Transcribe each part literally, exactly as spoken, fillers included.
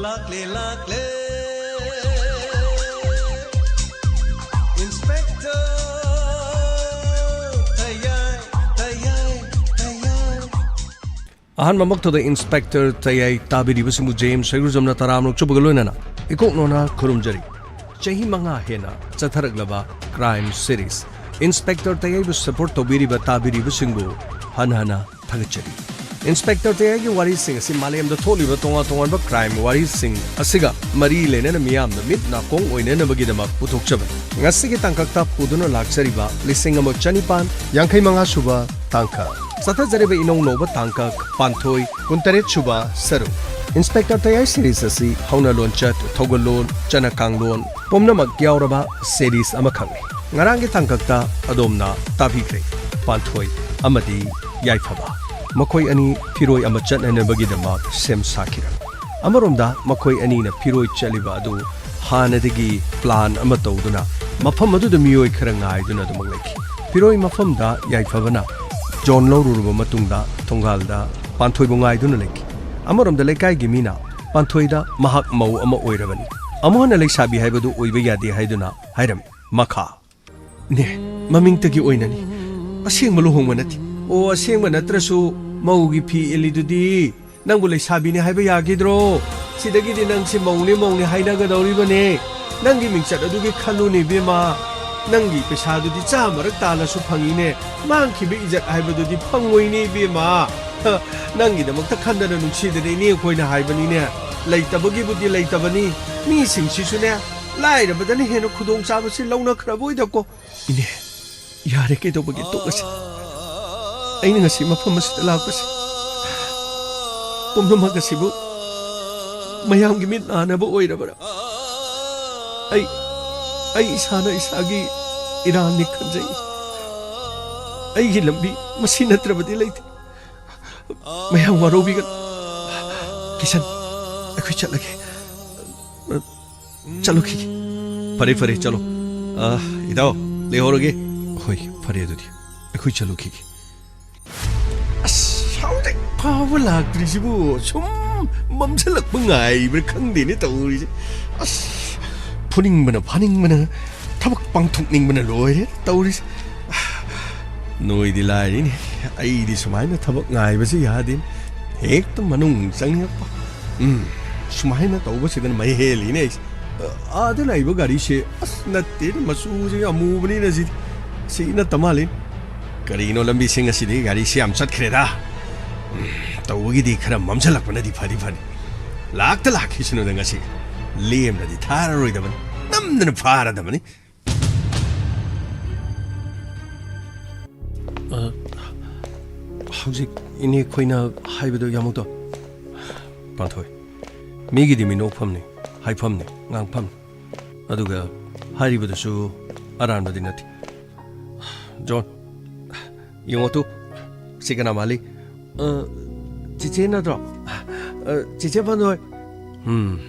ꯂꯥꯛꯂꯦ, ꯂꯥꯛꯂꯦ, Inspector ꯇꯌꯥꯏ, ꯇꯌꯥꯏ, ꯇꯌꯥꯏ꯫ ꯑꯍꯥꯟꯕꯃꯛꯇꯗ Inspector ꯇꯌꯥꯏ ꯇꯥꯕꯤꯔꯤꯕꯁꯤꯡꯕꯨ ꯖꯦꯝꯁ ꯁꯩꯒ꯭ꯔꯨꯖꯝꯅ ꯇꯔꯥꯃꯔꯛ ꯆꯨꯞꯄꯒ ꯂꯣꯏꯅꯅ ꯏꯀꯣꯛ ꯅꯣꯅ ꯈꯨꯔꯨꯝꯖꯔꯤ꯫ ꯆꯍꯤ ꯃꯉꯥ ꯍꯦꯟꯅ ꯆꯠꯊꯔꯛꯂꯕ crime series Inspector ꯇꯌꯥꯏꯕꯨ support ꯇꯧꯕꯤꯔꯤꯕ ꯇꯥꯕꯤꯔꯤꯕꯁꯤꯡꯕꯨ ꯍꯟꯅ ꯍꯟꯅ ꯊꯥꯒꯠꯆꯔꯤ꯫ Inspector ꯇꯌꯥꯏꯒꯤ ꯋꯥꯔꯤꯁꯤꯡ ꯑꯁꯤ ꯃꯥꯂꯦꯝꯗ ꯊꯣꯛꯂꯤꯕ ꯇꯣꯉꯥꯟ ꯇꯣꯉꯥꯟꯕ crime ꯋꯥꯔꯤꯁꯤꯡ ꯑꯁꯤꯒ ꯃꯔꯤ ꯂꯩꯅꯅ ꯃꯤꯌꯥꯝꯅ ꯃꯤꯠ ꯅꯥꯀꯣꯡ ꯑꯣꯏꯅꯅꯕꯒꯤꯗꯃꯛ ꯄꯨꯊꯣꯛꯆꯕꯅꯤ꯫ ꯉꯁꯤꯒꯤ ꯇꯥꯡꯀꯛꯇ ꯄꯨꯗꯨꯅ ꯂꯥꯛꯆꯔꯤꯕ ꯂꯤꯁꯤꯡ ꯑꯃ ꯆꯅꯤꯄꯥꯟ ꯌꯥꯡꯈꯩ ꯃꯉꯥ ꯁꯨꯕ ꯇꯥꯡꯀꯛ꯫ ꯆꯠꯊꯖꯔꯤꯕ ꯏꯅꯧ ꯅꯧꯕ ꯇꯥꯡꯀꯛ ꯄꯥꯟꯊꯣꯏ ꯀꯨꯟꯇꯔꯦꯠ ꯁꯨꯕ ꯁꯔꯨꯛ꯫ Inspector ꯇꯌꯥꯏ series ꯑꯁꯤ ꯍꯧꯅ ꯂꯣꯟꯆꯠ, ꯊꯧꯒꯜꯂꯣꯟ, ꯆꯠꯅ ꯀꯥꯡꯂꯣꯟ ꯄꯨꯝꯅꯃꯛ ꯌꯥꯎꯔꯕ series ꯑꯃꯈꯛꯅꯤ꯫ ꯉꯔꯥꯡꯒꯤ ꯇꯥꯡꯀꯛꯇ ꯑꯗꯣꯝꯅ ꯇꯥꯕꯤꯈ꯭ꯔꯦ ꯄꯥꯟꯊꯣꯏ ꯑꯃꯗꯤ ꯌꯥꯏꯐꯕ꯫ ꯃꯈꯣꯏ ꯑꯅꯤ ꯐꯤꯔꯣꯏ ꯑꯃ ꯆꯠꯅꯅꯕꯒꯤꯗꯃꯛ ꯁꯦꯝ ꯁꯥꯈꯤꯔꯝꯃꯤ꯫ ꯑꯃꯔꯣꯝꯗ ꯃꯈꯣꯏ ꯑꯅꯤꯅ ꯐꯤꯔꯣꯏ ꯆꯠꯂꯤꯕ ꯑꯗꯨ ꯍꯥꯟꯅꯗꯒꯤ plan ꯑꯃ ꯇꯧꯗꯨꯅ ꯃꯐꯝ ꯑꯗꯨꯗ ꯃꯤꯑꯣꯏ ꯈꯔ ꯉꯥꯏꯗꯨꯅ ꯑꯗꯨꯃꯛ ꯂꯩꯈꯤ꯫ ꯐꯤꯔꯣꯏ ꯃꯐꯝꯗ ꯌꯥꯏꯐꯕꯅ ꯖꯣꯟ ꯂꯧꯔꯨꯔꯕ ꯃꯇꯨꯡꯗ ꯊꯣꯡꯒꯥꯜꯗ ꯄꯥꯟꯊꯣꯏꯕꯨ ꯉꯥꯏꯗꯨꯅ ꯂꯩꯈꯤ꯫ ꯑꯃꯔꯣꯝꯗ ꯂꯩꯀꯥꯏꯒꯤ ꯃꯤꯅ ꯄꯥꯟꯊꯣꯏꯗ ꯃꯍꯥꯛ ꯃꯧ ꯑꯃ ꯑꯣꯏꯔꯕꯅꯤ, ꯑꯃꯨꯛ ꯍꯟꯅ ꯂꯩꯁꯥꯕꯤ ꯍꯥꯏꯕꯗꯨ ꯑꯣꯏꯕ ꯌꯥꯗꯦ ꯍꯥꯏꯗꯨꯅ ꯍꯥꯏꯔꯝꯃꯤ꯫ ꯃꯈꯥ꯫ ꯅꯦ, ꯃꯃꯤꯡꯇꯒꯤ ꯑꯣꯏꯅꯅꯤ꯫ ꯑꯁꯦꯡꯕ ꯂꯨꯍꯣꯡꯕ ꯅꯠꯇꯦ꯫ ꯑꯣ, ꯑꯁꯦꯡꯕ ꯅꯠꯇ꯭ꯔꯁꯨ ꯃꯧꯒꯤ ꯐꯤ ꯏꯜꯂꯤꯗꯨꯗꯤ꯫ ꯅꯪꯕꯨ ꯂꯩꯁꯥꯕꯤꯅꯤ ꯍꯥꯏꯕ ꯌꯥꯈꯤꯗ꯭ꯔꯣ? ꯁꯤꯗꯒꯤꯗꯤ ꯅꯪꯁꯤ ꯃꯧꯅꯦ ꯃꯧꯅꯦ ꯍꯥꯏꯅꯒꯗꯧꯔꯤꯕꯅꯦ꯫ ꯅꯪꯒꯤ ꯃꯤꯡꯆꯠ ꯑꯗꯨꯒꯤ ꯈꯜꯂꯨꯅꯦ ꯏꯕꯦꯝꯃ꯫ ꯅꯪꯒꯤ ꯄꯩꯁꯥꯗꯨꯗꯤ ꯆꯥꯃꯔꯛ ꯇꯥꯜꯂꯁꯨ ꯐꯪꯉꯤꯅꯦ꯫ ꯃꯥꯡꯈꯤꯕ ꯏꯖꯠ ꯍꯥꯏꯕꯗꯨꯗꯤ ꯐꯪꯉꯣꯏꯅꯦ ꯏꯕꯦꯝꯃ꯫ ꯍ, ꯅꯪꯒꯤꯗꯃꯛꯇ ꯈꯟꯗꯅ ꯅꯨꯡꯁꯤꯗꯅ ꯏꯅꯦ ꯑꯩꯈꯣꯏꯅ ꯍꯥꯏꯕꯅꯤꯅꯦ꯫ ꯂꯩꯇꯕꯒꯤꯕꯨꯗꯤ ꯂꯩꯇꯕꯅꯤ꯫ ꯃꯤꯁꯤꯡꯁꯤꯁꯨꯅꯦ, ꯂꯥꯏꯔꯕꯗꯅ ꯍꯦꯟꯅ ꯈꯨꯗꯣꯡꯆꯥꯕꯁꯤ ꯂꯧꯅꯈ꯭ꯔꯕꯣꯏꯗꯀꯣ꯫ ꯏꯅꯦ, ꯌꯥꯔꯦ, ꯀꯩꯗꯧꯕꯒꯤ ꯇꯣꯛꯂꯁꯤ? ꯑꯩꯅ ꯉꯁꯤ ꯃꯐꯝ ꯑꯁꯤꯗ ꯂꯥꯛꯄꯁꯤ ꯄꯨꯝꯅꯃꯛ ꯑꯁꯤꯕꯨ ꯃꯌꯥꯝꯒꯤ ꯃꯤꯠ ꯅꯥꯅꯕ ꯑꯣꯏꯔꯕ꯭ꯔꯥ? ꯑꯩ, ꯑꯩ ꯏꯁꯥꯅ ꯏꯁꯥꯒꯤ ꯏꯔꯥꯟꯅꯤ ꯈꯟꯖꯩ꯫ ꯑꯩꯒꯤ ꯂꯝꯕꯤ ꯃꯁꯤ ꯅꯠꯇ꯭ꯔꯕꯗꯤ ꯂꯩꯇꯦ꯫ ꯃꯌꯥꯝ ꯋꯥꯔꯧꯕꯤꯒꯅꯨ꯫ ꯀꯤꯁꯟ, ꯑꯩꯈꯣꯏ ꯆꯠꯂꯒꯦ꯫ ꯆꯠꯂꯨꯈꯤꯒꯦ꯫ ꯐꯔꯦ, ꯐꯔꯦ, ꯆꯠꯂꯣ꯫ ꯑ, ꯏꯇꯥꯎ, ꯂꯩꯍꯧꯔꯒꯦ꯫ ꯍꯣꯏ, ꯐꯔꯦ ꯑꯗꯨꯗꯤ꯫ ꯑꯩꯈꯣꯏ ꯆꯠꯂꯨꯈꯤꯒꯦ꯫ ꯑꯁ, ꯍꯧꯖꯤꯛ ꯐꯥꯎꯕ ꯂꯥꯛꯇ꯭ꯔꯤꯁꯤꯕꯨ ꯁꯨꯝ ꯃꯝꯁꯤꯜꯂꯛꯄ ꯉꯥꯏꯕ꯭ꯔꯥ ꯈꯪꯗꯦꯅꯦ ꯇꯧꯔꯤꯁꯦ꯫ ꯑꯁ, ꯐꯨꯅꯤꯡꯕꯅ ꯐꯥꯅꯤꯡꯕꯅ, ꯊꯕꯛ ꯄꯥꯡꯊꯣꯛꯅꯤꯡꯕꯅ ꯂꯣꯏꯔꯦ ꯇꯧꯔꯤꯁꯦ꯫ ꯅꯣꯏꯗꯤ ꯂꯥꯏꯔꯤꯅꯦ, ꯑꯩꯗꯤ ꯁꯨꯃꯥꯏꯅ ꯊꯕꯛ ꯉꯥꯏꯕꯁꯦ ꯌꯥꯗꯦꯅꯦ꯫ ꯍꯦꯛꯇ ꯃꯅꯨꯡ ꯆꯪꯉꯛꯄ꯫ ꯎꯝ, ꯁꯨꯃꯥꯏꯅ ꯇꯧꯕꯁꯤꯗꯅ ꯃꯩ ꯍꯦꯜꯂꯤꯅꯦ ꯑꯩꯁꯦ꯫ ꯑꯥꯗ ꯂꯩꯕ ꯒꯥꯔꯤꯁꯦ, ꯑꯁ, ꯅꯠꯇꯦꯅꯦ, ꯃꯆꯨꯁꯦ ꯑꯃꯨꯕꯅꯤꯅ ꯁꯤꯗꯤ꯫ ꯁꯤ ꯅꯠꯇ ꯃꯥꯜꯂꯤ꯫ ꯀꯔꯤꯅꯣ, ꯂꯝꯕꯤꯁꯤꯡ ꯑꯁꯤꯗꯤ ꯒꯥꯔꯤꯁꯦ ꯌꯥꯝ ꯆꯠꯈ꯭ꯔꯦꯗ꯫ ꯎꯝ, ꯇꯧꯕꯒꯤꯗꯤ ꯈꯔ ꯃꯝꯁꯤꯜꯂꯛꯄꯅꯗꯤ ꯐꯗꯤ ꯐꯅꯤ꯫ ꯂꯥꯛꯇ ꯂꯥꯛꯈꯤꯁꯅꯨꯗ ꯉꯁꯤ꯫ ꯂꯦꯝꯅꯗꯤ ꯊꯥꯔꯔꯣꯏꯗꯕꯅꯤ꯫ ꯅꯝꯗꯅ ꯐꯥꯔꯗꯕꯅꯤ꯫ ꯑ, ꯍꯧꯖꯤꯛ ꯏꯅꯦ ꯈꯣꯏꯅ ꯍꯥꯏꯕꯗꯣ ꯌꯥꯝꯃꯨꯛꯇꯣ꯫ ꯄꯥꯟꯊꯣꯏ, ꯃꯤꯒꯤꯗꯤ ꯃꯤꯅꯣꯛꯐꯝꯅꯤ, ꯍꯥꯏꯐꯝꯅꯤ, ꯉꯥꯡꯐꯝꯅꯤ꯫ ꯑꯗꯨꯒ ꯍꯥꯏꯔꯤꯕꯗꯨꯁꯨ ꯑꯔꯥꯟꯕꯗꯤ ꯅꯠꯇꯦ꯫ ꯖꯣꯟ, ꯌꯦꯡꯉꯣ ꯇꯨ, ꯁꯤ ꯀꯅꯥ ꯃꯥꯜꯂꯤ? ꯑ, ꯆꯤꯆꯦ ꯅꯠꯇ꯭ꯔꯣ? ꯑ, ꯆꯤꯆꯦ ꯄꯥꯟꯊꯣꯏ꯫ ꯎꯝ꯫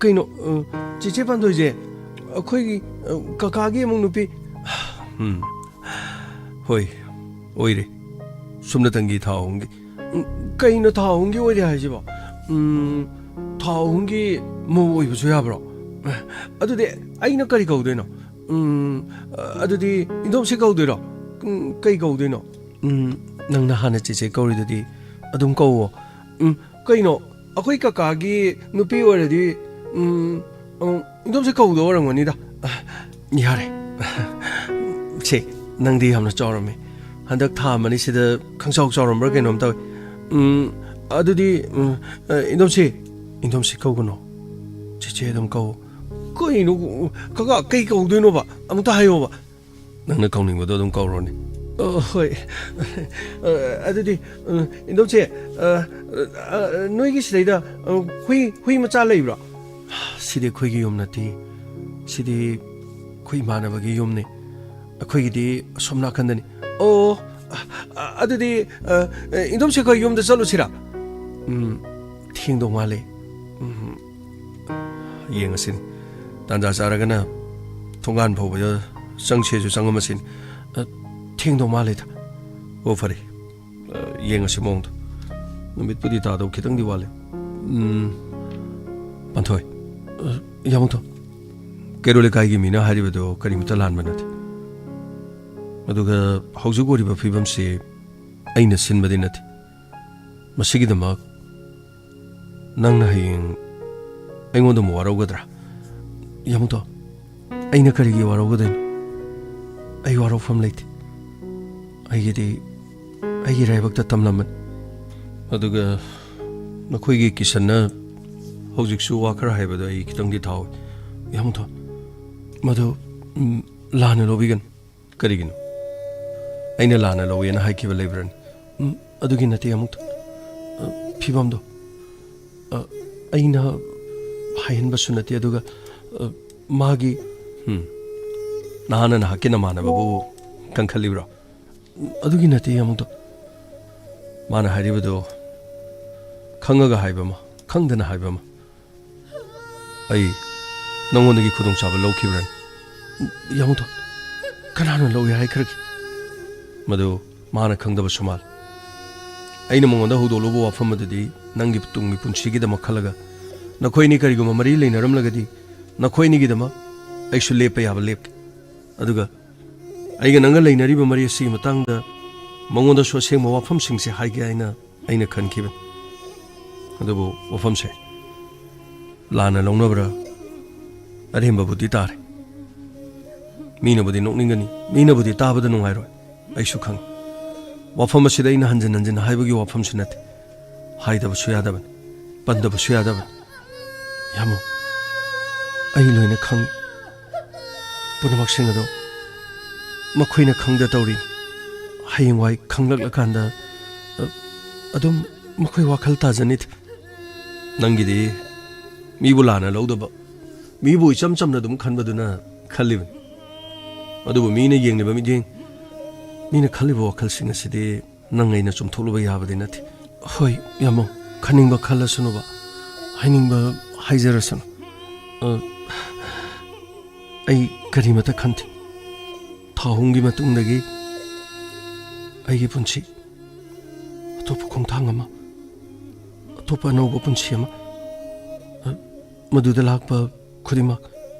ꯀꯩꯅꯣ, ꯑ, ꯆꯤꯆꯦ ꯄꯥꯟꯊꯣꯏꯁꯦ ꯑꯩꯈꯣꯏꯒꯤ, ꯑ, ꯀꯀꯥꯒꯤ ꯑꯃꯨꯛ ꯅꯨꯄꯤ? ꯎꯝ꯫ ꯍꯣꯏ, ꯑꯣꯏꯔꯦ꯫ ꯁꯨꯞꯅꯇꯪꯒꯤ ꯊꯥ ꯑꯍꯨꯝꯒꯤ꯫ ꯎꯝ, ꯀꯩꯅꯣ ꯊꯥ ꯑꯍꯨꯝꯒꯤ ꯑꯣꯏꯔꯦ ꯍꯥꯏꯁꯤꯕꯣ? ꯎꯝ, ꯊꯥ ꯑꯍꯨꯝꯒꯤ ꯃꯧ ꯑꯣꯏꯕꯁꯨ ꯌꯥꯕ꯭ꯔꯣ? ꯑꯗꯨꯗꯤ ꯑꯩꯅ ꯀꯔꯤ ꯀꯧꯗꯣꯏꯅꯣ? ꯎꯝ, ꯑꯗꯨꯗꯤ ꯏꯟꯗꯣꯝꯁꯦ ꯀꯧꯗꯣꯏꯔꯣ? ꯎꯝ, ꯀꯩ ꯀꯧꯗꯣꯏꯅꯣ? ꯎꯝ, ꯅꯪꯅ ꯍꯥꯟꯅ ꯆꯦꯆꯦ ꯀꯧꯔꯤꯗꯨꯗꯤ ꯑꯗꯨꯝ ꯀꯧꯋꯣ꯫ ꯎꯝ, ꯀꯩꯅꯣ? ꯑꯩꯈꯣꯏ ꯀꯀꯥꯒꯤ ꯅꯨꯄꯤ ꯑꯣꯏꯔꯗꯤ, ꯎꯝ, ꯎꯝ, ꯏꯟꯗꯣꯝꯁꯦ ꯀꯧꯗꯧ ꯑꯣꯏꯔꯝꯒꯅꯤꯗ꯫ ꯌꯥꯔꯦ꯫ ꯁꯦ, ꯅꯪꯗꯤ ꯌꯥꯝꯅ ꯆꯥꯎꯔꯝꯃꯤ꯫ ꯍꯟꯗꯛ ꯊꯥ ꯑꯃꯅꯤꯁꯤꯗ ꯈꯪꯆꯥꯎ ꯆꯥꯎꯔꯝꯕ꯭ꯔꯥ ꯀꯩꯅꯣꯝ ꯇꯧꯋꯤ꯫ ꯎꯝ, ꯑꯗꯨꯗꯤ, ꯎꯝ, ꯑ, ꯏꯟꯗꯣꯝꯁꯦ, ꯏꯟꯗꯣꯝꯁꯦ ꯀꯧꯒꯅꯣ꯫ ꯆꯦꯆꯦ ꯑꯗꯨꯝ ꯀꯧ꯫ ꯀꯩꯅꯣ, ꯀꯀꯥ, ꯀꯩ ꯀꯧꯗꯣꯏꯅꯣꯕ? ꯑꯃꯨꯛꯇ ꯍꯥꯏꯌꯣꯕ꯫ ꯅꯪꯅ ꯀꯧꯅꯤꯡꯕꯗꯣ ꯑꯗꯨꯝ ꯀꯧꯔꯣꯅꯦ꯫ ꯑ, ꯍꯣꯏ꯫ ꯑ, ꯑꯗꯨꯗꯤ, ꯑ, ꯏꯟꯗꯣꯝꯆꯦ, ꯑ, ꯑ, ꯅꯣꯏꯒꯤ ꯁꯤꯗꯩꯗ, ꯑ, ꯍꯨꯏ, ꯍꯨꯏ ꯃꯆꯥ ꯂꯩꯕ꯭ꯔꯣ? ꯁꯤꯗꯤ ꯑꯩꯈꯣꯏꯒꯤ ꯌꯨꯝ ꯅꯠꯇꯦ꯫ ꯁꯤꯗꯤ ꯑꯩꯈꯣꯏ ꯏꯃꯥꯟꯅꯕꯒꯤ ꯌꯨꯝꯅꯤ꯫ ꯑꯩꯈꯣꯏꯒꯤꯗꯤ ꯑꯁꯣꯝ ꯅꯥꯀꯟꯗꯅꯤ꯫ ꯑꯣ, ꯑ, ꯑꯗꯨꯗꯤ, ꯑ, ꯏꯟꯗꯣꯝꯆꯦ ꯑꯩꯈꯣꯏ ꯌꯨꯝꯗ ꯆꯠꯂꯨꯁꯤꯔꯥ? ꯎꯝ, ꯊꯦꯡꯗꯧ ꯃꯥꯜꯂꯦ꯫ ꯎꯝ꯫ ꯌꯦꯡꯉꯁꯤꯅꯦ꯫ ꯇꯥꯟꯖꯥ ꯆꯥꯔꯒꯅ ꯊꯣꯡꯒꯥꯟ ꯐꯥꯎꯕꯗ ꯆꯪꯁꯦꯁꯨ ꯆꯪꯉꯝꯃꯁꯤꯅꯦ꯫ ꯑ, ꯊꯦꯡꯗꯧ ꯃꯥꯜꯂꯦꯗ꯫ ꯑꯣ, ꯐꯔꯦ꯫ ꯑ, ꯌꯦꯡꯉꯁꯤ ꯃꯑꯣꯡꯗꯣ꯫ ꯅꯨꯃꯤꯠꯄꯨꯗꯤ ꯇꯥꯗꯧ ꯈꯤꯇꯪꯗꯤ ꯋꯥꯠꯂꯤ꯫ ꯎꯝ, ꯄꯥꯟꯊꯣꯏ, ꯑ, ꯌꯥꯃꯨꯊꯣ, ꯀꯩꯔꯣꯜ ꯂꯩꯀꯥꯏꯒꯤ ꯃꯤꯅ ꯍꯥꯏꯔꯤꯕꯗꯣ ꯀꯔꯤꯃꯇ ꯂꯥꯟꯕ ꯅꯠꯇꯦ꯫ ꯑꯗꯨꯒ ꯍꯧꯖꯤꯛ ꯑꯣꯏꯔꯤꯕ ꯐꯤꯕꯝꯁꯤ ꯑꯩꯅ ꯁꯤꯟꯕꯗꯤ ꯅꯠꯇꯦ꯫ ꯃꯁꯤꯒꯤꯗꯃꯛ ꯅꯪꯅ ꯍꯌꯦꯡ ꯑꯩꯉꯣꯟꯗ ꯑꯃꯨꯛ ꯋꯥꯔꯧꯒꯗ꯭ꯔꯥ? ꯌꯥꯃꯨꯗꯣ, ꯑꯩꯅ ꯀꯔꯤꯒꯤ ꯋꯥꯔꯧꯒꯗꯣꯏꯅꯣ? ꯑꯩ ꯋꯥꯔꯧꯐꯝ ꯂꯩꯇꯦ꯫ ꯑꯩꯒꯤꯗꯤ ꯑꯩꯒꯤ ꯏꯔꯥꯏꯕꯛꯇ ꯇꯝꯂꯝꯕꯅꯤ꯫ ꯑꯗꯨꯒ ꯅꯈꯣꯏꯒꯤ ꯀꯤꯁꯟꯅ ꯍꯧꯖꯤꯛꯁꯨ ꯋꯥ ꯈꯔ ꯍꯥꯏꯕꯗꯣ ꯑꯩ ꯈꯤꯇꯪꯗꯤ ꯊꯥꯎꯋꯤ꯫ ꯌꯥꯃꯨꯗꯣ, ꯃꯗꯨ, ꯎꯝ, ꯂꯥꯟꯅ ꯂꯧꯕꯤꯒꯅꯨ꯫ ꯀꯔꯤꯒꯤꯅꯣ? ꯑꯩꯅ ꯂꯥꯟꯅ ꯂꯧꯋꯦꯅ ꯍꯥꯏꯈꯤꯕ ꯂꯩꯕ꯭ꯔꯅꯦ? ꯎꯝ, ꯑꯗꯨꯒꯤ ꯅꯠꯇꯦ ꯑꯃꯨꯛꯇ꯫ ꯑ, ꯐꯤꯕꯝꯗꯣ, ꯑ, ꯑꯩꯅ ꯍꯥꯏꯍꯟꯕꯁꯨ ꯅꯠꯇꯦ, ꯑꯗꯨꯒ, ꯑ, ꯃꯥꯒꯤ, ꯎꯝ, ꯅꯍꯥꯛꯅ ꯅꯍꯥꯛꯀꯤ ꯅꯃꯥꯟꯅꯕꯕꯨ ꯀꯟꯈꯠꯂꯤꯕ꯭ꯔꯣ? ꯎꯝ, ꯑꯗꯨꯒꯤ ꯅꯠꯇꯦ ꯑꯃꯨꯛꯇ꯫ ꯃꯥꯅ ꯍꯥꯏꯔꯤꯕꯗꯣ ꯈꯪꯉꯒ ꯍꯥꯏꯕ ꯑꯃ, ꯈꯪꯗꯅ ꯍꯥꯏꯕ ꯑꯃ꯫ ꯑꯩ ꯅꯉꯣꯟꯗꯒꯤ ꯈꯨꯗꯣꯡꯆꯥꯕ ꯂꯧꯈꯤꯕ꯭ꯔꯅꯦ? ꯌꯥꯃꯨꯗꯣ, ꯀꯅꯥꯅ ꯂꯧꯏ ꯍꯥꯏꯈ꯭ꯔꯒꯦ? ꯃꯗꯨ ꯃꯥꯅ ꯈꯪꯗꯕꯁꯨ ꯃꯥꯜꯂꯤ꯫ ꯑꯩꯅ ꯃꯉꯣꯟꯗ ꯍꯧꯗꯣꯛꯂꯨꯕ ꯋꯥꯐꯝ ꯑꯗꯨꯗꯤ ꯅꯪꯒꯤ ꯇꯨꯡꯒꯤ ꯄꯨꯟꯁꯤꯒꯤꯗꯃꯛ ꯈꯜꯂꯒ, ꯅꯈꯣꯏ ꯑꯅꯤ ꯀꯔꯤꯒꯨꯝꯕ ꯃꯔꯤ ꯂꯩꯅꯔꯝꯂꯒꯗꯤ, ꯅꯈꯣꯏ ꯑꯅꯤꯒꯤꯗꯃꯛ ꯑꯩꯁꯨ ꯂꯦꯞꯄ ꯌꯥꯕ ꯂꯦꯞꯀꯦ꯫ ꯑꯗꯨꯒ ꯑꯩꯒ ꯅꯪꯒ ꯂꯩꯅꯔꯤꯕ ꯃꯔꯤ ꯑꯁꯤꯒꯤ ꯃꯇꯥꯡꯗ ꯃꯉꯣꯟꯗꯁꯨ ꯑꯁꯦꯡꯕ ꯋꯥꯐꯝꯁꯤꯡꯁꯦ ꯍꯥꯏꯒꯦ ꯍꯥꯏꯅ ꯑꯩꯅ ꯈꯟꯈꯤꯕꯅꯤ꯫ ꯑꯗꯨꯕꯨ ꯋꯥꯐꯝꯁꯦ ꯂꯥꯟꯅ ꯂꯧꯅꯕ꯭ꯔꯥ? ꯑꯔꯦꯝꯕꯕꯨꯗꯤ ꯇꯥꯔꯦ꯫ ꯃꯤꯅꯕꯨꯗꯤ ꯅꯣꯛꯅꯤꯡꯒꯅꯤ, ꯃꯤꯅꯕꯨꯗꯤ ꯇꯥꯕꯗ ꯅꯨꯡꯉꯥꯏꯔꯣꯏ, ꯑꯩꯁꯨ ꯈꯪꯏ꯫ ꯋꯥꯐꯝ ꯑꯁꯤꯗ ꯑꯩꯅ ꯍꯟꯖꯤꯟ ꯍꯟꯖꯤꯟ ꯍꯥꯏꯕꯒꯤ ꯋꯥꯐꯝꯁꯨ ꯅꯠꯇꯦ꯫ ꯍꯥꯏꯗꯕꯁꯨ ꯌꯥꯗꯕꯅꯤ, ꯄꯟꯗꯕꯁꯨ ꯌꯥꯗꯕꯅꯤ꯫ ꯌꯥꯝꯃꯣ, ꯑꯩ ꯂꯣꯏꯅ ꯈꯪꯏ꯫ ꯄꯨꯝꯅꯃꯛꯁꯤꯡ ꯑꯗꯣ ꯃꯈꯣꯏꯅ ꯈꯪꯗ ꯇꯧꯔꯤꯅꯤ꯫ ꯍꯌꯦꯡꯋꯥꯏ ꯈꯪꯂꯛꯂꯀꯥꯟꯗ, ꯑ, ꯑꯗꯨꯝ ꯃꯈꯣꯏ ꯋꯥꯈꯜ ꯇꯥꯖꯅꯤꯗ꯫ ꯅꯪꯒꯤꯗꯤ ꯃꯤꯕꯨ ꯂꯥꯟꯅ ꯂꯧꯗꯕ, ꯃꯤꯕꯨ ꯏꯆꯝ ꯆꯝꯅ ꯑꯗꯨꯝ ꯈꯟꯕꯗꯨꯅ ꯈꯜꯂꯤꯕꯅꯤ꯫ ꯑꯗꯨꯕꯨ ꯃꯤꯅ ꯌꯦꯡꯂꯤꯕ ꯃꯤꯠꯌꯦꯡ, ꯃꯤꯅ ꯈꯜꯂꯤꯕ ꯋꯥꯈꯜꯁꯤꯡ ꯑꯁꯤꯗꯤ ꯅꯪ ꯑꯩꯅ ꯆꯨꯝꯊꯣꯛꯂꯨꯕ ꯌꯥꯕꯗꯤ ꯅꯠꯇꯦ꯫ ꯍꯣꯏ, ꯌꯥꯝꯃꯣ, ꯈꯟꯅꯤꯡꯕ ꯈꯜꯂꯁꯅꯨꯕ, ꯍꯥꯏꯅꯤꯡꯕ ꯍꯥꯏꯖꯔꯁꯅꯨ꯫ ꯑ, ꯑꯩ ꯀꯔꯤꯃꯇ ꯈꯟꯗꯦ꯫ ꯊꯥ ꯑꯍꯨꯝꯒꯤ ꯃꯇꯨꯡꯗꯒꯤ ꯑꯩꯒꯤ ꯄꯨꯟꯁꯤ ꯑꯇꯣꯞꯄ ꯈꯣꯡꯊꯥꯡ ꯑꯃ, ꯑꯇꯣꯞꯄ ꯑꯅꯧꯕ ꯄꯨꯟꯁꯤ ꯑꯃ, ꯑ, ꯃꯗꯨꯗ ꯂꯥꯛꯄ ꯈꯨꯗꯤꯡꯃꯛ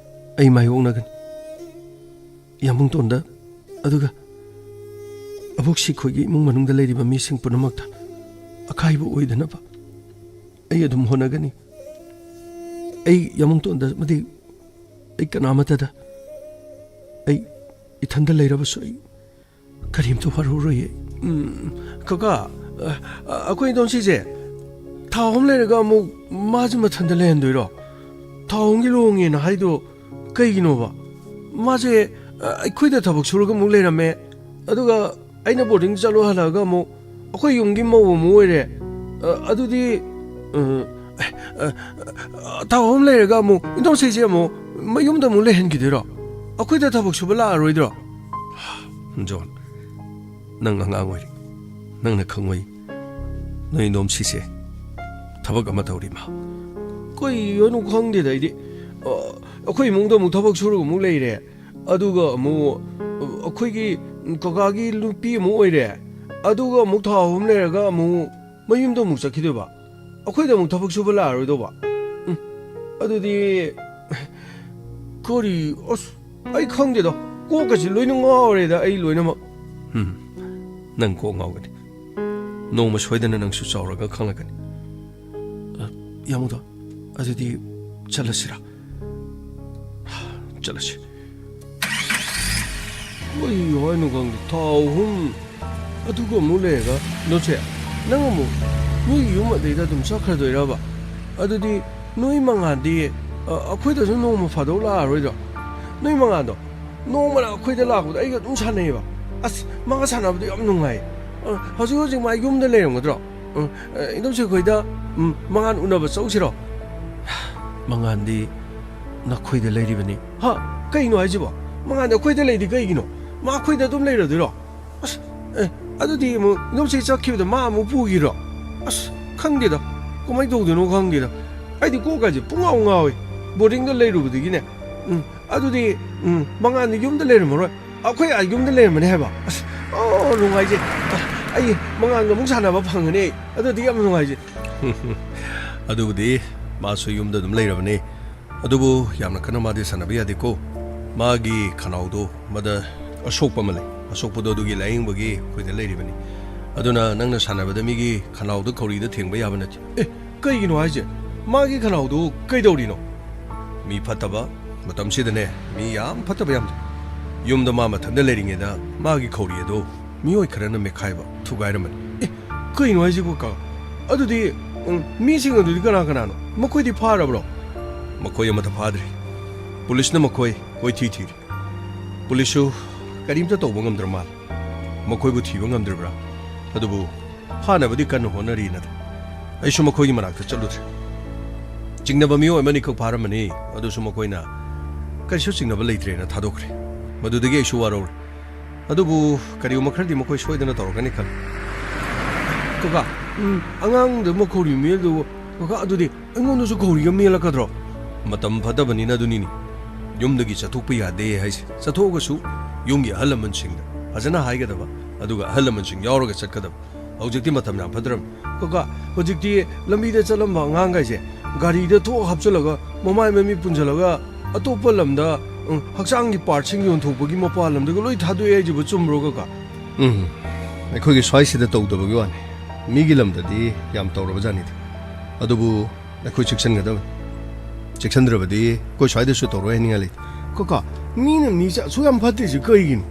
ꯑꯩ ꯃꯥꯌꯣꯛꯅꯒꯅꯤ꯫ ꯌꯥꯝꯕꯨꯡꯇꯣꯟꯗ, ꯑꯗꯨꯒ ꯑꯕꯣꯛ ꯁꯤꯈꯣꯏꯒꯤ ꯏꯃꯨꯡ ꯃꯅꯨꯡꯗ ꯂꯩꯔꯤꯕ ꯃꯤꯁꯤꯡ ꯄꯨꯝꯅꯃꯛꯇ ꯑꯀꯥꯏꯕ ꯑꯣꯏꯗꯅꯕ ꯑꯩ ꯑꯗꯨꯝ ꯍꯣꯠꯅꯒꯅꯤ꯫ ꯑꯩ ꯌꯥꯝꯕꯨꯡꯇꯣꯟꯗ ꯑꯃꯗꯤ ꯑꯩ ꯀꯅꯥꯃꯠꯇꯗ, ꯑꯩ ꯏꯊꯟꯗ ꯂꯩꯔꯕꯁꯨ ꯑꯩ ꯀꯔꯤꯝꯇ ꯋꯥꯔꯧꯔꯣꯏꯌꯦ꯫ ꯎꯝ, ꯀꯀꯥ, ꯑ, ꯑ, ꯑꯩꯈꯣꯏ ꯏꯗꯣꯝꯆꯥꯁꯦ ꯊꯥ ꯑꯍꯨꯝ ꯂꯩꯔꯒ ꯑꯃꯨꯛ ꯃꯥꯁꯦ ꯃꯊꯟꯇ ꯂꯩꯍꯟꯗꯣꯏꯔꯣ? ꯊꯥ ꯑꯍꯨꯝꯒꯤ ꯂꯨꯍꯣꯡꯉꯦꯅ ꯍꯥꯏꯗꯣ ꯀꯩꯒꯤꯅꯣꯕ? ꯃꯥꯁꯦ, ꯑ, ꯑꯩꯈꯣꯏꯗ ꯊꯕꯛ ꯁꯨꯔꯒ ꯑꯃꯨꯛ ꯂꯩꯔꯝꯃꯦ, ꯑꯗꯨꯒ ꯑꯩꯅ ꯕꯣꯔꯗꯤꯡ ꯆꯠꯂꯣ ꯍꯜꯂꯛꯑꯒ ꯑꯃꯨꯛ ꯑꯩꯈꯣꯏ ꯌꯨꯝꯒꯤ ꯃꯧ ꯑꯃꯨꯛ ꯑꯣꯏꯔꯦ꯫ ꯑ, ꯑꯗꯨꯗꯤ, ꯎꯝ, ꯑ, ꯑ, ꯊꯥ ꯑꯍꯨꯝ ꯂꯩꯔꯒ ꯑꯃꯨꯛ ꯏꯗꯣꯝꯆꯥꯁꯦ ꯑꯃꯨꯛ ꯃꯌꯨꯝꯗ ꯑꯃꯨꯛ ꯂꯩꯍꯟꯈꯤꯗꯣꯏꯔꯣ? ꯑꯩꯈꯣꯏꯗ ꯊꯕꯛ ꯁꯨꯕ ꯂꯥꯛꯑꯔꯣꯏꯗ꯭ꯔꯣ? ꯖꯣꯟ, ꯅꯪ ꯑꯉꯥꯡ ꯑꯣꯏꯔꯤ, ꯅꯪꯅ ꯈꯪꯉꯣꯏ꯫ ꯅꯣꯏ ꯏꯗꯣꯝꯆꯥꯁꯦ ꯊꯕꯛ ꯑꯃ ꯇꯧꯔꯤ ꯃꯥ꯫ ꯀꯩ ꯍꯥꯏꯅꯣ ꯈꯪꯗꯦꯗ ꯑꯩꯗꯤ꯫ ꯑ, ꯑꯩꯈꯣꯏ ꯏꯃꯨꯡꯗ ꯑꯃꯨꯛ ꯊꯕꯛ ꯁꯨꯔꯒ ꯑꯃꯨꯛ ꯂꯩꯔꯦ, ꯑꯗꯨꯒ ꯑꯃꯨꯛ, ꯑ, ꯑꯩꯈꯣꯏꯒꯤ ꯀꯀꯥꯒꯤ ꯅꯨꯄꯤ ꯑꯃꯨꯛ ꯑꯣꯏꯔꯦ, ꯑꯗꯨꯒ ꯑꯃꯨꯛ ꯊꯥ ꯑꯍꯨꯝ ꯂꯩꯔꯒ ꯑꯃꯨꯛ ꯃꯌꯨꯝꯗ ꯑꯃꯨꯛ ꯆꯠꯈꯤꯗꯣꯏꯕ, ꯑꯩꯈꯣꯏꯗ ꯑꯃꯨꯛ ꯊꯕꯛ ꯁꯨꯕ ꯂꯥꯛꯑꯔꯣꯏꯗꯧꯕ꯫ ꯎꯝ, ꯑꯗꯨꯗꯤ ꯀꯔꯤ, ꯑꯁ, ꯑꯩ ꯈꯪꯗꯦꯗ, ꯀꯣꯛꯀꯁꯤ ꯂꯣꯏꯅ ꯉꯥꯎꯔꯦꯗ ꯑꯩ ꯂꯣꯏꯅꯃꯛ꯫ ꯎꯝ, ꯅꯪ ꯀꯣꯛ ꯉꯥꯎꯒꯅꯤ, ꯅꯣꯡꯃ ꯁꯣꯏꯗꯅ ꯅꯪꯁꯨ ꯆꯥꯎꯔꯒ ꯈꯪꯂꯛꯀꯅꯤ꯫ ꯑ, ꯌꯥꯝꯕꯨꯡꯗꯣ, ꯑꯗꯨꯗꯤ ꯆꯠꯂꯁꯤꯔꯥ? ꯆꯠꯂꯁꯤ꯫ ꯀꯔꯤ ꯍꯥꯏꯅꯣ ꯈꯪꯗꯦ, ꯊꯥ ꯑꯍꯨꯝ ꯑꯗꯨꯒ ꯑꯃꯨꯛ ꯂꯩꯔꯒ, ꯅꯣꯠꯁꯦ, ꯅꯪ ꯑꯃꯨꯛ ꯅꯣꯏꯒꯤ ꯌꯨꯝ ꯑꯗꯩꯗ ꯑꯗꯨꯝ ꯆꯠꯈ꯭ꯔꯗꯣꯏꯔꯕ? ꯑꯗꯨꯗꯤ ꯅꯣꯏ ꯃꯉꯥꯜꯗꯤ, ꯑ, ꯑꯩꯈꯣꯏꯗꯁꯨ ꯅꯣꯡꯃ ꯐꯥꯗꯣꯛ ꯂꯥꯛꯑꯔꯣꯏꯗ꯭ꯔꯣ? ꯅꯣꯏ ꯃꯉꯥꯜꯗꯣ ꯅꯣꯡꯃꯅ ꯑꯩꯈꯣꯏꯗ ꯂꯥꯛꯄꯗ ꯑꯩꯒ ꯑꯗꯨꯝ ꯁꯥꯟꯅꯩꯌꯦꯕ꯫ ꯑꯁ, ꯃꯥꯒ ꯁꯥꯟꯅꯕꯗꯣ ꯌꯥꯝ ꯅꯨꯡꯉꯥꯏ꯫ ꯑ, ꯍꯧꯖꯤꯛ ꯍꯧꯖꯤꯛ ꯃꯥ ꯌꯨꯝꯗ ꯂꯩꯔꯝꯒꯗ꯭ꯔꯣ? ꯎꯝ, ꯑ, ꯏꯗꯣꯝꯆꯥ ꯈꯣꯏꯗ, ꯎꯝ, ꯃꯉꯥꯜ ꯎꯅꯕ ꯆꯧꯁꯤꯔꯣ? ꯃꯉꯥꯜꯗꯤ ꯅꯈꯣꯏꯗ ꯂꯩꯔꯤꯕꯅꯤ꯫ ꯍꯥ? ꯀꯩꯅꯣ ꯍꯥꯏꯁꯤꯕꯣ? ꯃꯉꯥꯜꯗꯤ ꯑꯩꯈꯣꯏꯗ ꯂꯩꯗꯤ ꯀꯩꯒꯤꯅꯣ? ꯃꯥ ꯑꯩꯈꯣꯏꯗ ꯑꯗꯨꯝ ꯂꯩꯔꯗꯣꯏꯔꯣ? ꯑꯁ, ꯑꯦ, ꯑꯗꯨꯗꯤ ꯑꯃꯨꯛ ꯏꯗꯣꯝꯆꯥ ꯆꯠꯈꯤꯕꯗ ꯃꯥ ꯑꯃꯨꯛ ꯄꯨꯈꯤꯔꯣ? ꯑꯁ, ꯈꯪꯗꯦꯗ꯫ ꯀꯃꯥꯏꯅ ꯇꯧꯗꯣꯏꯅꯣ ꯈꯪꯗꯦꯗ꯫ ꯑꯩꯗꯤ ꯀꯣꯛꯀꯁꯦ ꯄꯨꯡꯉꯥꯎ ꯉꯥꯎꯋꯤ꯫ ꯕꯣꯔꯗꯤꯡꯗ ꯂꯩꯔꯨꯕꯗꯒꯤꯅꯦ꯫ ꯎꯝ, ꯑꯗꯨꯗꯤ, ꯎꯝ, ꯃꯉꯥꯜꯗꯤ ꯌꯨꯝꯗ ꯂꯩꯔꯝꯃꯔꯣꯏ꯫ ꯑꯩꯈꯣꯏ ꯑꯥ ꯌꯨꯝꯗ ꯂꯩꯔꯝꯃꯅꯤ ꯍꯥꯏꯕ꯫ ꯑꯁ, ꯑꯣ, ꯅꯨꯡꯉꯥꯏꯖꯩ꯫ ꯑ, ꯑꯩ ꯃꯉꯥꯜꯒ ꯑꯃꯨꯛ ꯁꯥꯟꯅꯕ ꯐꯪꯒꯅꯤ꯫ ꯑꯗꯨꯗꯤ ꯌꯥꯝ ꯅꯨꯡꯉꯥꯏꯖꯩ꯫ ꯑꯗꯨꯕꯨꯗꯤ ꯃꯥꯁꯨ ꯌꯨꯝꯗ ꯑꯗꯨꯝ ꯂꯩꯔꯕꯅꯤ꯫ ꯑꯗꯨꯕꯨ ꯌꯥꯝꯅ ꯀꯟꯅ ꯃꯥꯗꯤ ꯁꯥꯟꯅꯕ ꯌꯥꯗꯦꯀꯣ꯫ ꯃꯥꯒꯤ ꯈꯅꯥꯎꯗꯣ ꯃꯗ ꯑꯁꯣꯛꯄ ꯑꯃ ꯂꯩ꯫ ꯑꯁꯣꯛꯄꯗꯣ ꯑꯗꯨꯒꯤ ꯂꯥꯌꯦꯡꯕꯒꯤ ꯑꯩꯈꯣꯏꯗ ꯂꯩꯔꯤꯕꯅꯤ꯫ ꯑꯗꯨꯅ ꯅꯪꯅ ꯁꯥꯟꯅꯕꯗ ꯃꯤꯒꯤ ꯈꯅꯥꯎꯗ ꯈꯧꯔꯤꯗ ꯊꯦꯡꯕ ꯌꯥꯕ ꯅꯠꯇꯦ꯫ ꯑꯦ, ꯀꯩꯒꯤꯅꯣ ꯍꯥꯏꯁꯦ? ꯃꯥꯒꯤ ꯈꯅꯥꯎꯗꯨ ꯀꯩꯗꯧꯔꯤꯅꯣ? ꯃꯤ ꯐꯠꯇꯕ, ꯃꯇꯝꯁꯤꯗꯅꯦ, ꯃꯤ ꯌꯥꯝ ꯐꯠꯇꯕ ꯌꯥꯝ ꯂꯩ꯫ ꯌꯨꯝꯗ ꯃꯥ ꯃꯊꯟꯇ ꯂꯩꯔꯤꯉꯩꯗ ꯃꯥꯒꯤ ꯈꯧꯔꯤ ꯑꯗꯣ ꯃꯤꯑꯣꯏ ꯈꯔꯅ ꯃꯦꯠꯈꯥꯏꯕ, ꯊꯨꯒꯥꯏꯔꯝꯕꯅꯤ꯫ ꯑꯦ, ꯀꯩꯅꯣ ꯍꯥꯏꯁꯤꯕꯣ, ꯀꯀꯥ? ꯑꯗꯨꯗꯤ, ꯎꯝ, ꯃꯤꯁꯤꯡ ꯑꯗꯨꯗꯤ ꯀꯅꯥ ꯀꯅꯥꯅꯣ? ꯃꯈꯣꯏꯗꯤ ꯐꯥꯔꯕ꯭ꯔꯣ? ꯃꯈꯣꯏ ꯑꯃꯠꯇ ꯐꯥꯗ꯭ꯔꯤ꯫ ꯄꯨꯂꯤꯁꯅ ꯃꯈꯣꯏ ꯀꯣꯏꯊꯤ ꯊꯤꯔꯤ꯫ ꯄꯨꯂꯤꯁꯁꯨ ꯀꯔꯤꯝꯇ ꯇꯧꯕ ꯉꯝꯗ꯭ꯔ ꯃꯥꯜꯂꯦ꯫ ꯃꯈꯣꯏꯕꯨ ꯊꯤꯕ ꯉꯝꯗ꯭ꯔꯤꯕ꯭ꯔꯥ? ꯑꯗꯨꯕꯨ ꯐꯥꯅꯕꯗꯤ ꯀꯟꯅ ꯍꯣꯠꯅꯔꯤ ꯅꯠꯇ꯭ꯔꯦ꯫ ꯑꯩꯁꯨ ꯃꯈꯣꯏꯒꯤ ꯃꯅꯥꯛꯇ ꯆꯠꯂꯨꯗ꯭ꯔꯦ꯫ ꯆꯤꯡꯅꯕ ꯃꯤꯑꯣꯏ ꯑꯃꯅꯤꯈꯛ ꯐꯥꯔꯝꯃꯅꯤ, ꯑꯗꯨꯁꯨ ꯃꯈꯣꯏꯅ ꯀꯔꯤꯁꯨ ꯆꯤꯡꯅꯕ ꯂꯩꯇ꯭ꯔꯦꯅ ꯊꯥꯗꯣꯛꯈ꯭ꯔꯦ꯫ ꯃꯗꯨꯗꯒꯤ ꯑꯩꯁꯨ ꯋꯥꯔꯧꯔꯦ꯫ ꯑꯗꯨꯕꯨ ꯀꯔꯤꯒꯨꯝꯕ ꯈꯔꯗꯤ ꯃꯈꯣꯏ ꯁꯣꯏꯗꯅ ꯇꯧꯔꯛꯀꯅꯤ ꯈꯜꯂꯤ꯫ ꯀꯀꯥ, ꯎꯝ, ꯑꯉꯥꯡꯗ ꯃꯈꯧꯔꯤ ꯃꯦꯜꯗꯨ, ꯀꯀꯥ, ꯑꯗꯨꯗꯤ ꯑꯩꯉꯣꯟꯗꯁꯨ ꯈꯧꯔꯤꯒ ꯃꯦꯜꯂꯛꯀꯗ꯭ꯔꯣ? ꯃꯇꯝ ꯐꯠꯇꯕꯅꯤꯅ ꯑꯗꯨꯅꯤꯅꯦ꯫ ꯌꯨꯝꯗꯒꯤ ꯆꯠꯊꯣꯛꯄ ꯌꯥꯗꯦ ꯍꯥꯏꯁꯦ꯫ ꯆꯠꯊꯣꯛꯑꯒꯁꯨ ꯌꯨꯝꯒꯤ ꯑꯍꯜ ꯂꯃꯟꯁꯤꯡꯗ ꯐꯖꯅ ꯍꯥꯏꯒꯗꯕ, ꯑꯗꯨꯒ ꯑꯍꯜ ꯂꯃꯟꯁꯤꯡ ꯌꯥꯎꯔꯒ ꯆꯠꯀꯗꯕ꯫ ꯍꯧꯖꯤꯛꯇꯤ ꯃꯇꯝ ꯌꯥꯝ ꯐꯠꯇ꯭ꯔꯕꯅꯤ꯫ ꯀꯀꯥ, ꯍꯧꯖꯤꯛꯇꯤ ꯂꯝꯕꯤꯗ ꯆꯠꯂꯝꯕ ꯑꯉꯥꯡꯈꯩꯁꯦ ꯒꯥꯔꯤꯗ ꯊꯣꯛ ꯍꯥꯞꯆꯤꯜꯂꯒ, ꯃꯃꯥꯏ ꯃꯃꯤꯠ ꯄꯨꯟꯁꯤꯜꯂꯒ, ꯑꯇꯣꯞꯄ ꯂꯝꯗ, ꯎꯝ, ꯍꯛꯆꯥꯡꯒꯤ ꯄꯥꯔꯠꯁꯤꯡ ꯌꯣꯟꯊꯣꯛꯄꯒꯤ ꯃꯄꯥꯟ ꯂꯝꯗꯒ ꯂꯣꯏ ꯊꯥꯗꯣꯛꯑꯦ ꯍꯥꯏꯁꯤꯕꯨ ꯆꯨꯝꯕ꯭ꯔꯣ, ꯀꯀꯥ? ꯎꯝ, ꯑꯩꯈꯣꯏꯒꯤ ꯁ꯭ꯋꯥꯏꯁꯤꯗ ꯇꯧꯗꯕꯒꯤ ꯋꯥꯅꯤ꯫ ꯃꯤꯒꯤ ꯂꯝꯗꯗꯤ ꯌꯥꯝ ꯇꯧꯔꯕꯖꯥꯠꯅꯤꯗ꯫ ꯑꯗꯨꯕꯨ ꯑꯩꯈꯣꯏ ꯆꯦꯛꯁꯤꯟꯒꯗꯕꯅꯤ꯫ ꯆꯦꯛꯁꯤꯟꯗ꯭ꯔꯕꯗꯤ ꯑꯩꯈꯣꯏ ꯁ꯭ꯋꯥꯏꯗꯁꯨ ꯇꯧꯔꯣꯏ ꯍꯥꯏꯅꯤꯡꯉꯥꯏ ꯂꯩꯇꯦ꯫ ꯀꯀꯥ, ꯃꯤꯅ ꯃꯤꯁꯦ ꯑꯁꯨꯛ ꯌꯥꯝ ꯐꯠꯇ꯭ꯔꯤꯁꯦ ꯀꯩꯒꯤꯅꯣ?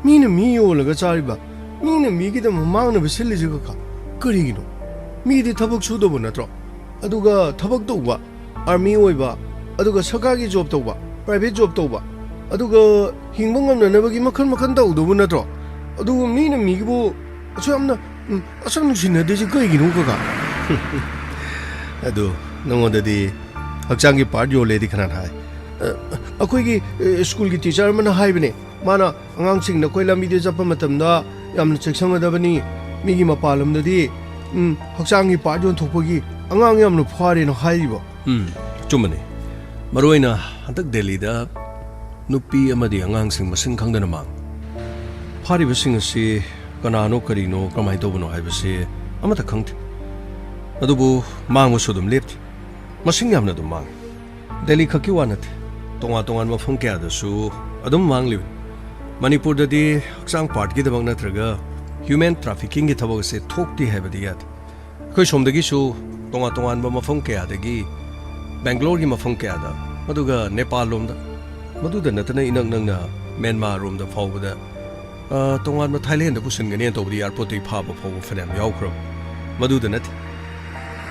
ꯃꯤꯅ ꯃꯤ ꯌꯣꯜꯂꯒ ꯆꯥꯔꯤꯕ, ꯃꯤꯅ ꯃꯤꯒꯤꯗꯃꯛ ꯃꯥꯡꯅꯕ ꯁꯤꯜꯂꯤꯁꯦ, ꯀꯀꯥ, ꯀꯔꯤꯒꯤꯅꯣ? ꯃꯤꯗꯤ ꯊꯕꯛ ꯁꯨꯗꯧꯕ ꯅꯠꯇ꯭ꯔꯣ? ꯑꯗꯨꯒ ꯊꯕꯛ ꯇꯧꯕ, ꯑꯥꯔꯃꯤ ꯑꯣꯏꯕ, ꯑꯗꯨꯒ ꯁꯔꯀꯥꯔꯒꯤ ꯖꯣꯕ ꯇꯧꯕ, ꯄ꯭ꯔꯥꯏꯚꯦꯠ ꯖꯣꯕ ꯇꯧꯕ, ꯑꯗꯨꯒ ꯍꯤꯡꯕ ꯉꯝꯅꯅꯕꯒꯤ ꯃꯈꯜ ꯃꯈꯜ ꯇꯧꯗꯧꯕ ꯅꯠꯇ꯭ꯔꯣ? ꯑꯗꯨꯒ ꯃꯤꯅ ꯃꯤꯒꯤꯕꯨ ꯑꯁꯨꯛ ꯌꯥꯝꯅ, ꯎꯝ, ꯑꯁꯨꯛ ꯅꯨꯡꯁꯤꯅꯗ꯭ꯔꯤꯁꯦ ꯀꯩꯒꯤꯅꯣ, ꯀꯀꯥ? ꯑꯗꯨ ꯅꯉꯣꯟꯗꯗꯤ ꯍꯛꯆꯥꯡꯒꯤ ꯄꯥꯔꯠ ꯌꯣꯜꯂꯦꯗꯤ ꯀꯅꯥꯅ ꯍꯥꯏ? ꯑ, ꯑꯩꯈꯣꯏꯒꯤ, ꯑ, ꯁ꯭ꯀꯨꯜꯒꯤ ꯇꯤꯆꯔ ꯑꯃꯅ ꯍꯥꯏꯕꯅꯦ꯫ ꯃꯥꯅ ꯑꯉꯥꯡꯁꯤꯡꯅ ꯑꯩꯈꯣꯏ ꯂꯝꯕꯤꯗ ꯆꯠꯄ ꯃꯇꯝꯗ ꯌꯥꯝꯅ ꯆꯦꯛꯁꯤꯟꯒꯗꯕꯅꯤ꯫ ꯃꯤꯒꯤ ꯃꯄꯥꯟ ꯂꯝꯗꯗꯤ, ꯎꯝ, ꯍꯛꯆꯥꯡꯒꯤ ꯄꯥꯔꯠ ꯌꯣꯟꯊꯣꯛꯄꯒꯤ ꯑꯉꯥꯡ ꯌꯥꯝꯅ ꯐꯥꯔꯦꯅ ꯍꯥꯏꯔꯤꯕ꯫ ꯎꯝ, ꯆꯨꯝꯕꯅꯤ꯫ ꯃꯔꯨꯑꯣꯏꯅ ꯍꯟꯗꯛ ꯗꯦꯜꯂꯤꯗ ꯅꯨꯄꯤ ꯑꯃꯗꯤ ꯑꯉꯥꯡꯁꯤꯡ ꯃꯁꯤꯡ ꯈꯪꯗꯅ ꯃꯥꯡ-, ꯐꯥꯔꯤꯕꯁꯤꯡ ꯑꯁꯤ ꯀꯅꯥꯅꯣ, ꯀꯔꯤꯅꯣ, ꯀꯃꯥꯏꯅ ꯇꯧꯕꯅꯣ ꯍꯥꯏꯕꯁꯤ ꯑꯃꯠꯇ ꯈꯪꯗꯦ꯫ ꯑꯗꯨꯕꯨ ꯃꯥꯡꯕꯁꯨ ꯑꯗꯨꯝ ꯂꯦꯞꯇꯦ꯫ ꯃꯁꯤꯡ ꯌꯥꯝꯅ ꯑꯗꯨꯝ ꯃꯥꯡꯉꯤ꯫ ꯗꯦꯜꯂꯤ ꯈꯛꯀꯤ ꯋꯥ ꯅꯠꯇꯦ, ꯇꯣꯉꯥꯟ ꯇꯣꯉꯥꯟꯕ ꯃꯐꯝ ꯀꯌꯥꯗꯁꯨ ꯑꯗꯨꯝ ꯃꯥꯡꯂꯤꯕꯅꯤ꯫ ꯃꯅꯤꯄꯨꯔꯗꯗꯤ ꯍꯛꯆꯥꯡ ꯄꯥꯔꯠꯀꯤꯗꯃꯛ ꯅꯠꯇ꯭ꯔꯒ ꯍ꯭ꯌꯨꯃꯦꯟ ꯇ꯭ꯔꯥꯐꯤꯀꯤꯡꯒꯤ ꯊꯕꯛ ꯑꯁꯦ ꯊꯣꯛꯇꯦ ꯍꯥꯏꯕꯗꯤ ꯌꯥꯗꯦ꯫ ꯑꯩꯈꯣꯏ ꯁꯣꯝꯗꯒꯤꯁꯨ ꯇꯣꯉꯥꯟ ꯇꯣꯉꯥꯟꯕ ꯃꯐꯝ ꯀꯌꯥꯗꯒꯤ, ꯕꯦꯡꯒ꯭ꯂꯣꯔꯒꯤ ꯃꯐꯝ ꯀꯌꯥꯗ, ꯑꯗꯨꯒ ꯅꯦꯄꯥꯜ ꯂꯣꯝꯗ, ꯃꯗꯨꯗ ꯅꯠꯇꯅ ꯏꯅꯛ ꯅꯛꯅ ꯃ꯭ꯌꯥꯟꯃꯥꯔ ꯔꯣꯝꯗ ꯐꯥꯎꯕꯗ, ꯑ, ꯇꯣꯉꯥꯟꯕ ꯊꯥꯏꯂꯦꯟꯗ ꯄꯨꯁꯤꯟꯒꯅꯤ ꯇꯧꯕꯗ ꯑꯦꯌꯥꯔꯄꯣꯔꯠꯇꯒꯤ ꯐꯥꯕ ꯐꯥꯎꯕ ꯐꯅꯌꯥꯝ ꯌꯥꯎꯈ꯭ꯔꯕ꯫ ꯃꯗꯨꯗ ꯅꯠꯇꯦ,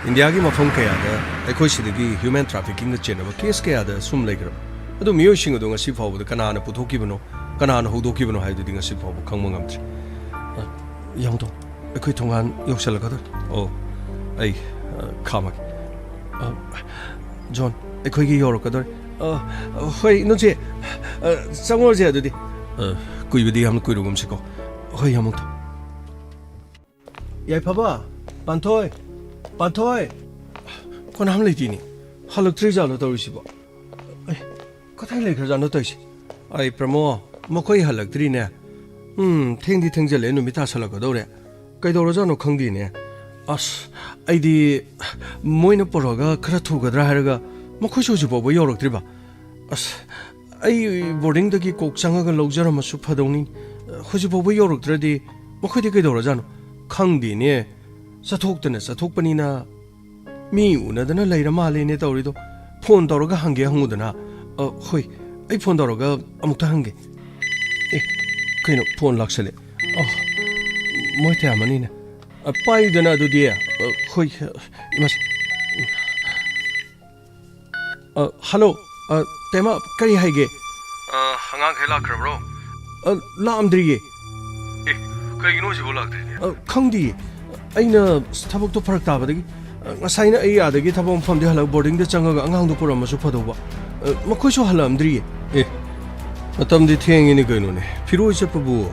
ꯏꯟꯗꯤꯌꯥꯒꯤ ꯃꯐꯝ ꯀꯌꯥꯗ ꯑꯩꯈꯣꯏ ꯁꯤꯗꯒꯤ ꯍ꯭ꯌꯨꯃꯦꯟ ꯇ꯭ꯔꯥꯐꯤꯀꯤꯡꯒ ꯆꯦꯟꯅꯕ ꯀꯦꯁ ꯀꯌꯥꯗ ꯁꯨꯝ ꯂꯩꯈ꯭ꯔꯕ꯫ ꯑꯗꯨ ꯃꯤꯑꯣꯏꯁꯤꯡ ꯑꯗꯨ ꯉꯁꯤ ꯐꯥꯎꯕꯗ ꯀꯅꯥꯅ ꯄꯨꯊꯣꯛꯈꯤꯕꯅꯣ, ꯀꯅꯥꯅ ꯍꯧꯗꯣꯛꯈꯤꯕꯅꯣ ꯍꯥꯏꯗꯨꯗꯤ ꯉꯁꯤ ꯐꯥꯎꯕ ꯈꯪꯕ ꯉꯝꯗ꯭ꯔꯤ꯫ ꯑ, ꯌꯥꯡꯗꯣ, ꯑꯩꯈꯣꯏ ꯊꯣꯡꯒꯥꯟ ꯌꯧꯁꯜꯂꯛꯀꯗꯧꯔꯦ꯫ ꯑꯣ, ꯑꯩ, ꯑ, ꯈꯥꯝꯃꯒꯦ꯫ ꯑ, ꯖꯣꯟ, ꯑꯩꯈꯣꯏꯒꯤ ꯌꯧꯔꯛꯀꯗꯧꯔꯦ꯫ ꯑ, ꯍꯣꯏ, ꯏꯅꯣꯆꯦ, ꯑ, ꯆꯪꯉꯨꯔꯁꯦ ꯑꯗꯨꯗꯤ꯫ ꯑ, ꯀꯨꯏꯕꯗꯤ ꯌꯥꯝꯅ ꯀꯨꯏꯔꯨꯒꯨꯝꯁꯤꯀꯣ꯫ ꯍꯣꯏ, ꯌꯥꯝꯃꯛꯇꯣ꯫ ꯌꯥꯏꯐꯕ, ꯄꯥꯟꯊꯣꯏ, ꯄꯥꯟꯊꯣꯏ꯫ ꯀꯅꯥꯝ ꯂꯩꯇꯦꯅꯦ꯫ ꯍꯜꯂꯛꯇ꯭ꯔꯤꯖꯥꯠꯂꯣ ꯇꯧꯔꯤꯁꯤꯕꯣ? ꯑꯦ, ꯀꯗꯥꯏ ꯂꯩꯈ꯭ꯔꯖꯥꯠꯅꯣ ꯇꯧꯔꯤꯁꯦ? ꯑꯩ ꯄ꯭ꯔꯃꯣ, ꯃꯈꯣꯏ ꯍꯜꯂꯛꯇ꯭ꯔꯤꯅꯦ꯫ ꯎꯝ, ꯊꯦꯡꯗꯤ ꯊꯦꯡꯖꯜꯂꯛꯑꯦ, ꯅꯨꯃꯤꯠ ꯇꯥꯁꯜꯂꯛꯀꯗꯧꯔꯦ꯫ ꯀꯩꯗꯧꯔꯖꯥꯠꯅꯣ ꯈꯪꯗꯦꯅꯦ꯫ ꯑꯁ, ꯑꯩꯗꯤ ꯃꯣꯏꯅ ꯄꯨꯔꯛꯑꯒ ꯈꯔ ꯊꯨꯒꯗ꯭ꯔꯥ ꯍꯥꯏꯔꯒ ꯃꯈꯣꯏꯁꯨ ꯍꯧꯖꯤꯛ ꯐꯥꯎꯕ ꯌꯧꯔꯛꯇ꯭ꯔꯤꯕ꯫ ꯑꯁ, ꯑꯩ ꯕꯣꯔꯗꯤꯡꯗꯒꯤ ꯀꯣꯛ ꯆꯪꯉꯒ ꯂꯧꯖꯔꯝꯃꯁꯨ ꯐꯗꯧꯅꯤ꯫ ꯍꯧꯖꯤꯛ ꯐꯥꯎꯕ ꯌꯧꯔꯛꯇ꯭ꯔꯗꯤ ꯃꯈꯣꯏꯗꯤ ꯀꯩꯗꯧꯔꯖꯥꯠꯅꯣ? ꯈꯪꯗꯦꯅꯦ꯫ ꯆꯠꯊꯣꯛꯇꯅ ꯆꯠꯊꯣꯛꯄꯅꯤꯅ ꯃꯤ ꯎꯅꯗꯅ ꯂꯩꯔ ꯃꯥꯜꯂꯦꯅꯦ ꯇꯧꯔꯤꯗꯣ꯫ ꯐꯣꯟ ꯇꯧꯔꯒ ꯍꯪꯒꯦ ꯍꯪꯉꯨꯗꯅ꯫ ꯑ, ꯍꯣꯏ, ꯑꯩ ꯐꯣꯟ ꯇꯧꯔꯒ ꯑꯃꯨꯛꯇ ꯍꯪꯒꯦ꯫ ꯑꯦ, ꯀꯩꯅꯣ, ꯐꯣꯟ ꯂꯥꯛꯁꯜꯂꯦ꯫ ꯑ, ꯃꯣꯏ ꯇꯌꯥꯃꯅꯤꯅꯦ꯫ ꯑ, ꯄꯥꯏꯌꯨꯗꯅ ꯑꯗꯨꯗꯤ꯫ ꯑ, ꯍꯣꯏ, ꯑ, ꯏꯃꯥꯁꯦ꯫ ꯑ, ꯍꯜꯂꯣ꯫ ꯑ, ꯇꯦꯃ, ꯀꯔꯤ ꯍꯥꯏꯒꯦ? ꯑ, ꯑꯉꯥꯡꯈꯩ ꯂꯥꯛꯈ꯭ꯔꯕ꯭ꯔꯣ? ꯑ, ꯂꯥꯛꯑꯝꯗ꯭ꯔꯤꯌꯦ꯫ ꯑꯦ, ꯀꯩꯒꯤꯅꯣ ꯍꯧꯖꯤꯛꯐꯥꯎ ꯂꯥꯛꯇ꯭ꯔꯤꯗꯤ? ꯑ, ꯈꯪꯗꯤꯌꯦ꯫ ꯑꯩꯅ ꯊꯕꯛꯇꯣ ꯐꯔꯛ ꯇꯥꯕꯗꯒꯤ, ꯑ, ꯉꯁꯥꯏꯅ ꯑꯩ ꯑꯥꯗꯒꯤ ꯊꯕꯛ ꯃꯐꯝꯗꯒꯤ ꯍꯜꯂꯛ ꯕꯣꯔꯗꯤꯡꯗ ꯆꯪꯉꯒ ꯑꯉꯥꯡꯗꯣ ꯄꯨꯔꯝꯃꯁꯨ ꯐꯗꯧꯕ꯫ ꯑ, ꯃꯈꯣꯏꯁꯨ ꯍꯜꯂꯛꯑꯝꯗ꯭ꯔꯤꯌꯦ꯫ ꯑꯦ, ꯃꯇꯝꯗꯤ ꯊꯦꯡꯉꯤꯅꯦ ꯀꯩꯅꯣꯅꯦ꯫ ꯐꯤꯔꯣꯏ ꯆꯠꯄꯕꯨ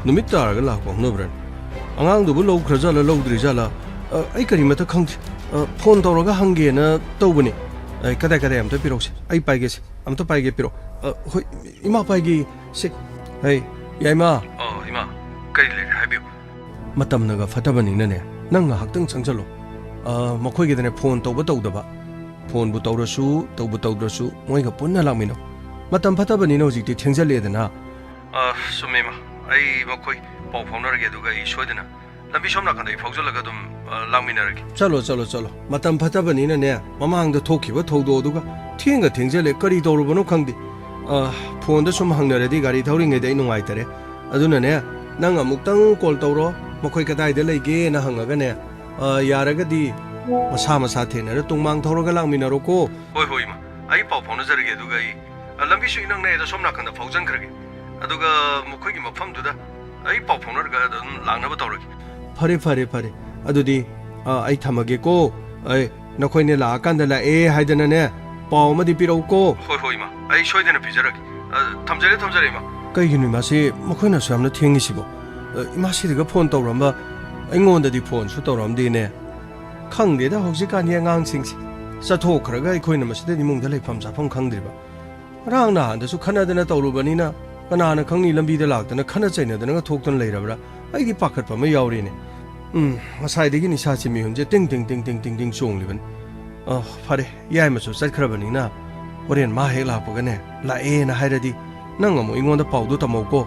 ꯅꯨꯃꯤꯠ ꯇꯥꯔꯒ ꯂꯥꯛꯄ ꯍꯧꯅꯕ꯭ꯔꯥꯅꯦ? ꯑꯉꯥꯡꯗꯨꯕꯨ ꯂꯧꯈ꯭ꯔꯖꯥꯠꯂ ꯂꯧꯗ꯭ꯔꯤꯖꯥꯠꯂ? ꯑ, ꯑꯩ ꯀꯔꯤꯃꯠꯇ ꯈꯪꯗꯦ꯫ ꯑ, ꯐꯣꯟ ꯇꯧꯔꯒ ꯍꯪꯒꯦꯅ ꯇꯧꯕꯅꯦ꯫ ꯑ, ꯀꯗꯥꯏ ꯀꯗꯥꯏ ꯑꯝꯇ ꯄꯤꯔꯛꯎꯁꯦ꯫ ꯑꯩ ꯄꯥꯏꯒꯦꯁꯦ꯫ ꯑꯝꯇ ꯄꯥꯏꯒꯦ, ꯄꯤꯔꯛꯑꯣ꯫ ꯑ, ꯍꯣꯏ, ꯏꯃꯥ ꯄꯥꯏꯒꯦ꯫ ꯁꯦ꯫ ꯍꯩ, ꯌꯥꯏꯃ꯫ ꯑꯣ, ꯏꯃꯥ꯫ ꯀꯔꯤ ꯂꯩꯔꯦ ꯍꯥꯏꯕꯤꯌꯨ꯫ ꯃꯇꯝꯅꯒ ꯐꯠꯇꯕꯅꯤꯅꯅꯦ, ꯅꯪ ꯉꯥꯏꯍꯥꯛꯇꯪ ꯆꯪꯁꯜꯂꯣ꯫ ꯑ, ꯃꯈꯣꯏꯒꯤꯗꯅꯦ ꯐꯣꯟ ꯇꯧꯕ ꯇꯧꯗꯕ, ꯐꯣꯟꯕꯨ ꯇꯧꯔꯁꯨ ꯇꯧꯕꯨ ꯇꯧꯗ꯭ꯔꯁꯨ ꯃꯣꯏꯒ ꯄꯨꯟꯅ ꯂꯥꯛꯃꯤꯟꯅꯧ꯫ ꯃꯇꯝ ꯐꯠꯇꯕꯅꯤꯅ ꯍꯧꯖꯤꯛꯇꯤ ꯊꯦꯡꯖꯜꯂꯛꯑꯦꯗꯅ꯫ ꯑ, ꯆꯨꯝꯃꯦ ꯏꯃꯥ, ꯑꯩ ꯃꯈꯣꯏ ꯄꯥꯎ ꯐꯥꯎꯅꯔꯒꯦ, ꯑꯗꯨꯒ ꯑꯩ ꯁꯣꯏꯗꯅ ꯂꯝꯕꯤ ꯁꯣꯝ ꯅꯥꯀꯟꯗ ꯑꯩ ꯐꯥꯎꯖꯜꯂꯒ ꯑꯗꯨꯝ, ꯑ, ꯂꯥꯛꯃꯤꯟꯅꯔꯒꯦ꯫ ꯆꯠꯂꯣ, ꯆꯠꯂꯣ, ꯆꯠꯂꯣ꯫ ꯃꯇꯝ ꯐꯠꯇꯕꯅꯤꯅꯅꯦ, ꯃꯃꯥꯡꯗ ꯊꯣꯛꯈꯤꯕ ꯊꯧꯗꯣꯛ ꯑꯗꯨꯒ ꯊꯦꯡꯒ ꯊꯦꯡꯖꯜꯂꯦ꯫ ꯀꯔꯤ ꯇꯧꯔꯨꯕꯅꯣ ꯈꯪꯗꯦ꯫ ꯑ, ꯐꯣꯟꯗ ꯁꯨꯝ ꯍꯪꯅꯔꯗꯤ ꯒꯥꯔꯤ ꯊꯧꯔꯤꯉꯩꯗ ꯑꯩ ꯅꯨꯡꯉꯥꯏꯇꯔꯦ꯫ ꯑꯗꯨꯅꯅꯦ, ꯅꯪ ꯑꯃꯨꯛꯇꯪ ꯀꯣꯜ ꯇꯧꯔꯣ꯫ ꯃꯈꯣꯏ ꯀꯗꯥꯏꯗ ꯂꯩꯒꯦꯅ ꯍꯪꯉꯒꯅꯦ, ꯑ, ꯌꯥꯔꯒꯗꯤ ꯃꯁꯥ ꯃꯁꯥ ꯊꯦꯡꯅꯔ ꯇꯨꯡꯃꯥꯡ ꯊꯧꯔꯒ ꯂꯥꯛꯃꯤꯟꯅꯔꯣꯀꯣ꯫ ꯍꯣꯏ, ꯍꯣꯏ, ꯏꯃꯥ꯫ ꯑꯩ ꯄꯥꯎ ꯐꯥꯎꯅꯖꯔꯒꯦ, ꯑꯗꯨꯒ ꯑꯩ, ꯑ, ꯂꯝꯕꯤꯁꯨ ꯏꯅꯛ ꯅꯛꯑꯦꯗ, ꯁꯣꯝ ꯅꯥꯀꯟꯗ ꯐꯥꯎꯖꯟꯈ꯭ꯔꯒꯦ꯫ ꯑꯗꯨꯒ ꯃꯈꯣꯏꯒꯤ ꯃꯐꯝꯗꯨꯗ ꯑꯩ ꯄꯥꯎ ꯐꯥꯎꯅꯔꯒ ꯑꯗꯨꯝ ꯂꯥꯛꯅꯕ ꯇꯧꯔꯒꯦ꯫ ꯐꯔꯦ, ꯐꯔꯦ, ꯐꯔꯦ꯫ ꯑꯗꯨꯗꯤ, ꯑ, ꯑꯩ ꯊꯝꯃꯒꯦꯀꯣ꯫ ꯑꯩ, ꯅꯈꯣꯏꯅꯦ ꯂꯥꯛꯑꯀꯥꯟꯗ ꯂꯥꯛꯑꯦ ꯍꯥꯏꯗꯅꯅꯦ, ꯄꯥꯎ ꯑꯃꯗꯤ ꯄꯤꯔꯛꯎꯀꯣ꯫ ꯍꯣꯏ, ꯍꯣꯏ, ꯏꯃꯥ꯫ ꯑꯩ ꯁꯣꯏꯗꯅ ꯄꯤꯖꯔꯒꯦ꯫ ꯑ, ꯊꯝꯖꯔꯦ, ꯊꯝꯖꯔꯦ, ꯏꯃꯥ꯫ ꯀꯩꯒꯤꯅꯣ ꯏꯃꯥꯁꯤ ꯃꯈꯣꯏꯅ ꯑꯁꯨꯛ ꯌꯥꯝꯅ ꯊꯦꯡꯉꯤꯁꯤꯕꯣ? ꯑ, ꯏꯃꯥꯁꯤꯗꯒ ꯐꯣꯟ ꯇꯧꯔꯝꯕ, ꯑꯩꯉꯣꯟꯗꯗꯤ ꯐꯣꯟꯁꯨ ꯇꯧꯔꯝꯗꯦꯅꯦ꯫ ꯈꯪꯗꯦꯗ ꯍꯧꯖꯤꯛꯀꯥꯟꯒꯤ ꯑꯉꯥꯡꯁꯤꯡꯁꯦ꯫ ꯆꯠꯊꯣꯛꯈ꯭ꯔꯒ ꯑꯩꯈꯣꯏꯅ ꯃꯁꯤꯗ ꯏꯃꯨꯡꯗ ꯂꯩꯐꯝ ꯆꯥꯐꯝ ꯈꯪꯗ꯭ꯔꯤꯕ꯫ ꯉꯔꯥꯡ ꯅꯍꯥꯟꯗꯁꯨ ꯈꯠꯅꯗꯅ ꯇꯧꯔꯨꯕꯅꯤꯅ, ꯀꯅꯥꯅ ꯈꯪꯅꯤ, ꯂꯝꯕꯤꯗ ꯂꯥꯛꯇꯅ ꯈꯠꯅ ꯆꯩꯅꯗꯅꯒ ꯊꯣꯛꯇꯅ ꯂꯩꯔꯕ꯭ꯔꯥ? ꯑꯩꯗꯤ ꯄꯥꯈꯠꯄ ꯑꯃ ꯌꯥꯎꯔꯤꯅꯦ꯫ ꯎꯝ, ꯉꯁꯥꯏꯗꯒꯤ ꯅꯤꯁꯥꯁꯤ ꯃꯤꯍꯨꯟꯁꯦ ꯇꯤꯡ ꯇꯤꯡ ꯇꯤꯡ ꯇꯤꯡ ꯇꯤꯡ ꯇꯤꯡ ꯆꯣꯡꯂꯤꯕꯅꯤ꯫ ꯑ, ꯐꯔꯦ, ꯌꯥꯏꯃꯁꯨ ꯆꯠꯈ꯭ꯔꯕꯅꯤꯅ, ꯍꯣꯔꯦꯟ ꯃꯥ ꯍꯦꯛ ꯂꯥꯛꯄꯒꯅꯦ, ꯂꯥꯛꯑꯦꯅ ꯍꯥꯏꯔꯗꯤ, ꯅꯪ ꯑꯃꯨꯛ ꯑꯩꯉꯣꯟꯗ ꯄꯥꯎꯗꯣ ꯇꯝꯃꯧꯀꯣ꯫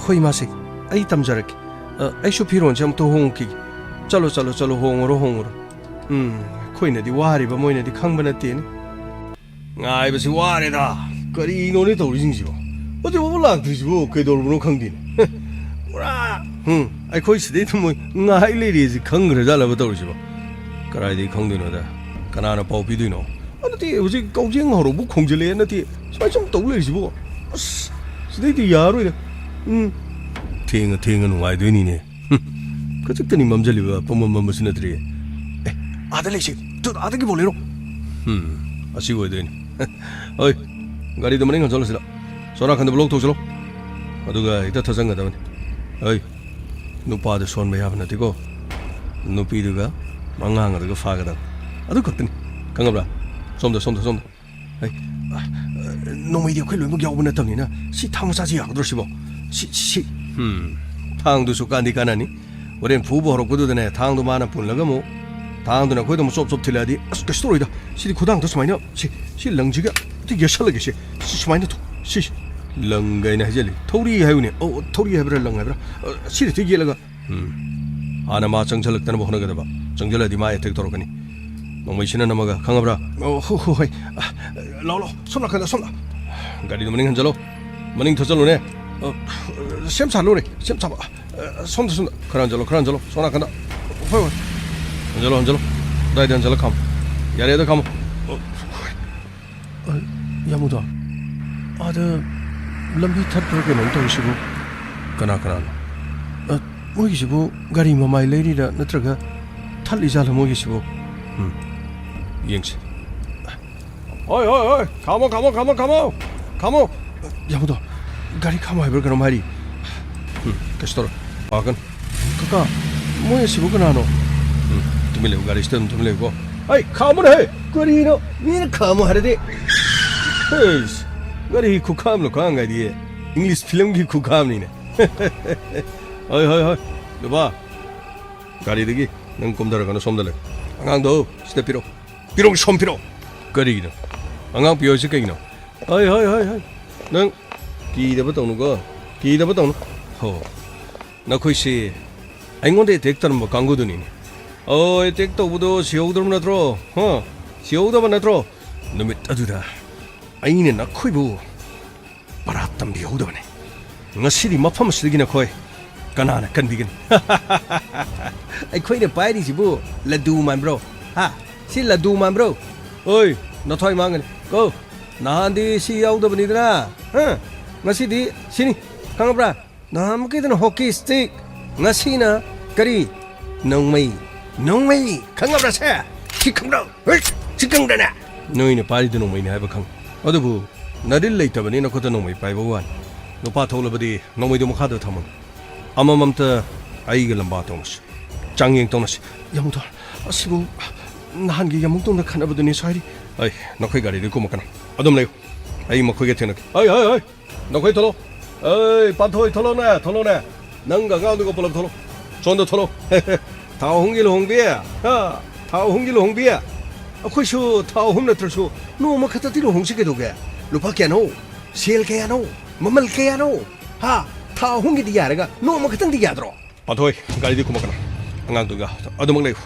ꯍꯣꯏ, ꯏꯃꯥꯁꯦ, ꯑꯩ ꯇꯝꯖꯔꯛꯀꯦ꯫ ꯑ, ꯑꯩꯁꯨ ꯐꯤꯔꯣꯟꯁꯦ ꯑꯃꯨꯛꯇ ꯍꯣꯡꯉꯨꯈꯤꯒꯦ꯫ ꯆꯠꯂꯣ, ꯆꯠꯂꯣ, ꯆꯠꯂꯣ, ꯍꯣꯡꯉꯨꯔꯣ, ꯍꯣꯡꯉꯨꯔꯣ꯫ ꯎꯝ, ꯑꯩꯈꯣꯏꯅꯗꯤ ꯋꯥꯔꯤꯕ, ꯃꯣꯏꯅꯗꯤ ꯈꯪꯕ ꯅꯠꯇꯦꯅꯦ꯫ ꯉꯥꯏꯕꯁꯤ ꯋꯥꯔꯦꯗ꯫ ꯀꯔꯤꯅꯣꯅꯦ ꯇꯧꯔꯤꯁꯤꯡꯁꯤꯕꯣ? ꯍꯧꯖꯤꯛꯐꯥꯎꯕ ꯂꯥꯛꯇ꯭ꯔꯤꯁꯤꯕꯨ ꯀꯩꯗꯧꯔꯕꯅꯣ ꯈꯪꯗꯦꯅꯦ꯫ ꯄꯨꯔꯥ, ꯎꯝ, ꯑꯩꯈꯣꯏ ꯁꯤꯗꯩꯗ ꯃꯣꯏ ꯉꯥꯏ ꯂꯩꯔꯦꯁꯤ ꯈꯪꯈ꯭ꯔꯖꯥꯠꯂꯕ ꯇꯧꯔꯤꯁꯤꯕꯣ? ꯀꯗꯥꯏꯗꯒꯤ ꯈꯪꯗꯣꯏꯅꯣꯗ? ꯀꯅꯥꯅ ꯄꯥꯎ ꯄꯤꯗꯣꯏꯅꯣ? ꯑ, ꯅꯠꯇꯦ, ꯍꯧꯖꯤꯛ ꯀꯧꯖꯦꯡ ꯍꯧꯔꯧꯕ ꯈꯣꯡꯖꯤꯜꯂꯛꯑꯦ, ꯅꯠꯇꯦ, ꯁꯨꯃꯥꯏꯅ ꯁꯨꯝ ꯇꯧ ꯂꯩꯔꯤꯁꯤꯕꯣ? ꯑꯁ, ꯁꯤꯗꯩꯗꯤ ꯌꯥꯔꯣꯏꯗ꯫ ꯎꯝ, ꯊꯦꯡꯉ ꯊꯦꯡꯉ ꯅꯨꯡꯉꯥꯏꯗꯣꯏꯅꯤꯅꯦ꯫ ꯍꯨꯝ, ꯈꯖꯤꯛꯇꯅꯤ ꯃꯝꯖꯜꯂꯤꯕ, ꯄꯨꯝꯃꯝ ꯃꯝꯕꯁꯨ ꯅꯠꯇ꯭ꯔꯤ꯫ ꯑꯦ, ꯑꯥꯗ ꯂꯩꯁꯦ, ꯇꯨ, ꯑꯥꯗꯒꯤ ꯕꯣꯂꯦꯔꯣ꯫ ꯎꯝ, ꯑꯁꯤ ꯑꯣꯏꯗꯣꯏꯅꯤ꯫ ꯍꯣꯏ, ꯒꯥꯔꯤꯗꯣ ꯃꯅꯤꯡ ꯍꯟꯖꯜꯂꯁꯤꯗ꯫ ꯁꯣꯝ ꯅꯥꯀꯟꯗ ꯕ꯭ꯂꯣꯛ ꯇꯧꯁꯤꯜꯂꯣ꯫ ꯑꯗꯨꯒ ꯍꯦꯛꯇ ꯊꯠꯆꯟꯒꯗꯕꯅꯤ꯫ ꯍꯣꯏ, ꯅꯨꯄꯥꯗꯨ ꯁꯣꯟꯕ ꯌꯥꯕ ꯅꯠꯇꯦꯀꯣ꯫ ꯅꯨꯄꯤꯗꯨꯒ ꯑꯉꯥꯡ ꯑꯗꯨꯒ ꯐꯥꯒꯗꯕꯅꯤ꯫ ꯑꯗꯨ ꯈꯛꯇꯅꯤ꯫ ꯈꯪꯉꯕ꯭ꯔꯥ? ꯁꯣꯝꯗ, ꯁꯣꯝꯗ, ꯁꯣꯝꯗ꯫ ꯍꯩ, ꯑ, ꯑ, ꯅꯣꯡꯃꯩꯗꯤ ꯑꯩꯈꯣꯏ ꯂꯣꯏꯅꯃꯛ ꯌꯥꯎꯕ ꯅꯠꯇꯕꯅꯤꯅ, ꯁꯤ ꯊꯥꯡ ꯃꯆꯥꯁꯤ ꯌꯥꯒꯗ꯭ꯔꯣ ꯁꯤꯕꯣ? ꯁꯤ, ꯁꯤ꯫ ꯎꯝ, ꯊꯥꯡꯗꯨꯁꯨ ꯀꯥꯟꯗꯤ ꯀꯥꯟꯅꯅꯤ꯫ ꯍꯣꯔꯦꯟ ꯐꯨꯕ ꯍꯧꯔꯛꯄꯗꯨꯗꯅꯦ, ꯊꯥꯡꯗꯣ ꯃꯥꯅ ꯄꯨꯜꯂꯒ ꯑꯃꯨꯛ, ꯊꯥꯡꯗꯨꯅ ꯑꯩꯈꯣꯏꯗ ꯑꯃꯨꯛ ꯆꯣꯞ ꯆꯣꯞ ꯊꯤꯜꯂꯛꯑꯗꯤ, ꯑꯁ, ꯀꯩꯁꯨ ꯇꯧꯔꯣꯏꯗ꯫ ꯁꯤꯗꯤ ꯈꯨꯗꯥꯡꯗ ꯁꯨꯃꯥꯏꯅ, ꯁꯤ, ꯁꯤ ꯂꯪꯁꯤꯒ ꯑꯝꯇ ꯌꯦꯠꯁꯜꯂꯒꯦ꯫ ꯁꯤ, ꯁꯤ ꯁꯨꯃꯥꯏꯅ ꯊꯣ-, ꯁꯤ, ꯁꯤ꯫ ꯂꯪ ꯀꯥꯏꯅ ꯍꯥꯏꯖꯜꯂꯤ꯫ ꯊꯧꯔꯤ ꯍꯥꯏꯌꯨꯅꯦ꯫ ꯑꯧ, ꯊꯧꯔꯤ ꯍꯥꯏꯕ꯭ꯔꯥ, ꯂꯪ ꯍꯥꯏꯕ꯭ꯔꯥ? ꯑ, ꯁꯤꯗ ꯍꯦꯛꯇ ꯌꯦꯠꯂꯒ꯫ ꯎꯝ꯫ ꯍꯥꯟꯅ ꯃꯥ ꯆꯪꯁꯜꯂꯛꯇꯅꯕ ꯍꯣꯠꯅꯒꯗꯕ꯫ ꯆꯪꯁꯜꯂꯛꯑꯗꯤ ꯃꯥ ꯑꯦꯇꯦꯛ ꯇꯧꯔꯛꯀꯅꯤ꯫ ꯅꯣꯡꯃꯩꯁꯤꯅ ꯅꯝꯃꯒ, ꯈꯪꯉꯕ꯭ꯔꯥ? ꯑꯣ, ꯍꯣ, ꯍꯣ, ꯍꯣꯏ꯫ ꯑ, ꯂꯥꯛꯑꯣ, ꯂꯥꯛꯑꯣ꯫ ꯁꯣꯝ ꯅꯥꯀꯟꯗ, ꯁꯣꯝꯗ꯫ ꯒꯥꯔꯤꯗꯣ ꯃꯅꯤꯡ ꯍꯟꯖꯜꯂꯣ꯫ ꯃꯅꯤꯡ ꯊꯧꯖꯜꯂꯨꯅꯦ꯫ ꯑ, ꯁꯦꯝ ꯁꯥ ꯂꯣꯏꯔꯦ꯫ ꯁꯦꯝ ꯁꯥꯕ꯫ ꯑ, ꯁꯣꯝꯗ, ꯁꯣꯝꯗ꯫ ꯈꯔ ꯍꯟꯖꯜꯂꯣ, ꯈꯔ ꯍꯟꯖꯜꯂꯣ꯫ ꯁꯣꯝ ꯅꯥꯀꯟꯗ꯫ ꯍꯣꯏ, ꯍꯣꯏ꯫ ꯍꯟꯖꯜꯂꯣ, ꯍꯟꯖꯜꯂꯣ꯫ ꯑꯗꯥꯏꯗ ꯍꯟꯖꯜꯂ ꯈꯥꯝꯃꯣ꯫ ꯌꯥꯔꯦ, ꯑꯗ ꯈꯥꯝꯃꯣ꯫ ꯑ, ꯑ, ꯌꯥꯝꯕꯗꯣ, ꯑꯥꯗ ꯂꯝꯕꯤ ꯊꯠꯄ꯭ꯔꯥ ꯀꯩꯅꯣꯝ ꯇꯧꯔꯤꯁꯤꯕꯨ? ꯀꯅꯥ ꯀꯅꯥꯅꯣ? ꯑ, ꯃꯣꯏꯒꯤꯁꯤꯕꯨ ꯒꯥꯔꯤ ꯃꯃꯥꯏ ꯂꯩꯔꯤꯔꯥ ꯅꯠꯇ꯭ꯔꯒ ꯊꯠꯂꯤꯖꯥꯠꯂꯣ ꯃꯣꯏꯒꯤꯁꯤꯕꯨ? ꯎꯝ, ꯌꯦꯡꯁꯤ꯫ ꯍꯣꯏ, ꯍꯣꯏ, ꯍꯣꯏ, ꯈꯥꯝꯃꯣ, ꯈꯥꯝꯃꯣ, ꯈꯥꯝꯃꯣ, ꯈꯥꯝꯃꯣ, ꯈꯥꯝꯃꯣ꯫ ꯌꯥꯝꯕꯗꯣ, ꯒꯥꯔꯤ ꯈꯥꯝꯃꯣ ꯍꯥꯏꯕ꯭ꯔꯥ ꯀꯩꯅꯣꯝ ꯍꯥꯏꯔꯤ꯫ ꯎꯝ, ꯀꯩꯁꯨ ꯇꯧꯔꯣꯏ꯫ ꯄꯥꯈꯠꯀꯅꯨ꯫ ꯀꯀꯥ, ꯃꯣꯏ ꯑꯁꯤꯕꯨ ꯀꯅꯥꯅꯣ? ꯎꯝ, ꯇꯨꯃꯤꯟ ꯂꯩꯌꯨ, ꯒꯥꯔꯤꯁꯤꯗ ꯑꯗꯨꯝ ꯇꯨꯃꯤꯟ ꯂꯩꯌꯨꯀꯣ꯫ ꯍꯩ, ꯈꯥꯝꯃꯨꯅꯦꯍꯦ! ꯀꯔꯤꯅꯣ? ꯃꯤꯅ ꯈꯥꯝꯃꯣ ꯍꯥꯏꯔꯗꯤ꯫ ꯍꯩꯁ, ꯒꯥꯔꯤ ꯈꯨꯈꯥꯝ ꯂꯨꯈꯥꯝ ꯀꯥꯏꯗꯤ English film ꯒꯤ ꯈꯨꯈꯥꯝꯅꯤꯅꯦ꯫ ꯍꯣꯏ, ꯍꯣꯏ, ꯍꯣꯏ, ꯅꯨꯄꯥ, ꯒꯥꯔꯤꯗꯒꯤ ꯅꯪ ꯀꯨꯝꯊꯔꯒꯅꯨ, ꯁꯣꯝꯗ ꯂꯩꯌꯨ꯫ ꯑꯉꯥꯡꯗꯣ ꯁꯤꯗ ꯄꯤꯔꯛꯑꯣ꯫ ꯄꯤꯔꯛꯑꯣ, ꯁꯣꯝ ꯄꯤꯔꯛꯑꯣ꯫ ꯀꯔꯤꯒꯤꯅꯣ? ꯑꯉꯥꯡ ꯄꯤꯌꯣ ꯍꯥꯏꯁꯦ ꯀꯩꯒꯤꯅꯣ? ꯍꯣꯏ, ꯍꯣꯏ, ꯍꯣꯏ, ꯍꯣꯏ꯫ ꯅꯪ ꯀꯤꯗꯕ ꯇꯧꯅꯨꯀꯣ꯫ ꯀꯤꯗꯕ ꯇꯧꯅꯨ꯫ ꯍꯣ꯫ ꯅꯈꯣꯏꯁꯤ ꯑꯩꯉꯣꯟꯗ ꯑꯦꯇꯦꯛ ꯇꯧꯔꯝꯕ ꯀꯥꯡꯕꯨꯗꯨꯅꯤꯅꯦ꯫ ꯑꯣ, ꯑꯦꯇꯦꯛ ꯇꯧꯕꯗꯣ ꯁꯤꯍꯧꯗ꯭ꯔꯕ ꯅꯠꯇ꯭ꯔꯣ? ꯍꯥ? ꯁꯤꯍꯧꯗꯕ ꯅꯠꯇ꯭ꯔꯣ? ꯅꯨꯃꯤꯠ ꯑꯗꯨꯗ ꯑꯩꯅ ꯅꯈꯣꯏꯕꯨ ꯄꯔꯥ ꯇꯝꯕꯤꯍꯧꯗꯕꯅꯤ꯫ ꯉꯁꯤꯗꯤ ꯃꯐꯝ ꯑꯁꯤꯗꯒꯤ ꯅꯈꯣꯏ ꯀꯅꯥꯅ ꯀꯟꯕꯤꯒꯅꯤ? ꯑꯩꯈꯣꯏꯅ ꯄꯥꯏꯔꯤꯁꯤꯕꯨ ꯂꯗꯨ ꯃꯥꯟꯕ꯭ꯔꯣ? ꯍꯥ? ꯁꯤ ꯂꯗꯨ ꯃꯥꯟꯕ꯭ꯔꯣ? ꯑꯣꯏ, ꯅꯊ꯭ꯋꯥꯏ ꯃꯥꯡꯒꯅꯤ꯫ ꯀꯣ, ꯅꯍꯥꯟꯗꯤ ꯁꯤ ꯌꯥꯎꯗꯕꯅꯤꯗꯅ, ꯍꯥ? ꯉꯁꯤꯗꯤ ꯁꯤꯅꯤ, ꯈꯪꯉꯕ꯭ꯔꯥ? ꯅꯍꯥꯟꯃꯨꯛꯀꯤꯗꯨꯅ ꯍꯣꯀꯤ ꯁ꯭ꯇꯤꯛ, ꯉꯁꯤꯅ ꯀꯔꯤ? ꯅꯣꯡꯃꯩ꯫ ꯅꯣꯡꯃꯩ, ꯈꯪꯉꯕ꯭ꯔꯥ ꯁꯦ? ꯁꯤ ꯈꯪꯕ꯭ꯔꯣ? ꯍꯩꯠ! ꯁꯤ ꯈꯪꯗ꯭ꯔꯅꯦ? ꯅꯣꯏꯅ ꯄꯥꯏꯔꯤꯗꯨ ꯅꯣꯡꯃꯩꯅꯤ ꯍꯥꯏꯕ ꯈꯪ-, ꯑꯗꯨꯕꯨ ꯅꯔꯤꯜ ꯂꯩꯇꯕꯅꯤꯅ ꯈꯨꯠꯇ ꯅꯣꯡꯃꯩ ꯄꯥꯏꯕ ꯋꯥꯅꯤ꯫ ꯅꯨꯄꯥ ꯊꯣꯛꯂꯕꯗꯤ ꯅꯣꯡꯃꯩꯗꯨ ꯃꯈꯥꯗ ꯊꯝꯃꯨ꯫ ꯑꯃꯃꯝꯇ ꯑꯩꯒ ꯂꯝꯕꯥ ꯇꯧꯅꯁꯤ꯫ ꯆꯥꯡꯌꯦꯡ ꯇꯧꯅꯁꯤ꯫ ꯌꯥꯝꯕꯗꯣ, ꯑꯁꯤꯕꯨ ꯅꯍꯥꯟꯒꯤ ꯌꯥꯝꯕꯨꯡꯇꯣꯟꯒ ꯈꯠꯅꯕꯗꯨꯅꯤ ꯁ꯭ꯋꯥꯏꯔꯤ꯫ ꯑꯩ, ꯅꯈꯣꯏ ꯒꯥꯔꯤꯗꯒꯤ ꯀꯨꯝꯃꯛꯀꯅꯨ꯫ ꯑꯗꯨꯝ ꯂꯩꯌꯨ꯫ ꯑꯩ ꯃꯈꯣꯏꯒ ꯊꯦꯡꯅꯒꯦ꯫ ꯍꯩ, ꯍꯩ, ꯍꯩ! ꯅꯈꯣꯏ ꯊꯣꯛꯂꯛꯑꯣ꯫ ꯑꯩ, ꯄꯥꯟꯊꯣꯏ, ꯊꯣꯛꯂꯛꯑꯣꯅꯦ, ꯊꯣꯛꯂꯛꯑꯣꯅꯦ꯫ ꯅꯪꯒ ꯑꯉꯥꯡꯗꯨꯒ ꯄꯨꯂꯞ ꯊꯣꯛꯂꯛꯑꯣ꯫ ꯁꯣꯝꯗ ꯊꯣꯛꯂꯛꯑꯣ꯫ ꯊꯥ ꯑꯍꯨꯝꯒꯤ ꯂꯨꯍꯣꯡꯕꯤ꯫ ꯍꯥ? ꯊꯥ ꯑꯍꯨꯝꯒꯤ ꯂꯨꯍꯣꯡꯕꯤ꯫ ꯑꯩꯈꯣꯏꯁꯨ ꯊꯥ ꯑꯍꯨꯝ ꯅꯠꯇ꯭ꯔꯁꯨ ꯅꯣꯡꯃ ꯈꯛꯇꯗꯤ ꯂꯨꯍꯣꯡꯁꯤ ꯀꯩꯗꯧꯒꯦ? ꯂꯨꯄꯥ ꯀꯌꯥꯅꯣ? ꯁꯦꯜ ꯀꯌꯥꯅꯣ? ꯃꯃꯜ ꯀꯌꯥꯅꯣ? ꯍꯥ? ꯊꯥ ꯑꯍꯨꯝꯒꯤꯗꯤ ꯌꯥꯔꯒ ꯅꯣꯡꯃ ꯈꯛꯇꯪꯗꯤ ꯌꯥꯗ꯭ꯔꯣ? ꯄꯥꯟꯊꯣꯏ, ꯒꯥꯔꯤꯗꯤ ꯈꯨꯝꯃꯛꯀꯅꯨ꯫ ꯑꯉꯥꯡꯗꯨꯒ ꯑꯗꯨꯃꯛ ꯂꯩꯌꯨ꯫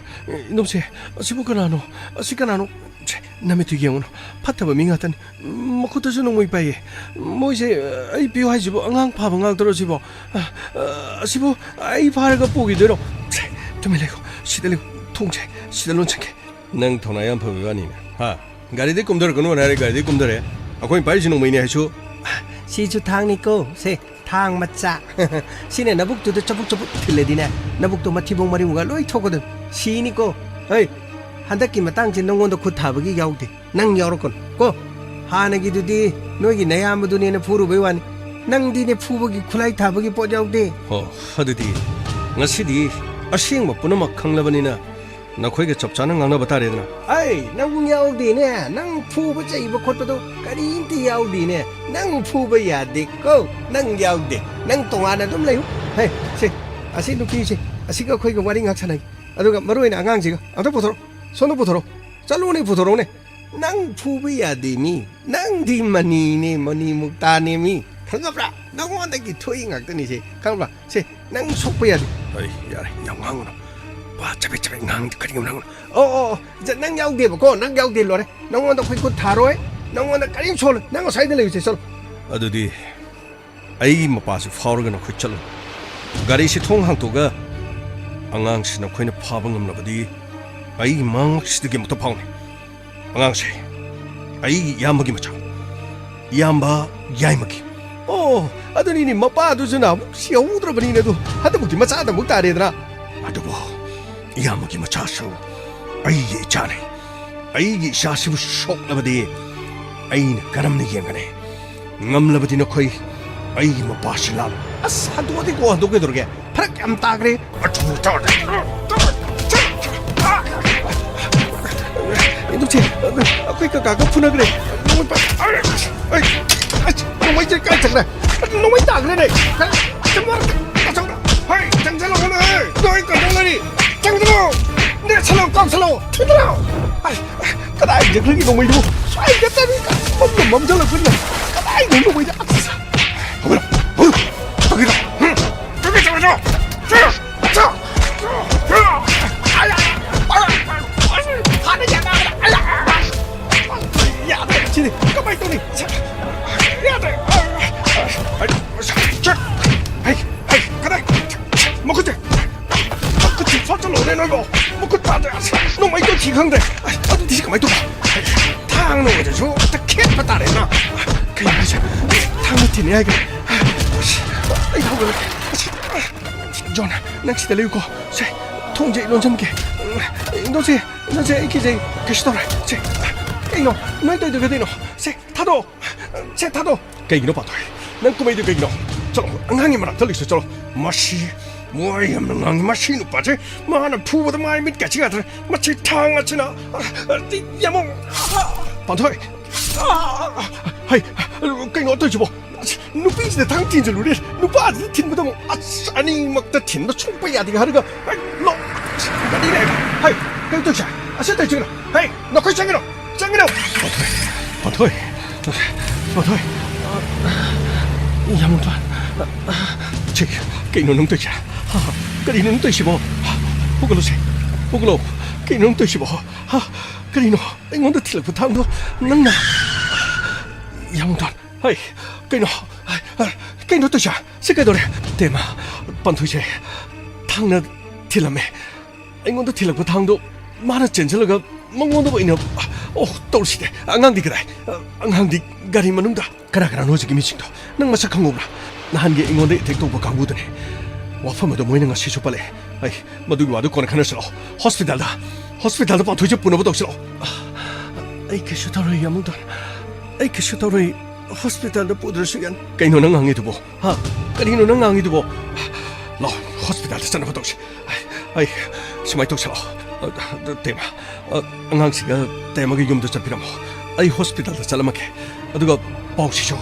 ꯏꯅꯨꯝꯁꯦ, ꯑꯁꯤꯕꯨ ꯀꯅꯥꯅꯣ? ꯑꯁꯤ ꯀꯅꯥꯅꯣ? ꯁꯦ, ꯅꯃꯤꯠꯇꯨ ꯌꯦꯡꯉꯨꯅꯨ꯫ ꯐꯠꯇꯕ ꯃꯤ ꯉꯥꯛꯇꯅꯤ꯫ ꯃꯈꯨꯠꯇꯁꯨ ꯅꯣꯡꯃꯩ ꯄꯥꯏꯌꯦ꯫ ꯃꯣꯏꯁꯦ, ꯑꯩ ꯄꯤꯌꯨ ꯍꯥꯏꯁꯤꯕꯨ ꯑꯉꯥꯡ ꯐꯥꯕ ꯉꯥꯛꯇꯔꯣ ꯁꯤꯕꯣ? ꯑ, ꯑ, ꯑꯁꯤꯕꯨ ꯑꯩ ꯐꯥꯔꯒ ꯄꯨꯈꯤꯗꯣꯏꯔꯣ? ꯁꯦ, ꯇꯨꯃꯤꯟ ꯂꯩꯌꯨ꯫ ꯁꯤꯗ ꯂꯩꯌꯨ꯫ ꯊꯣꯡꯁꯦ ꯁꯤꯗ ꯂꯣꯟꯁꯤꯟꯒꯦ꯫ ꯅꯪ ꯊꯧꯅꯥ ꯌꯥꯝ ꯐꯕ ꯋꯥꯅꯤꯅꯦ꯫ ꯍꯥ? ꯒꯥꯔꯤꯗꯤ ꯀꯨꯝꯊꯔꯛꯀꯅꯨ ꯍꯥꯏꯔꯦ, ꯒꯥꯔꯤꯗꯤ ꯀꯨꯝꯊꯔꯦ꯫ ꯑꯩꯈꯣꯏ ꯄꯥꯏꯔꯤꯁꯤ ꯅꯣꯡꯃꯩꯅꯦ ꯍꯥꯏꯁꯨ꯫ ꯁꯤꯁꯨ ꯊꯥꯡꯅꯤꯀꯣ꯫ ꯁꯦ, ꯊꯥꯡ ꯃꯆꯥ꯫ ꯁꯤꯅ ꯅꯕꯨꯛꯇꯨꯗ ꯆꯕꯨꯛ ꯆꯕꯨꯛ ꯊꯤꯜꯂꯗꯤꯅꯦ, ꯅꯕꯨꯛꯇꯣ ꯃꯊꯤꯕꯣꯡ ꯃꯔꯤꯡꯒ ꯂꯣꯏ ꯊꯣꯛꯀꯗꯣꯏꯅꯤ꯫ ꯁꯤꯅꯤꯀꯣ꯫ ꯍꯩ, ꯍꯟꯗꯛꯀꯤ ꯃꯇꯥꯡꯁꯦ ꯅꯪꯉꯣꯟꯗ ꯈꯨꯠ ꯊꯥꯕꯒꯤ ꯌꯥꯎꯗꯦ꯫ ꯅꯪ ꯌꯥꯎꯔꯛꯀꯅꯨ ꯀꯣ꯫ ꯍꯥꯟꯅꯒꯤꯗꯨꯗꯤ ꯅꯣꯏꯒꯤ ꯅꯌꯥꯝꯕꯗꯨꯅꯦꯅ ꯐꯨꯔꯨꯕꯩ ꯋꯥꯅꯤ꯫ ꯅꯪꯗꯤꯅꯦ ꯐꯨꯕꯒꯤ ꯈꯨꯠꯂꯥꯏ ꯊꯥꯕꯒꯤ ꯄꯣꯠ ꯌꯥꯎꯗꯦ꯫ ꯑꯣ, ꯑꯗꯨꯗꯤ ꯉꯁꯤꯗꯤ ꯑꯁꯦꯡꯕ ꯄꯨꯝꯅꯃꯛ ꯈꯪꯂꯕꯅꯤꯅ ꯅꯈꯣꯏꯒ ꯆꯞ ꯆꯥꯅ ꯉꯥꯡꯅꯕ ꯇꯥꯔꯦꯗꯅ꯫ ꯑꯩ ꯅꯪ ꯌꯥꯎꯗꯦꯅꯦ꯫ ꯅꯪ ꯐꯨꯕ ꯆꯩꯕ ꯈꯣꯠꯄꯗꯣ ꯀꯔꯤꯝꯇ ꯌꯥꯎꯗꯦꯅꯦ꯫ ꯅꯪ ꯐꯨꯕ ꯌꯥꯗꯦ ꯀꯣ꯫ ꯅꯪ ꯌꯥꯎꯗꯦ꯫ ꯅꯪ ꯇꯣꯉꯥꯟꯅ ꯑꯗꯨꯝ ꯂꯩꯌꯨ꯫ ꯍꯦ, ꯁꯦ, ꯑꯁꯤ ꯅꯨꯄꯤꯁꯦ, ꯑꯁꯤꯒ ꯑꯩꯈꯣꯏꯒ ꯋꯥꯔꯤ ꯉꯥꯛ ꯁꯥꯟꯅꯒꯦ꯫ ꯑꯗꯨꯒ ꯃꯔꯨ ꯑꯣꯏꯅ ꯑꯉꯥꯡꯁꯤꯒ ꯑꯝꯇ ꯄꯨꯊꯣꯔꯛꯑꯣ꯫ ꯁꯣꯝꯗ ꯄꯨꯊꯣꯔꯛꯑꯣ꯫ ꯆꯠꯂꯨꯅꯦ, ꯄꯨꯊꯣꯔꯛꯎꯅꯦ꯫ ꯅꯪ ꯐꯨꯕ ꯌꯥꯗꯦ ꯃꯤ꯫ ꯅꯪꯗꯤ ꯃꯅꯤꯅꯦ, ꯃꯅꯤ ꯃꯨꯛꯇꯥꯅꯦ ꯃꯤ꯫ ꯈꯪꯉꯕ꯭ꯔꯥ? ꯅꯪꯉꯣꯟꯗꯒꯤ ꯊꯣꯛꯏ ꯉꯥꯛꯇꯅꯤ ꯁꯦ꯫ ꯈꯪꯉꯕ꯭ꯔꯥ? ꯁꯦ, ꯅꯪ ꯁꯣꯛꯄ ꯌꯥꯗꯦ꯫ ꯑꯩ ꯌꯥꯔꯦ, ꯌꯥꯝ ꯉꯥꯡꯒꯅꯨ꯫ ꯋꯥ ꯆꯕꯦꯠ ꯆꯕꯦꯠ ꯉꯥꯡꯗꯤ ꯀꯔꯤꯒꯤꯅꯣ ꯅꯪ? ꯑꯣ, ꯑꯣ, ꯑꯣ, ꯖ-, ꯅꯪ ꯌꯥꯎꯗꯦꯕꯀꯣ? ꯅꯪ ꯌꯥꯎꯗꯦ, ꯂꯣꯏꯔꯦ꯫ ꯅꯪꯉꯣꯟꯗ ꯑꯩꯈꯣꯏ ꯈꯨꯠ ꯊꯥꯔꯣꯏ, ꯅꯪꯉꯣꯟꯗ ꯀꯔꯤꯝ ꯁꯣꯛꯂꯣꯏ꯫ ꯅꯪ ꯑꯁ꯭ꯋꯥꯏꯗ ꯂꯩꯌꯨꯁꯦ, ꯆꯠꯂꯣ꯫ ꯑꯗꯨꯗꯤ ꯑꯩꯒꯤ ꯃꯄꯥꯁꯤ ꯐꯥꯎꯔꯒ ꯅꯈꯣꯏ ꯆꯠꯂꯨ꯫ ꯒꯥꯔꯤꯁꯤ ꯊꯣꯡ ꯍꯥꯡꯇꯣꯛꯑꯒ ꯑꯉꯥꯡꯁꯤ ꯅꯈꯣꯏꯅ ꯐꯥꯕ ꯉꯝꯂꯕꯗꯤ ꯑꯩꯒꯤ ꯃꯥꯡꯃꯛꯁꯤꯗꯒꯤ ꯑꯃꯨꯛꯇ ꯐꯥꯎꯅꯤ꯫ ꯑꯉꯥꯡꯁꯦ ꯑꯩꯒꯤ ꯏꯌꯥꯝꯕꯒꯤ ꯃꯆꯥ, ꯏꯌꯥꯝꯕ ꯌꯥꯏꯃꯒꯤ꯫ ꯑꯣ, ꯑꯗꯨꯅꯤꯅꯦ, ꯃꯄꯥꯗꯨꯁꯨ ꯅꯍꯥꯟꯃꯨꯛ ꯁꯤꯍꯧꯗ꯭ꯔꯕꯅꯤꯅꯦ, ꯑꯗꯨ ꯍꯟꯗꯛꯃꯨꯛꯇꯤ ꯃꯆꯥꯗ ꯑꯃꯨꯛ ꯇꯥꯔꯦꯗꯅ꯫ ꯑꯗꯨꯕꯨ ꯏꯌꯥꯝꯕꯒꯤ ꯃꯆꯥꯁꯨ ꯑꯩꯒꯤ ꯏꯆꯥꯅꯤ꯫ ꯑꯩꯒꯤ ꯏꯆꯥꯁꯤꯕꯨ ꯁꯣꯛꯂꯕꯗꯤ ꯑꯩꯅ ꯀꯔꯝꯅ ꯌꯦꯡꯒꯅꯤ? ꯉꯝꯂꯕꯗꯤ ꯅꯈꯣꯏ ꯑꯩꯒꯤ ꯃꯄꯥꯁꯤ ꯂꯥꯜꯂꯨ꯫ ꯑꯁ, ꯍꯟꯗꯣꯛꯑꯗꯤꯀꯣ, ꯍꯟꯗꯣꯛꯀꯦ ꯇꯧꯔꯒꯦ꯫ ꯐꯔꯛ ꯌꯥꯝ ꯇꯥꯈ꯭ꯔꯦ꯫ ꯑꯗꯨ ꯇꯧꯔꯗꯤ꯫ ꯏꯅꯨꯡꯁꯦ, ꯑꯩꯈꯣꯏ ꯀꯀꯥꯒ ꯐꯨꯅꯈ꯭ꯔꯦ꯫ ꯅꯣꯡꯃꯩ ꯄꯥꯏ-, ꯑꯩ, ꯑꯩ, ꯑꯩ, ꯅꯣꯡꯃꯩꯁꯦ ꯀꯥꯏ ꯆꯠꯈ꯭ꯔꯦ? ꯅꯣꯡꯃꯩ ꯇꯥꯈ꯭ꯔꯦꯅꯦ꯫ ꯆꯪꯁꯜꯂꯛꯑꯣꯅꯦ! ꯅꯣꯏ ꯀꯩꯗꯧ ꯂꯩꯔꯤ? ꯆꯪꯁꯜꯂꯛꯑꯣ! ꯅꯦꯠꯁꯜꯂꯣ, ꯀꯥꯞꯁꯜꯂꯣ! ꯊꯤꯟꯗ꯭ꯔꯣ! ꯑꯁ, ꯀꯗꯥꯏ ꯆꯠꯈ꯭ꯔꯒꯦ ꯅꯣꯡꯃꯩꯗꯨꯕꯨ? ꯁ꯭ꯋꯥꯏꯗ ꯆꯠꯂꯤ! ꯃꯝꯅ ꯃꯝꯁꯤꯜꯂꯛꯄꯅꯤꯅ ꯀꯗꯥꯏꯗ ꯅꯣꯡꯃꯩꯗ? ꯑꯁ! ꯍꯧꯒꯠꯂꯣ! ꯍꯧꯒꯠꯂꯣ! ꯆꯪꯁꯤꯜꯂꯣ! ꯍꯝ! ꯆꯪꯁꯤꯜꯂꯣ! ꯆꯪꯁꯤꯜꯂꯣ! ꯆꯪꯁꯤꯜꯂꯣ! ꯑꯌꯥ! ꯑꯌꯥ! ꯑꯁ! ꯍꯥꯟꯅ ꯌꯥꯅꯕꯗ! ꯑꯌꯥ! ꯌꯥꯗ꯭ꯔꯦ! ꯁꯤꯗꯤ ꯀꯃꯥꯏꯅ ꯇꯧꯅꯤ? ꯌꯥꯗ꯭ꯔꯦ! ꯍꯩ! ꯍꯩ! ꯀꯗꯥꯏ? ꯃꯈꯨꯠꯁꯦ! ꯃꯈꯨꯠꯁꯦ ꯁꯣꯠꯆꯜꯂꯣꯅꯦ ꯅꯣꯏꯕꯣ! ꯃꯈꯨꯠ ꯄꯥꯗ꯭ꯔꯦ! ꯑꯁ! ꯅꯣꯡꯃꯩꯗꯣ ꯊꯤ ꯈꯪꯗ꯭ꯔꯦ! ꯑꯁ! ꯑꯗꯨꯗꯤ ꯁꯤ ꯀꯃꯥꯏꯅ ꯇꯧꯕ? ꯊꯥꯡꯅ ꯑꯣꯏꯔꯁꯨ ꯑꯝꯇ ꯈꯦꯠꯄ ꯇꯥꯔꯦꯅ! ꯀꯩꯅꯣ ꯍꯥꯏꯁꯦ? ꯊꯥꯡꯅ ꯊꯤꯟꯅꯤ ꯍꯥꯏꯈ꯭ꯔꯦ! ꯑꯁ! ꯑꯩ ꯍꯧꯒꯠꯂꯒꯦ! ꯑꯁ! ꯖꯣꯟ, ꯅꯪ ꯁꯤꯗ ꯂꯩꯌꯨꯀꯣ꯫ ꯁꯦ, ꯊꯣꯡꯁꯦ ꯑꯩ ꯂꯣꯟꯁꯤꯟꯒꯦ꯫ ꯏꯪꯗꯣꯟꯁꯦ, ꯏꯪꯗꯣꯟꯁꯦ, ꯑꯩ ꯀꯤꯖꯩ꯫ ꯀꯩꯁꯨ ꯇꯧꯔꯣꯏ꯫ ꯁꯦ, ꯀꯩꯅꯣ? ꯅꯣꯏ ꯇꯧꯔꯤꯗꯣ ꯀꯩꯗꯧꯅꯣ? ꯁꯦ, ꯊꯥꯗꯣꯛꯑꯣ꯫ ꯁꯦ, ꯊꯥꯗꯣꯛꯑꯣ꯫ ꯀꯩꯒꯤꯅꯣ, ꯄꯥꯟꯊꯣꯏ? ꯅꯪ ꯀꯨꯝꯃꯩꯗꯣ ꯀꯩꯒꯤꯅꯣ? ꯆꯠꯂꯣ, ꯑꯉꯥꯡꯒꯤ ꯃꯅꯥꯛꯇ ꯂꯩꯁꯨ ꯆꯠꯂꯣ꯫ ꯃꯁꯤ, ꯃꯣꯏ ꯌꯥꯝꯅ ꯉꯥꯡꯉꯤ꯫ ꯃꯁꯤ ꯅꯨꯄꯥꯁꯦ, ꯃꯥꯅ ꯐꯨꯕꯗ ꯃꯥꯏ ꯃꯤꯠ ꯀꯥꯁꯤ ꯌꯥꯗ꯭ꯔꯦ꯫ ꯃꯁꯤ ꯊꯥꯡ ꯑꯁꯤꯅ, ꯑ, ꯑ, ꯌꯥꯝꯃꯣ꯫ ꯄꯥꯟꯊꯣꯏ! ꯍꯩ, ꯀꯩꯅꯣ ꯇꯧꯔꯤꯁꯤꯕꯣ? ꯑꯁ, ꯅꯨꯄꯤꯁꯤꯗ ꯊꯥꯡ ꯊꯤꯟꯖꯜꯂꯨꯔꯦ, ꯅꯨꯄꯥꯁꯤꯗ ꯊꯤꯟꯕꯗ ꯑꯃꯨꯛ, ꯑꯁ, ꯑꯅꯤꯃꯛꯇ ꯊꯤꯟꯕ ꯁꯨꯡꯄ ꯌꯥꯗꯦ ꯍꯥꯏꯔꯒ, ꯑꯩ, ꯂꯣ-, ꯑꯁ, ꯒꯥꯔꯤ ꯂꯩꯔꯦ꯫ ꯍꯩ, ꯀꯩꯅꯣ ꯇꯧꯔꯤꯁꯦ? ꯑꯁꯤ ꯇꯧꯔꯤꯁꯤ ꯀꯩꯅꯣ? ꯍꯩ, ꯅꯈꯣꯏ ꯆꯪꯒꯅꯣ! ꯆꯪꯒꯅꯣ! ꯄꯥꯟꯊꯣꯏ, ꯄꯥꯟꯊꯣꯏ, ꯄꯥꯟꯊꯣꯏ꯫ ꯌꯥꯝ ꯋꯥ-, ꯆꯦ, ꯀꯩꯅꯣ ꯅꯪ ꯇꯧꯔꯤꯁꯦ? ꯍꯥ? ꯀꯔꯤꯅꯣ ꯅꯪ ꯇꯧꯔꯤꯁꯤꯕꯣ? ꯍꯧꯒꯠꯂꯣꯁꯦ, ꯍꯧꯒꯠꯂꯣ꯫ ꯀꯩꯅꯣ ꯅꯪ ꯇꯧꯔꯤꯁꯤꯕꯣ? ꯍꯥ? ꯀꯔꯤꯅꯣ? ꯑꯩꯉꯣꯟꯗ ꯊꯤꯜꯂꯛꯄ ꯊꯥꯡꯗꯣ ꯅꯪꯅ? ꯌꯥꯝ ꯋꯥ-, ꯍꯩ, ꯀꯩꯅꯣ? ꯀꯩꯅꯣ ꯇꯧꯁꯥ? ꯁꯤ ꯀꯩꯗꯧꯔꯦ? ꯇꯦꯃ, ꯄꯥꯟꯊꯣꯏꯁꯦ ꯊꯥꯡꯅ ꯊꯤꯜꯂꯝꯃꯦ꯫ ꯑꯩꯉꯣꯟꯗ ꯊꯤꯜꯂꯛꯄ ꯊꯥꯡꯗꯣ ꯃꯥꯅ ꯆꯦꯟꯁꯤꯜꯂꯒ ꯃꯉꯣꯟꯗ ꯑꯣꯏꯅ, ꯑꯣ, ꯇꯧꯔꯤꯁꯤꯗꯤ꯫ ꯑꯉꯥꯡꯗꯤ ꯀꯗꯥꯏ? ꯑꯉꯥꯡꯗꯤ ꯒꯥꯔꯤ ꯃꯅꯨꯡꯗ꯫ ꯀꯅꯥ ꯀꯅꯥꯅꯣ ꯍꯧꯖꯤꯛꯀꯤ ꯃꯤꯁꯤꯡꯗꯣ? ꯅꯪ ꯃꯁꯛ ꯈꯪꯍꯧꯕ꯭ꯔꯥ? ꯅꯍꯥꯟꯒꯤ ꯑꯩꯉꯣꯟꯗ ꯑꯦꯇꯦꯛ ꯇꯧꯕ ꯀꯥꯡꯕꯨꯗꯨꯅꯦ꯫ ꯋꯥꯐꯝ ꯑꯗꯨ ꯃꯣꯏꯅ ꯉꯁꯤꯁꯨ ꯄꯜꯂꯛꯑꯦ꯫ ꯑꯩ ꯃꯗꯨꯒꯤ ꯋꯥꯗꯨ ꯀꯣꯟꯅ ꯈꯟꯅꯁꯤꯔꯣ? ꯍꯣꯁꯄꯤꯇꯥꯜꯗ, ꯍꯣꯁꯄꯤꯇꯥꯜꯗ ꯄꯥꯟꯊꯣꯏꯁꯦ ꯄꯨꯅꯕ ꯇꯧꯁꯤꯔꯣ? ꯑꯩ ꯀꯩꯁꯨ ꯇꯧꯔꯣꯏ, ꯌꯥꯝꯕꯨꯡꯗꯣꯟ꯫ ꯑꯩ ꯀꯩꯁꯨ ꯇꯧꯔꯣꯏ꯫ ꯍꯣꯁꯄꯤꯇꯥꯜꯗ ꯄꯨꯗ꯭ꯔꯁꯨ ꯌꯥꯅꯤ꯫ ꯀꯩꯅꯣ ꯅꯪ ꯉꯥꯡꯉꯤꯗꯨꯕꯣ? ꯍꯥ? ꯀꯔꯤꯅꯣ ꯅꯪ ꯉꯥꯡꯉꯤꯗꯨꯕꯣ? ꯂꯥꯛꯑꯣ, ꯍꯣꯁꯄꯤꯇꯥꯜꯗ ꯆꯠꯅꯕ ꯇꯧꯁꯤ꯫ ꯑꯩ, ꯑꯩ ꯁꯨꯃꯥꯏꯅ ꯇꯧꯁꯤ, ꯂꯥꯛꯑꯣ꯫ ꯑ, ꯑ, ꯇꯦꯃ, ꯑ, ꯑꯉꯥꯡꯁꯤꯒ ꯇꯦꯃꯒꯤ ꯌꯨꯝꯗ ꯆꯠꯄꯤꯔꯝꯃꯣ꯫ ꯑꯩ ꯍꯣꯁꯄꯤꯇꯥꯜꯗ ꯆꯠꯂꯝꯃꯒꯦ꯫ ꯑꯗꯨꯒ ꯄꯥꯎꯁꯤꯁꯨ,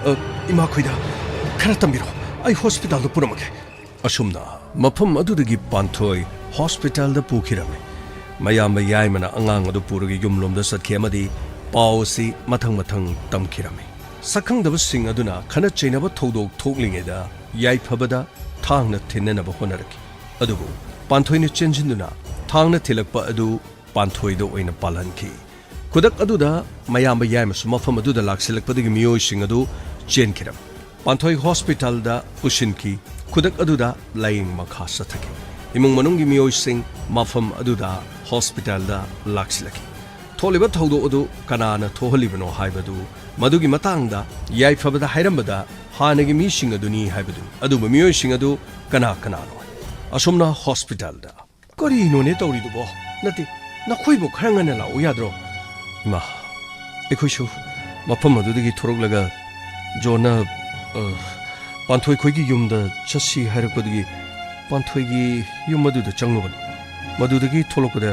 ꯑ, ꯏꯃꯥꯈꯣꯏꯗ ꯈꯔ ꯇꯝꯕꯤꯔꯣ꯫ ꯑꯩ ꯍꯣꯁꯄꯤꯇꯥꯜꯗ ꯄꯨꯔꯝꯃꯒꯦ꯫ ꯑꯁꯨꯝꯅ ꯃꯐꯝ ꯑꯗꯨꯗꯒꯤ ꯄꯥꯟꯊꯣꯏ ꯍꯣꯁꯄꯤꯇꯥꯜꯗ ꯄꯨꯈꯤꯔꯝꯃꯤ꯫ ꯃꯌꯥꯝꯕ ꯌꯥꯏꯃꯅ ꯑꯉꯥꯡ ꯑꯗꯨ ꯄꯨꯔꯒ ꯌꯨꯝꯂꯣꯝꯗ ꯆꯠꯈꯤ ꯑꯃꯗꯤ ꯄꯥꯎ ꯑꯁꯤ ꯃꯊꯪ ꯃꯊꯪ ꯇꯝꯈꯤꯔꯝꯃꯤ꯫ ꯁꯛꯈꯪꯗꯕꯁꯤꯡ ꯑꯗꯨꯅ ꯈꯠꯅ ꯆꯩꯅꯕ ꯊꯧꯗꯣꯛ ꯊꯣꯛꯂꯤꯉꯩꯗ ꯌꯥꯏꯐꯕꯗ ꯊꯥꯡꯅ ꯊꯤꯟꯅꯅꯕ ꯍꯣꯠꯅꯔꯛꯈꯤ꯫ ꯑꯗꯨꯕꯨ ꯄꯥꯟꯊꯣꯏꯅ ꯆꯦꯟꯁꯤꯟꯗꯨꯅ ꯊꯥꯡꯅ ꯊꯤꯜꯂꯛꯄ ꯑꯗꯨ ꯄꯥꯟꯊꯣꯏꯗ ꯑꯣꯏꯅ ꯄꯥꯜꯍꯟꯈꯤ꯫ ꯈꯨꯗꯛ ꯑꯗꯨꯗ ꯃꯌꯥꯝꯕ ꯌꯥꯏꯃꯁꯨ ꯃꯐꯝ ꯑꯗꯨꯗ ꯂꯥꯛꯁꯤꯜꯂꯛꯄꯗꯒꯤ ꯃꯤꯑꯣꯏꯁꯤꯡ ꯑꯗꯨ ꯆꯦꯟꯈꯤꯔꯝꯃꯤ꯫ ꯄꯥꯟꯊꯣꯏ ꯍꯣꯁꯄꯤꯇꯥꯜꯗ ꯄꯨꯁꯤꯟꯈꯤ꯫ ꯈꯨꯗꯛ ꯑꯗꯨꯗ ꯂꯥꯌꯦꯡ ꯃꯈꯥ ꯆꯠꯊꯈꯤ꯫ ꯏꯃꯨꯡ ꯃꯅꯨꯡꯒꯤ ꯃꯤꯑꯣꯏꯁꯤꯡ ꯃꯐꯝ ꯑꯗꯨꯗ ꯍꯣꯁꯄꯤꯇꯥꯜꯗ ꯂꯥꯛꯁꯤꯜꯂꯛꯈꯤ꯫ ꯊꯣꯛꯂꯤꯕ ꯊꯧꯗꯣꯛ ꯑꯗꯨ ꯀꯅꯥꯅ ꯊꯣꯛꯍꯜꯂꯤꯕꯅꯣ ꯍꯥꯏꯕꯗꯨ, ꯃꯗꯨꯒꯤ ꯃꯇꯥꯡꯗ ꯌꯥꯏꯐꯕꯗ ꯍꯥꯏꯔꯝꯕꯗ ꯍꯥꯟꯅꯒꯤ ꯃꯤꯁꯤꯡ ꯑꯗꯨꯅꯤ ꯍꯥꯏꯕꯗꯨ, ꯑꯗꯨꯕꯨ ꯃꯤꯑꯣꯏꯁꯤꯡ ꯑꯗꯨ ꯀꯅꯥ ꯀꯅꯥꯅꯣ? ꯑꯁꯨꯝꯅ ꯍꯣꯁꯄꯤꯇꯥꯜꯗ꯫ ꯀꯔꯤꯅꯣꯅꯦ ꯇꯧꯔꯤꯗꯨꯕꯣ? ꯅꯠꯇꯦ, ꯅꯈꯣꯏꯕꯨ ꯈꯔ ꯉꯟꯅ ꯂꯥꯛꯎ ꯌꯥꯗ꯭ꯔꯣ? ꯏꯃꯥ, ꯑꯩꯈꯣꯏꯁꯨ ꯃꯐꯝ ꯑꯗꯨꯗꯒꯤ ꯊꯣꯔꯛꯂꯒ ꯖꯣꯟꯅ, ꯑ, ꯄꯥꯟꯊꯣꯏ ꯈꯣꯏꯒꯤ ꯌꯨꯝꯗ ꯆꯠꯁꯤ ꯍꯥꯏꯔꯛꯄꯗꯨꯒꯤ ꯄꯥꯟꯊꯣꯏꯒꯤ ꯌꯨꯝ ꯑꯗꯨꯗ ꯆꯪꯂꯨꯕꯅꯤ꯫ ꯃꯗꯨꯗꯒꯤ ꯊꯣꯛꯂꯛꯄꯗ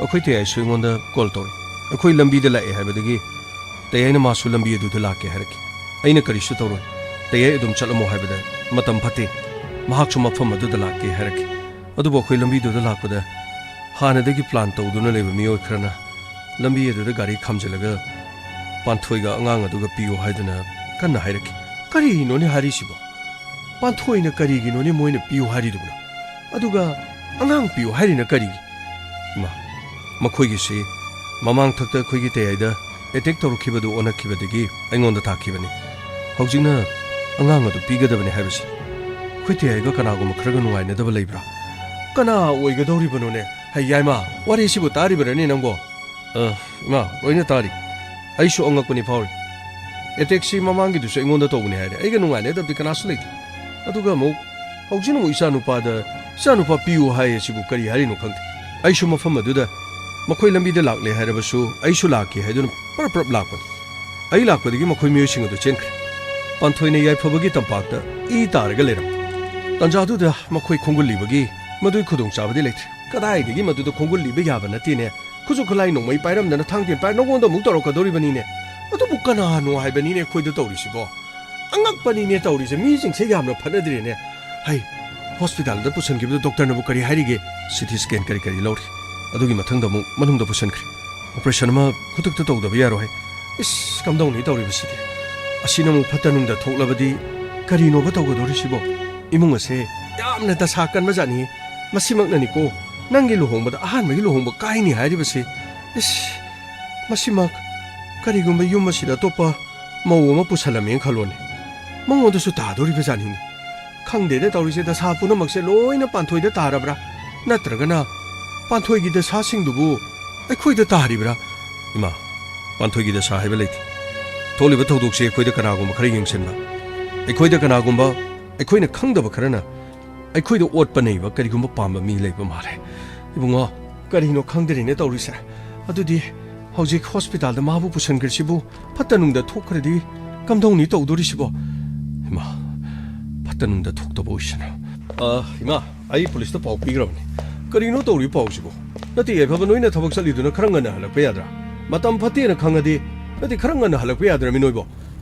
ꯑꯩꯈꯣꯏ ꯇꯌꯥꯏꯁꯨ ꯑꯩꯉꯣꯟꯗ ꯀꯣꯜ ꯇꯧꯔꯛꯏ꯫ ꯑꯩꯈꯣꯏ ꯂꯝꯕꯤꯗ ꯂꯥꯛꯑꯦ ꯍꯥꯏꯕꯗꯒꯤ ꯇꯌꯥꯏꯅ ꯃꯥꯁꯨ ꯂꯝꯕꯤ ꯑꯗꯨꯗ ꯂꯥꯛꯀꯦ ꯍꯥꯏꯔꯛꯈꯤ꯫ ꯑꯩꯅ ꯀꯔꯤꯁꯨ ꯇꯧꯔꯣꯏ, ꯇꯌꯥꯏ ꯑꯗꯨꯝ ꯆꯠꯂꯝꯃꯣ ꯍꯥꯏꯕꯗ ꯃꯇꯝ ꯐꯠꯇꯦ, ꯃꯍꯥꯛꯁꯨ ꯃꯐꯝ ꯑꯗꯨꯗ ꯂꯥꯛꯀꯦ ꯍꯥꯏꯔꯛꯈꯤ꯫ ꯑꯗꯨꯕꯨ ꯑꯩꯈꯣꯏ ꯂꯝꯕꯤꯗꯨꯗ ꯂꯥꯛꯄꯗ ꯍꯥꯟꯅꯗꯒꯤ ꯄ꯭ꯂꯥꯟ ꯇꯧꯗꯨꯅ ꯂꯩꯕ ꯃꯤꯑꯣꯏ ꯈꯔꯅ ꯂꯝꯕꯤ ꯑꯗꯨꯗ ꯒꯥꯔꯤ ꯈꯥꯝꯖꯤꯜꯂꯒ ꯄꯥꯟꯊꯣꯏꯒ ꯑꯉꯥꯡ ꯑꯗꯨꯒ ꯄꯤꯌꯨ ꯍꯥꯏꯗꯨꯅ ꯀꯟꯅ ꯍꯥꯏꯔꯛꯈꯤ꯫ ꯀꯔꯤꯅꯣꯅꯦ ꯍꯥꯏꯔꯤꯁꯤꯕꯣ? ꯄꯥꯟꯊꯣꯏꯅ ꯀꯔꯤꯒꯤꯅꯣꯅꯦ ꯃꯣꯏꯅ ꯄꯤꯌꯨ ꯍꯥꯏꯔꯤꯗꯨꯕꯨ? ꯑꯗꯨꯒ ꯑꯉꯥꯡ ꯄꯤꯌꯨ ꯍꯥꯏꯔꯤꯅ ꯀꯔꯤꯒꯤ? ꯏꯃꯥ, ꯃꯈꯣꯏꯒꯤꯁꯤ ꯃꯃꯥꯡꯊꯛꯇ ꯑꯩꯈꯣꯏꯒꯤ ꯇꯌꯥꯏꯗ ꯑꯦꯇꯦꯛ ꯇꯧꯔꯛꯈꯤꯕꯗꯨ ꯑꯣꯟꯅꯈꯤꯕꯗꯒꯤ ꯑꯩꯉꯣꯟꯗ ꯊꯥꯈꯤꯕꯅꯤ꯫ ꯍꯧꯖꯤꯛꯅ ꯑꯉꯥꯡ ꯑꯗꯨ ꯄꯤꯒꯗꯕꯅꯤ ꯍꯥꯏꯕꯁꯤ꯫ ꯑꯩꯈꯣꯏ ꯇꯌꯥꯏꯒ ꯀꯅꯥꯒꯨꯝꯕ ꯈꯔꯒ ꯅꯨꯡꯉꯥꯏꯅꯗꯕ ꯂꯩꯕ꯭ꯔꯥ? ꯀꯅꯥ ꯑꯣꯏꯒꯗꯧꯔꯤꯕꯅꯣꯅꯦ? ꯍꯩ ꯌꯥꯏꯃ, ꯋꯥꯔꯤꯁꯤꯕꯨ ꯇꯥꯔꯤꯕꯔꯅꯦ ꯅꯪꯕꯣ? ꯑ, ꯏꯃꯥ, ꯂꯣꯏꯅ ꯇꯥꯔꯤ꯫ ꯑꯩꯁꯨ ꯑꯉꯛꯄꯅꯤ ꯐꯥꯎꯔꯤ꯫ ꯑꯦꯇꯦꯛꯁꯤ ꯃꯃꯥꯡꯒꯤꯗꯨꯁꯨ ꯑꯩꯉꯣꯟꯗ ꯇꯧꯕꯅꯤ ꯍꯥꯏꯔꯦ꯫ ꯑꯩꯒ ꯅꯨꯡꯉꯥꯏꯅꯗꯕꯗꯤ ꯀꯅꯥꯁꯨ ꯂꯩꯇꯦ꯫ ꯑꯗꯨꯒ ꯑꯃꯨꯛ ꯍꯧꯖꯤꯛꯅ ꯑꯃꯨꯛ ꯏꯆꯥꯅꯨꯄꯥꯗ, "ꯏꯆꯥꯅꯨꯄꯥ ꯄꯤꯌꯨ" ꯍꯥꯏ ꯑꯁꯤꯕꯨ ꯀꯔꯤ ꯍꯥꯏꯔꯤꯅꯣ ꯈꯪꯗꯦ꯫ ꯑꯩꯁꯨ ꯃꯐꯝ ꯑꯗꯨꯗ ꯃꯈꯣꯏ ꯂꯝꯕꯤꯗ ꯂꯥꯛꯂꯦ ꯍꯥꯏꯔꯕꯁꯨ ꯑꯩꯁꯨ ꯂꯥꯛꯀꯦ ꯍꯥꯏꯗꯨꯅ ꯄ꯭ꯔꯞ ꯄ꯭ꯔꯞ ꯂꯥꯛꯄꯅꯤ꯫ ꯑꯩ ꯂꯥꯛꯄꯗꯒꯤ ꯃꯈꯣꯏ ꯃꯤꯑꯣꯏꯁꯤꯡ ꯑꯗꯨ ꯆꯦꯟꯈ꯭ꯔꯦ꯫ ꯄꯥꯟꯊꯣꯏꯅ ꯌꯥꯏꯐꯕꯒꯤ ꯇꯝꯄꯥꯛꯇ ꯏ ꯇꯥꯔꯒ ꯂꯩꯔꯝꯃꯤ꯫ ꯇꯥꯟꯖꯥꯗꯨꯗ ꯃꯈꯣꯏ ꯈꯣꯡꯒꯨꯜ ꯂꯤꯕꯒꯤ ꯃꯗꯨꯒꯤ ꯈꯨꯗꯣꯡꯆꯥꯕꯗꯤ ꯂꯩꯇ꯭ꯔꯦ꯫ ꯀꯗꯥꯏꯗꯒꯤ ꯃꯗꯨꯗ ꯈꯣꯡꯒꯨꯜ ꯂꯤꯕ ꯌꯥꯕ ꯅꯠꯇꯦꯅꯦ꯫ ꯈꯨꯠꯁꯨ ꯈꯨꯠꯂꯥꯏ ꯅꯣꯡꯃꯩ ꯄꯥꯏꯔꯝꯗꯅ ꯊꯥꯡ ꯇꯦꯟ ꯄꯥꯏꯔ ꯅꯉꯣꯟꯗ ꯑꯃꯨꯛ ꯇꯧꯔꯛꯀꯗꯧꯔꯤꯕꯅꯤꯅꯦ꯫ ꯑꯗꯨꯕꯨ ꯀꯅꯥꯅꯣ ꯍꯥꯏꯕꯅꯤꯅꯦ ꯑꯩꯈꯣꯏꯗ ꯇꯧꯔꯤꯁꯤꯕꯣ? ꯑꯉꯛꯄꯅꯤꯅꯦ ꯇꯧꯔꯤꯁꯦ, ꯃꯤꯁꯤꯡꯁꯦ ꯌꯥꯝꯅ ꯐꯠꯅꯗ꯭ꯔꯦꯅꯦ꯫ ꯍꯩ, ꯍꯣꯁꯄꯤꯇꯥꯜꯗ ꯄꯨꯁꯤꯟꯈꯤꯕꯗꯨ ꯗꯣꯛꯇꯔꯅꯕꯨ ꯀꯔꯤ ꯍꯥꯏꯔꯤꯒꯦ? ꯁꯤ ꯇꯤ ꯁ꯭ꯀꯦꯟ ꯀꯔꯤ ꯀꯔꯤ ꯂꯧꯔꯤ꯫ ꯑꯗꯨꯒꯤ ꯃꯊꯪꯗ ꯑꯃꯨꯛ ꯃꯅꯨꯡꯗ ꯄꯨꯁꯤꯟꯈ꯭ꯔꯦ꯫ ꯑꯣꯄꯔꯦꯁꯟ ꯑꯃ ꯈꯨꯗꯛꯇ ꯇꯧꯗꯕ ꯌꯥꯔꯣꯏ ꯍꯥꯏ꯫ ꯏꯁ, ꯀꯝꯗꯧꯅꯤ ꯇꯧꯔꯤꯕꯁꯤꯗꯤ? ꯑꯁꯤꯅ ꯑꯃꯨꯛ ꯐꯠꯇ ꯅꯨꯡꯗ ꯊꯣꯛꯂꯕꯗꯤ ꯀꯔꯤꯅꯣꯕ ꯇꯧꯒꯗꯧꯔꯤꯁꯤꯕꯣ? ꯏꯃꯨꯡ ꯑꯁꯦ ꯌꯥꯝꯅ ꯗꯁꯥ ꯀꯟꯕꯖꯥꯠꯅꯤ꯫ ꯃꯁꯤꯃꯛꯅꯅꯤꯀꯣ ꯅꯪꯒꯤ ꯂꯨꯍꯣꯡꯕꯗ, ꯑꯍꯥꯟꯕꯒꯤ ꯂꯨꯍꯣꯡꯕ ꯀꯥꯏꯅꯤ ꯍꯥꯏꯔꯤꯕꯁꯤ꯫ ꯏꯁ, ꯃꯁꯤꯃꯛ ꯀꯔꯤꯒꯨꯝꯕ ꯌꯨꯝ ꯑꯁꯤꯗ ꯑꯇꯣꯞꯄ ꯃꯧ ꯑꯃ ꯄꯨꯁꯜꯂꯝꯃꯦꯅ ꯈꯜꯂꯣꯅꯦ, ꯃꯉꯣꯟꯗꯁꯨ ꯇꯥꯗꯣꯔꯤꯕ ꯖꯥꯠꯅꯤꯅꯦ꯫ ꯈꯪꯗꯦꯗ ꯇꯧꯔꯤꯁꯦ, ꯗꯁꯥ ꯄꯨꯝꯅꯃꯛꯁꯦ ꯂꯣꯏꯅ ꯄꯥꯟꯊꯣꯏꯗ ꯇꯥꯔꯕ꯭ꯔꯥ? ꯅꯠꯇ꯭ꯔꯒꯅ ꯄꯥꯟꯊꯣꯏꯒꯤ ꯗꯁꯥꯁꯤꯡꯗꯨꯕꯨ ꯑꯩꯈꯣꯏꯗ ꯇꯥꯔꯤꯕ꯭ꯔꯥ? ꯏꯃꯥ, ꯄꯥꯟꯊꯣꯏꯒꯤ ꯗꯁꯥ ꯍꯥꯏꯕ ꯂꯩꯇꯦ꯫ ꯊꯣꯛꯂꯤꯕ ꯊꯧꯗꯣꯛꯁꯦ ꯑꯩꯈꯣꯏꯗ ꯀꯅꯥꯒꯨꯝꯕ ꯈꯔ ꯌꯦꯡꯁꯤꯟꯕ, ꯑꯩꯈꯣꯏꯗ ꯀꯅꯥꯒꯨꯝꯕ ꯑꯩꯈꯣꯏꯅ ꯈꯪꯗꯕ ꯈꯔꯅ ꯑꯩꯈꯣꯏꯗ ꯑꯣꯠꯄ ꯅꯩꯕ ꯀꯔꯤꯒꯨꯝꯕ ꯄꯥꯝꯕ ꯃꯤ ꯂꯩꯕ ꯃꯥꯜꯂꯦ꯫ ꯏꯕꯨꯡꯉꯣ, ꯀꯔꯤꯅꯣ ꯈꯪꯗ꯭ꯔꯦꯅꯦ ꯇꯧꯔꯤꯁꯦ꯫ ꯑꯗꯨꯗꯤ ꯍꯧꯖꯤꯛ ꯍꯣꯁꯄꯤꯇꯥꯜꯗ ꯃꯥꯕꯨ ꯄꯨꯁꯤꯟꯈ꯭ꯔꯤꯁꯤꯕꯨ ꯐꯠꯇ ꯅꯨꯡꯗ ꯊꯣꯛꯈ꯭ꯔꯗꯤ ꯀꯝꯗꯧꯅꯤ ꯇꯧꯗꯣꯔꯤꯁꯤꯕꯣ? ꯏꯃꯥ, ꯐꯠꯇ ꯅꯨꯡꯗ ꯊꯣꯛꯇꯕ ꯑꯣꯏꯁꯅꯨ꯫ ꯑ, ꯏꯃꯥ, ꯑꯩ ꯄꯨꯂꯤꯁꯇ ꯄꯥꯎ ꯄꯤꯈ꯭ꯔꯕꯅꯤ꯫ ꯀꯔꯤꯅꯣ ꯇꯧꯔꯤ ꯄꯥꯎꯁꯤꯕꯣ? ꯅꯠꯇꯦ, ꯌꯥꯏꯐꯕ, ꯅꯣꯏꯅ ꯊꯕꯛ ꯆꯠꯂꯤꯗꯨꯅ ꯈꯔ ꯉꯟꯅ ꯍꯜꯂꯛꯄ ꯌꯥꯗ꯭ꯔꯥ? ꯃꯇꯝ ꯐꯠꯇꯦꯅ ꯈꯪꯉꯗꯤ, ꯅꯠꯇꯦ, ꯈꯔ ꯉꯟꯅ ꯍꯜꯂꯛꯄ ꯌꯥꯗ꯭ꯔꯃꯤ ꯅꯣꯏꯕꯣ?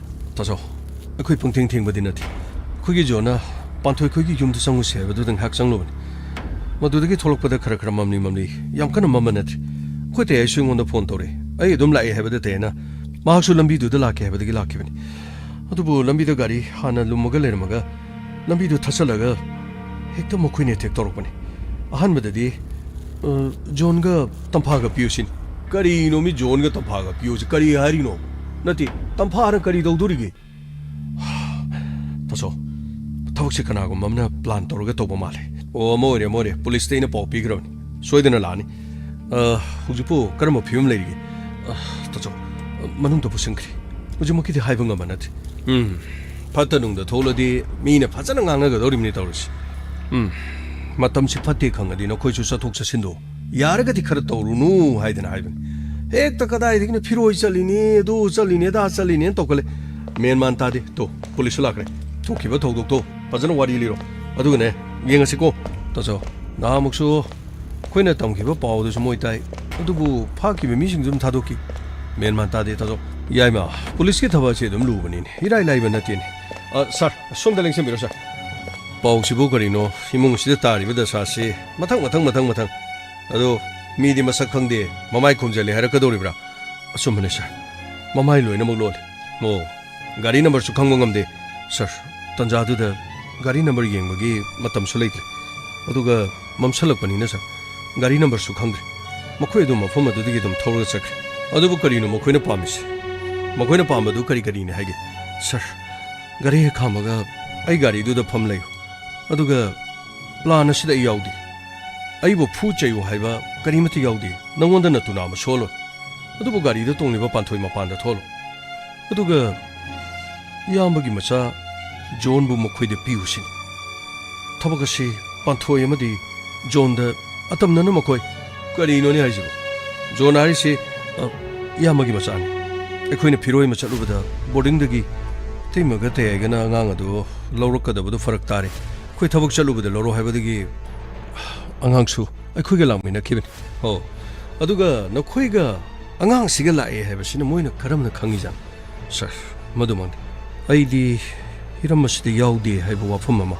ꯇꯥꯆꯧ, ꯑꯩꯈꯣꯏ ꯄꯨꯡꯊꯦꯡ ꯊꯦꯡꯕꯗꯤ ꯅꯠꯇꯦ꯫ ꯑꯩꯈꯣꯏꯒꯤ ꯖꯣꯟꯅ ꯄꯥꯟꯊꯣꯏ ꯈꯣꯏꯒꯤ ꯌꯨꯝꯗ ꯆꯪꯉꯨꯁꯦ ꯍꯥꯏꯕꯗꯨꯗ ꯉꯥꯏꯍꯥꯛ ꯆꯪꯂꯨꯕꯅꯤ꯫ ꯃꯗꯨꯗꯒꯤ ꯊꯣꯛꯂꯛꯄꯗ ꯈꯔ ꯈꯔ ꯃꯝꯂꯤ ꯃꯝꯂꯤ, ꯌꯥꯝ ꯀꯟꯅ ꯃꯝꯕ ꯅꯠꯇ꯭ꯔꯤ꯫ ꯑꯩꯈꯣꯏ ꯇꯌꯥꯏꯁꯨ ꯑꯩꯉꯣꯟꯗ ꯐꯣꯟ ꯇꯧꯔꯛꯑꯦ꯫ ꯑꯩ ꯑꯗꯨꯝ ꯂꯥꯛꯑꯦ ꯍꯥꯏꯕꯗ ꯇꯌꯥꯏꯅ ꯃꯍꯥꯛꯁꯨ ꯂꯝꯕꯤꯗꯨꯗ ꯂꯥꯛꯀꯦ ꯍꯥꯏꯕꯗꯒꯤ ꯂꯥꯛꯈꯤꯕꯅꯤ꯫ ꯑꯗꯨꯕꯨ ꯂꯝꯕꯤꯗ ꯒꯥꯔꯤ ꯍꯥꯟꯅ ꯂꯨꯝꯃꯒ ꯂꯩꯔꯝꯃꯒ ꯂꯝꯕꯤꯗꯨ ꯊꯠꯆꯜꯂꯒ ꯍꯦꯛꯇ ꯃꯈꯣꯏꯅ ꯑꯦꯇꯦꯛ ꯇꯧꯔꯛꯄꯅꯤ꯫ ꯑꯍꯥꯟꯕꯗꯗꯤ, ꯑ, ꯖꯣꯟꯒ ꯇꯝꯐꯥꯒ ꯄꯤꯌꯨ ꯁꯤꯅꯤ꯫ ꯀꯔꯤꯅꯣ ꯃꯤ ꯖꯣꯟꯒ ꯇꯝꯐꯥꯒ ꯄꯤꯌꯨꯁꯤ? ꯀꯔꯤ ꯍꯥꯏꯔꯤꯅꯣ? ꯅꯠꯇꯦ, ꯇꯝꯐꯥꯅ ꯀꯔꯤ ꯇꯧꯗꯣꯔꯤꯒꯦ? ꯇꯥꯆꯧ, ꯊꯕꯛꯁꯦ ꯀꯅꯥꯒꯨꯝꯕ ꯑꯃꯅ ꯄ꯭ꯂꯥꯟ ꯇꯧꯔꯒ ꯇꯧꯕ ꯃꯥꯜꯂꯦ꯫ ꯑꯣ, ꯑꯃ ꯑꯣꯏꯔꯦ, ꯑꯃ ꯑꯣꯏꯔꯦ꯫ ꯄꯨꯂꯤꯁꯇ ꯑꯩꯅ ꯄꯥꯎ ꯄꯤꯈ꯭ꯔꯕꯅꯤ꯫ ꯁꯣꯏꯗꯅ ꯂꯥꯛꯑꯅꯤ꯫ ꯑ, ꯍꯧꯖꯤꯛꯄꯨ ꯀꯔꯝꯕ ꯐꯤꯕꯝ ꯂꯩꯔꯤꯒꯦ? ꯑ, ꯇꯥꯆꯧ, ꯃꯅꯨꯡꯗ ꯄꯨꯁꯤꯟꯈ꯭ꯔꯦ꯫ ꯍꯧꯖꯤꯛꯃꯛꯀꯤꯗꯤ ꯍꯥꯏꯕ ꯉꯝꯕ ꯅꯠꯇꯦ꯫ ꯎꯝ, ꯐꯠꯇ ꯅꯨꯡꯗ ꯊꯣꯛꯂꯗꯤ ꯃꯤꯅ ꯐꯖꯅ ꯉꯥꯡꯅꯒꯗꯧꯔꯤꯕꯅꯤ ꯇꯧꯔꯤꯁꯤ꯫ ꯎꯝ, ꯃꯇꯝꯁꯤ ꯐꯠꯇꯦ ꯈꯪꯉꯗꯤ ꯅꯈꯣꯏꯁꯨ ꯆꯠꯊꯣꯛ ꯆꯠꯁꯤꯟꯗꯣ ꯌꯥꯔꯒꯗꯤ ꯈꯔ ꯇꯧꯔꯨꯅꯨ ꯍꯥꯏꯗꯅ ꯍꯥꯏꯕꯅꯤ꯫ ꯍꯦꯛꯇ ꯀꯗꯥꯏꯗꯒꯤꯅ ꯐꯤꯔꯣꯏ ꯆꯠꯂꯤꯅꯦ, ꯑꯗꯨ ꯆꯠꯂꯤꯅꯦ, ꯑꯗꯥ ꯆꯠꯂꯤꯅꯦꯅ ꯇꯧꯈꯠꯂꯦ꯫ ꯃꯦꯟ ꯃꯥꯟ ꯇꯥꯗꯦ꯫ ꯇꯣ, ꯄꯨꯂꯤꯁꯁꯨ ꯂꯥꯛꯈ꯭ꯔꯦ꯫ ꯊꯣꯛꯈꯤꯕ ꯊꯧꯗꯣꯛꯇꯣ ꯐꯖꯅ ꯋꯥꯔꯤ ꯂꯤꯔꯣ꯫ ꯑꯗꯨꯒꯅꯦ, ꯌꯦꯡꯉꯁꯤꯀꯣ꯫ ꯇꯥꯆꯧ, ꯅꯍꯥꯟꯃꯨꯛꯁꯨ ꯑꯩꯈꯣꯏꯅ ꯇꯝꯈꯤꯕ ꯄꯥꯎꯗꯨꯁꯨ ꯃꯣꯏ ꯇꯥꯏ꯫ ꯑꯗꯨꯕꯨ ꯐꯥꯈꯤꯕ ꯃꯤꯁꯤꯡꯗꯨ ꯑꯗꯨꯝ ꯊꯥꯗꯣꯛꯈꯤ꯫ ꯃꯦꯟ ꯃꯥꯟ ꯇꯥꯗꯦ, ꯇꯥꯆꯧ꯫ ꯌꯥꯏꯃ, ꯄꯨꯂꯤꯁꯀꯤ ꯊꯕꯛ ꯑꯁꯤ ꯑꯗꯨꯝ ꯂꯨꯕꯅꯤꯅꯦ꯫ ꯏꯔꯥꯏ ꯂꯥꯏꯕ ꯅꯠꯇꯦꯅꯦ꯫ ꯑ, ꯁꯥꯔ, ꯁꯣꯝꯗ ꯂꯦꯡꯁꯤꯟꯕꯤꯔꯣ, ꯁꯥꯔ꯫ ꯄꯥꯎꯁꯤꯕꯨ ꯀꯔꯤꯅꯣ? ꯏꯃꯨꯡꯁꯤꯗ ꯇꯥꯔꯤꯕ ꯗꯁꯥꯁꯤ ꯃꯊꯪ, ꯃꯊꯪ, ꯃꯊꯪ, ꯃꯊꯪ꯫ ꯑꯗꯣ ꯃꯤꯗꯤ ꯃꯁꯛ ꯈꯪꯗꯦ, ꯃꯃꯥꯏ ꯈꯨꯝꯖꯤꯜꯂꯦ ꯍꯥꯏꯔꯛꯀꯗꯧꯔꯤꯕ꯭ꯔꯥ? ꯑꯆꯨꯝꯕꯅꯦ ꯁꯥꯔ, ꯃꯃꯥꯏ ꯂꯣꯏꯅꯃꯛ ꯂꯣꯜꯂꯦ꯫ ꯑꯣ, ꯒꯥꯔꯤ ꯅꯝꯕꯔꯁꯨ ꯈꯪꯕ ꯉꯝꯗꯦ꯫ ꯁꯥꯔ, ꯇꯟꯖꯥꯗꯨꯗ ꯒꯥꯔꯤ ꯅꯝꯕꯔ ꯌꯦꯡꯕꯒꯤ ꯃꯇꯝꯁꯨ ꯂꯩꯇ꯭ꯔꯦ꯫ ꯑꯗꯨꯒ ꯃꯝꯁꯜꯂꯛꯄꯅꯤꯅ ꯁꯥꯔ, ꯒꯥꯔꯤ ꯅꯝꯕꯔꯁꯨ ꯈꯪꯗ꯭ꯔꯦ꯫ ꯃꯈꯣꯏ ꯑꯗꯨꯝ ꯃꯐꯝ ꯑꯗꯨꯗꯒꯤ ꯑꯗꯨꯝ ꯊꯧꯔꯒ ꯆꯠꯈ꯭ꯔꯦ꯫ ꯑꯗꯨꯕꯨ ꯀꯔꯤꯅꯣ ꯃꯈꯣꯏꯅ ꯄꯥꯝꯃꯤꯁꯦ? ꯃꯈꯣꯏꯅ ꯄꯥꯝꯕꯗꯨ ꯀꯔꯤ ꯀꯔꯤꯅꯤ ꯍꯥꯏꯒꯦ? ꯁꯥꯔ, ꯒꯥꯔꯤ ꯍꯦꯛ ꯈꯥꯝꯃꯒ ꯑꯩ ꯒꯥꯔꯤꯗꯨꯗ ꯐꯝ ꯂꯩꯌꯨ꯫ ꯑꯗꯨꯒ ꯄ꯭ꯂꯥꯟ ꯑꯁꯤꯗ ꯑꯩ ꯌꯥꯎꯗꯦ꯫ ꯑꯩꯕꯨ ꯐꯨ ꯆꯩꯌꯨ ꯍꯥꯏꯕ ꯀꯔꯤꯃꯠꯇ ꯌꯥꯎꯗꯦ꯫ ꯅꯪꯉꯣꯟꯗ ꯅꯇꯨ ꯅꯥꯝꯃ ꯁꯣꯛꯍꯜꯂꯣꯏ꯫ ꯑꯗꯨꯕꯨ ꯒꯥꯔꯤꯗ ꯇꯣꯡꯂꯤꯕ ꯄꯥꯟꯊꯣꯏ ꯃꯄꯥꯟꯗ ꯊꯣꯛꯍꯜꯂꯣ꯫ ꯑꯗꯨꯒ ꯏꯌꯥꯝꯕꯒꯤ ꯃꯆꯥ ꯖꯣꯟꯕꯨ ꯃꯈꯣꯏꯗ ꯄꯤꯌꯨ ꯁꯤꯅꯤ꯫ ꯊꯕꯛ ꯑꯁꯤ ꯄꯥꯟꯊꯣꯏ ꯑꯃꯗꯤ ꯖꯣꯟꯗ ꯑꯇꯝꯅꯅ ꯃꯈꯣꯏ꯫ ꯀꯔꯤꯅꯣꯅꯦ ꯍꯥꯏꯁꯤꯕꯣ? ꯖꯣꯟ ꯍꯥꯏꯔꯤꯁꯤ, ꯑ, ꯏꯌꯥꯝꯕꯒꯤ ꯃꯆꯥꯅꯤ꯫ ꯑꯩꯈꯣꯏꯅ ꯐꯤꯔꯣꯏ ꯑꯃ ꯆꯠꯂꯨꯕꯗ ꯕꯣꯔꯗꯤꯡꯗꯒꯤ ꯏꯇꯩꯃꯒ ꯇꯌꯥꯏꯒꯅ ꯑꯉꯥꯡ ꯑꯗꯨ ꯂꯧꯔꯛꯀꯗꯕꯗꯨ ꯐꯔꯛ ꯇꯥꯔꯦ꯫ ꯑꯩꯈꯣꯏ ꯊꯕꯛ ꯆꯠꯂꯨꯕꯗ ꯂꯧꯔꯣ ꯍꯥꯏꯕꯗꯒꯤ ꯑꯉꯥꯡꯁꯨ ꯑꯩꯈꯣꯏꯒ ꯂꯥꯛꯃꯤꯟꯅꯈꯤꯕꯅꯤ꯫ ꯑꯣ, ꯑꯗꯨꯒ ꯅꯈꯣꯏꯒ ꯑꯉꯥꯡꯁꯤꯒ ꯂꯥꯛꯑꯦ ꯍꯥꯏꯕꯁꯤꯅ ꯃꯣꯏꯅ ꯀꯔꯝꯅ ꯈꯪꯉꯤꯖꯥꯠꯅꯣ? ꯁꯥꯔ, ꯃꯗꯨꯃꯛꯅꯤ꯫ ꯑꯩꯗꯤ ꯍꯤꯔꯝ ꯑꯁꯤꯗ ꯌꯥꯎꯗꯦ ꯍꯥꯏꯕ ꯋꯥꯐꯝ ꯑꯃ,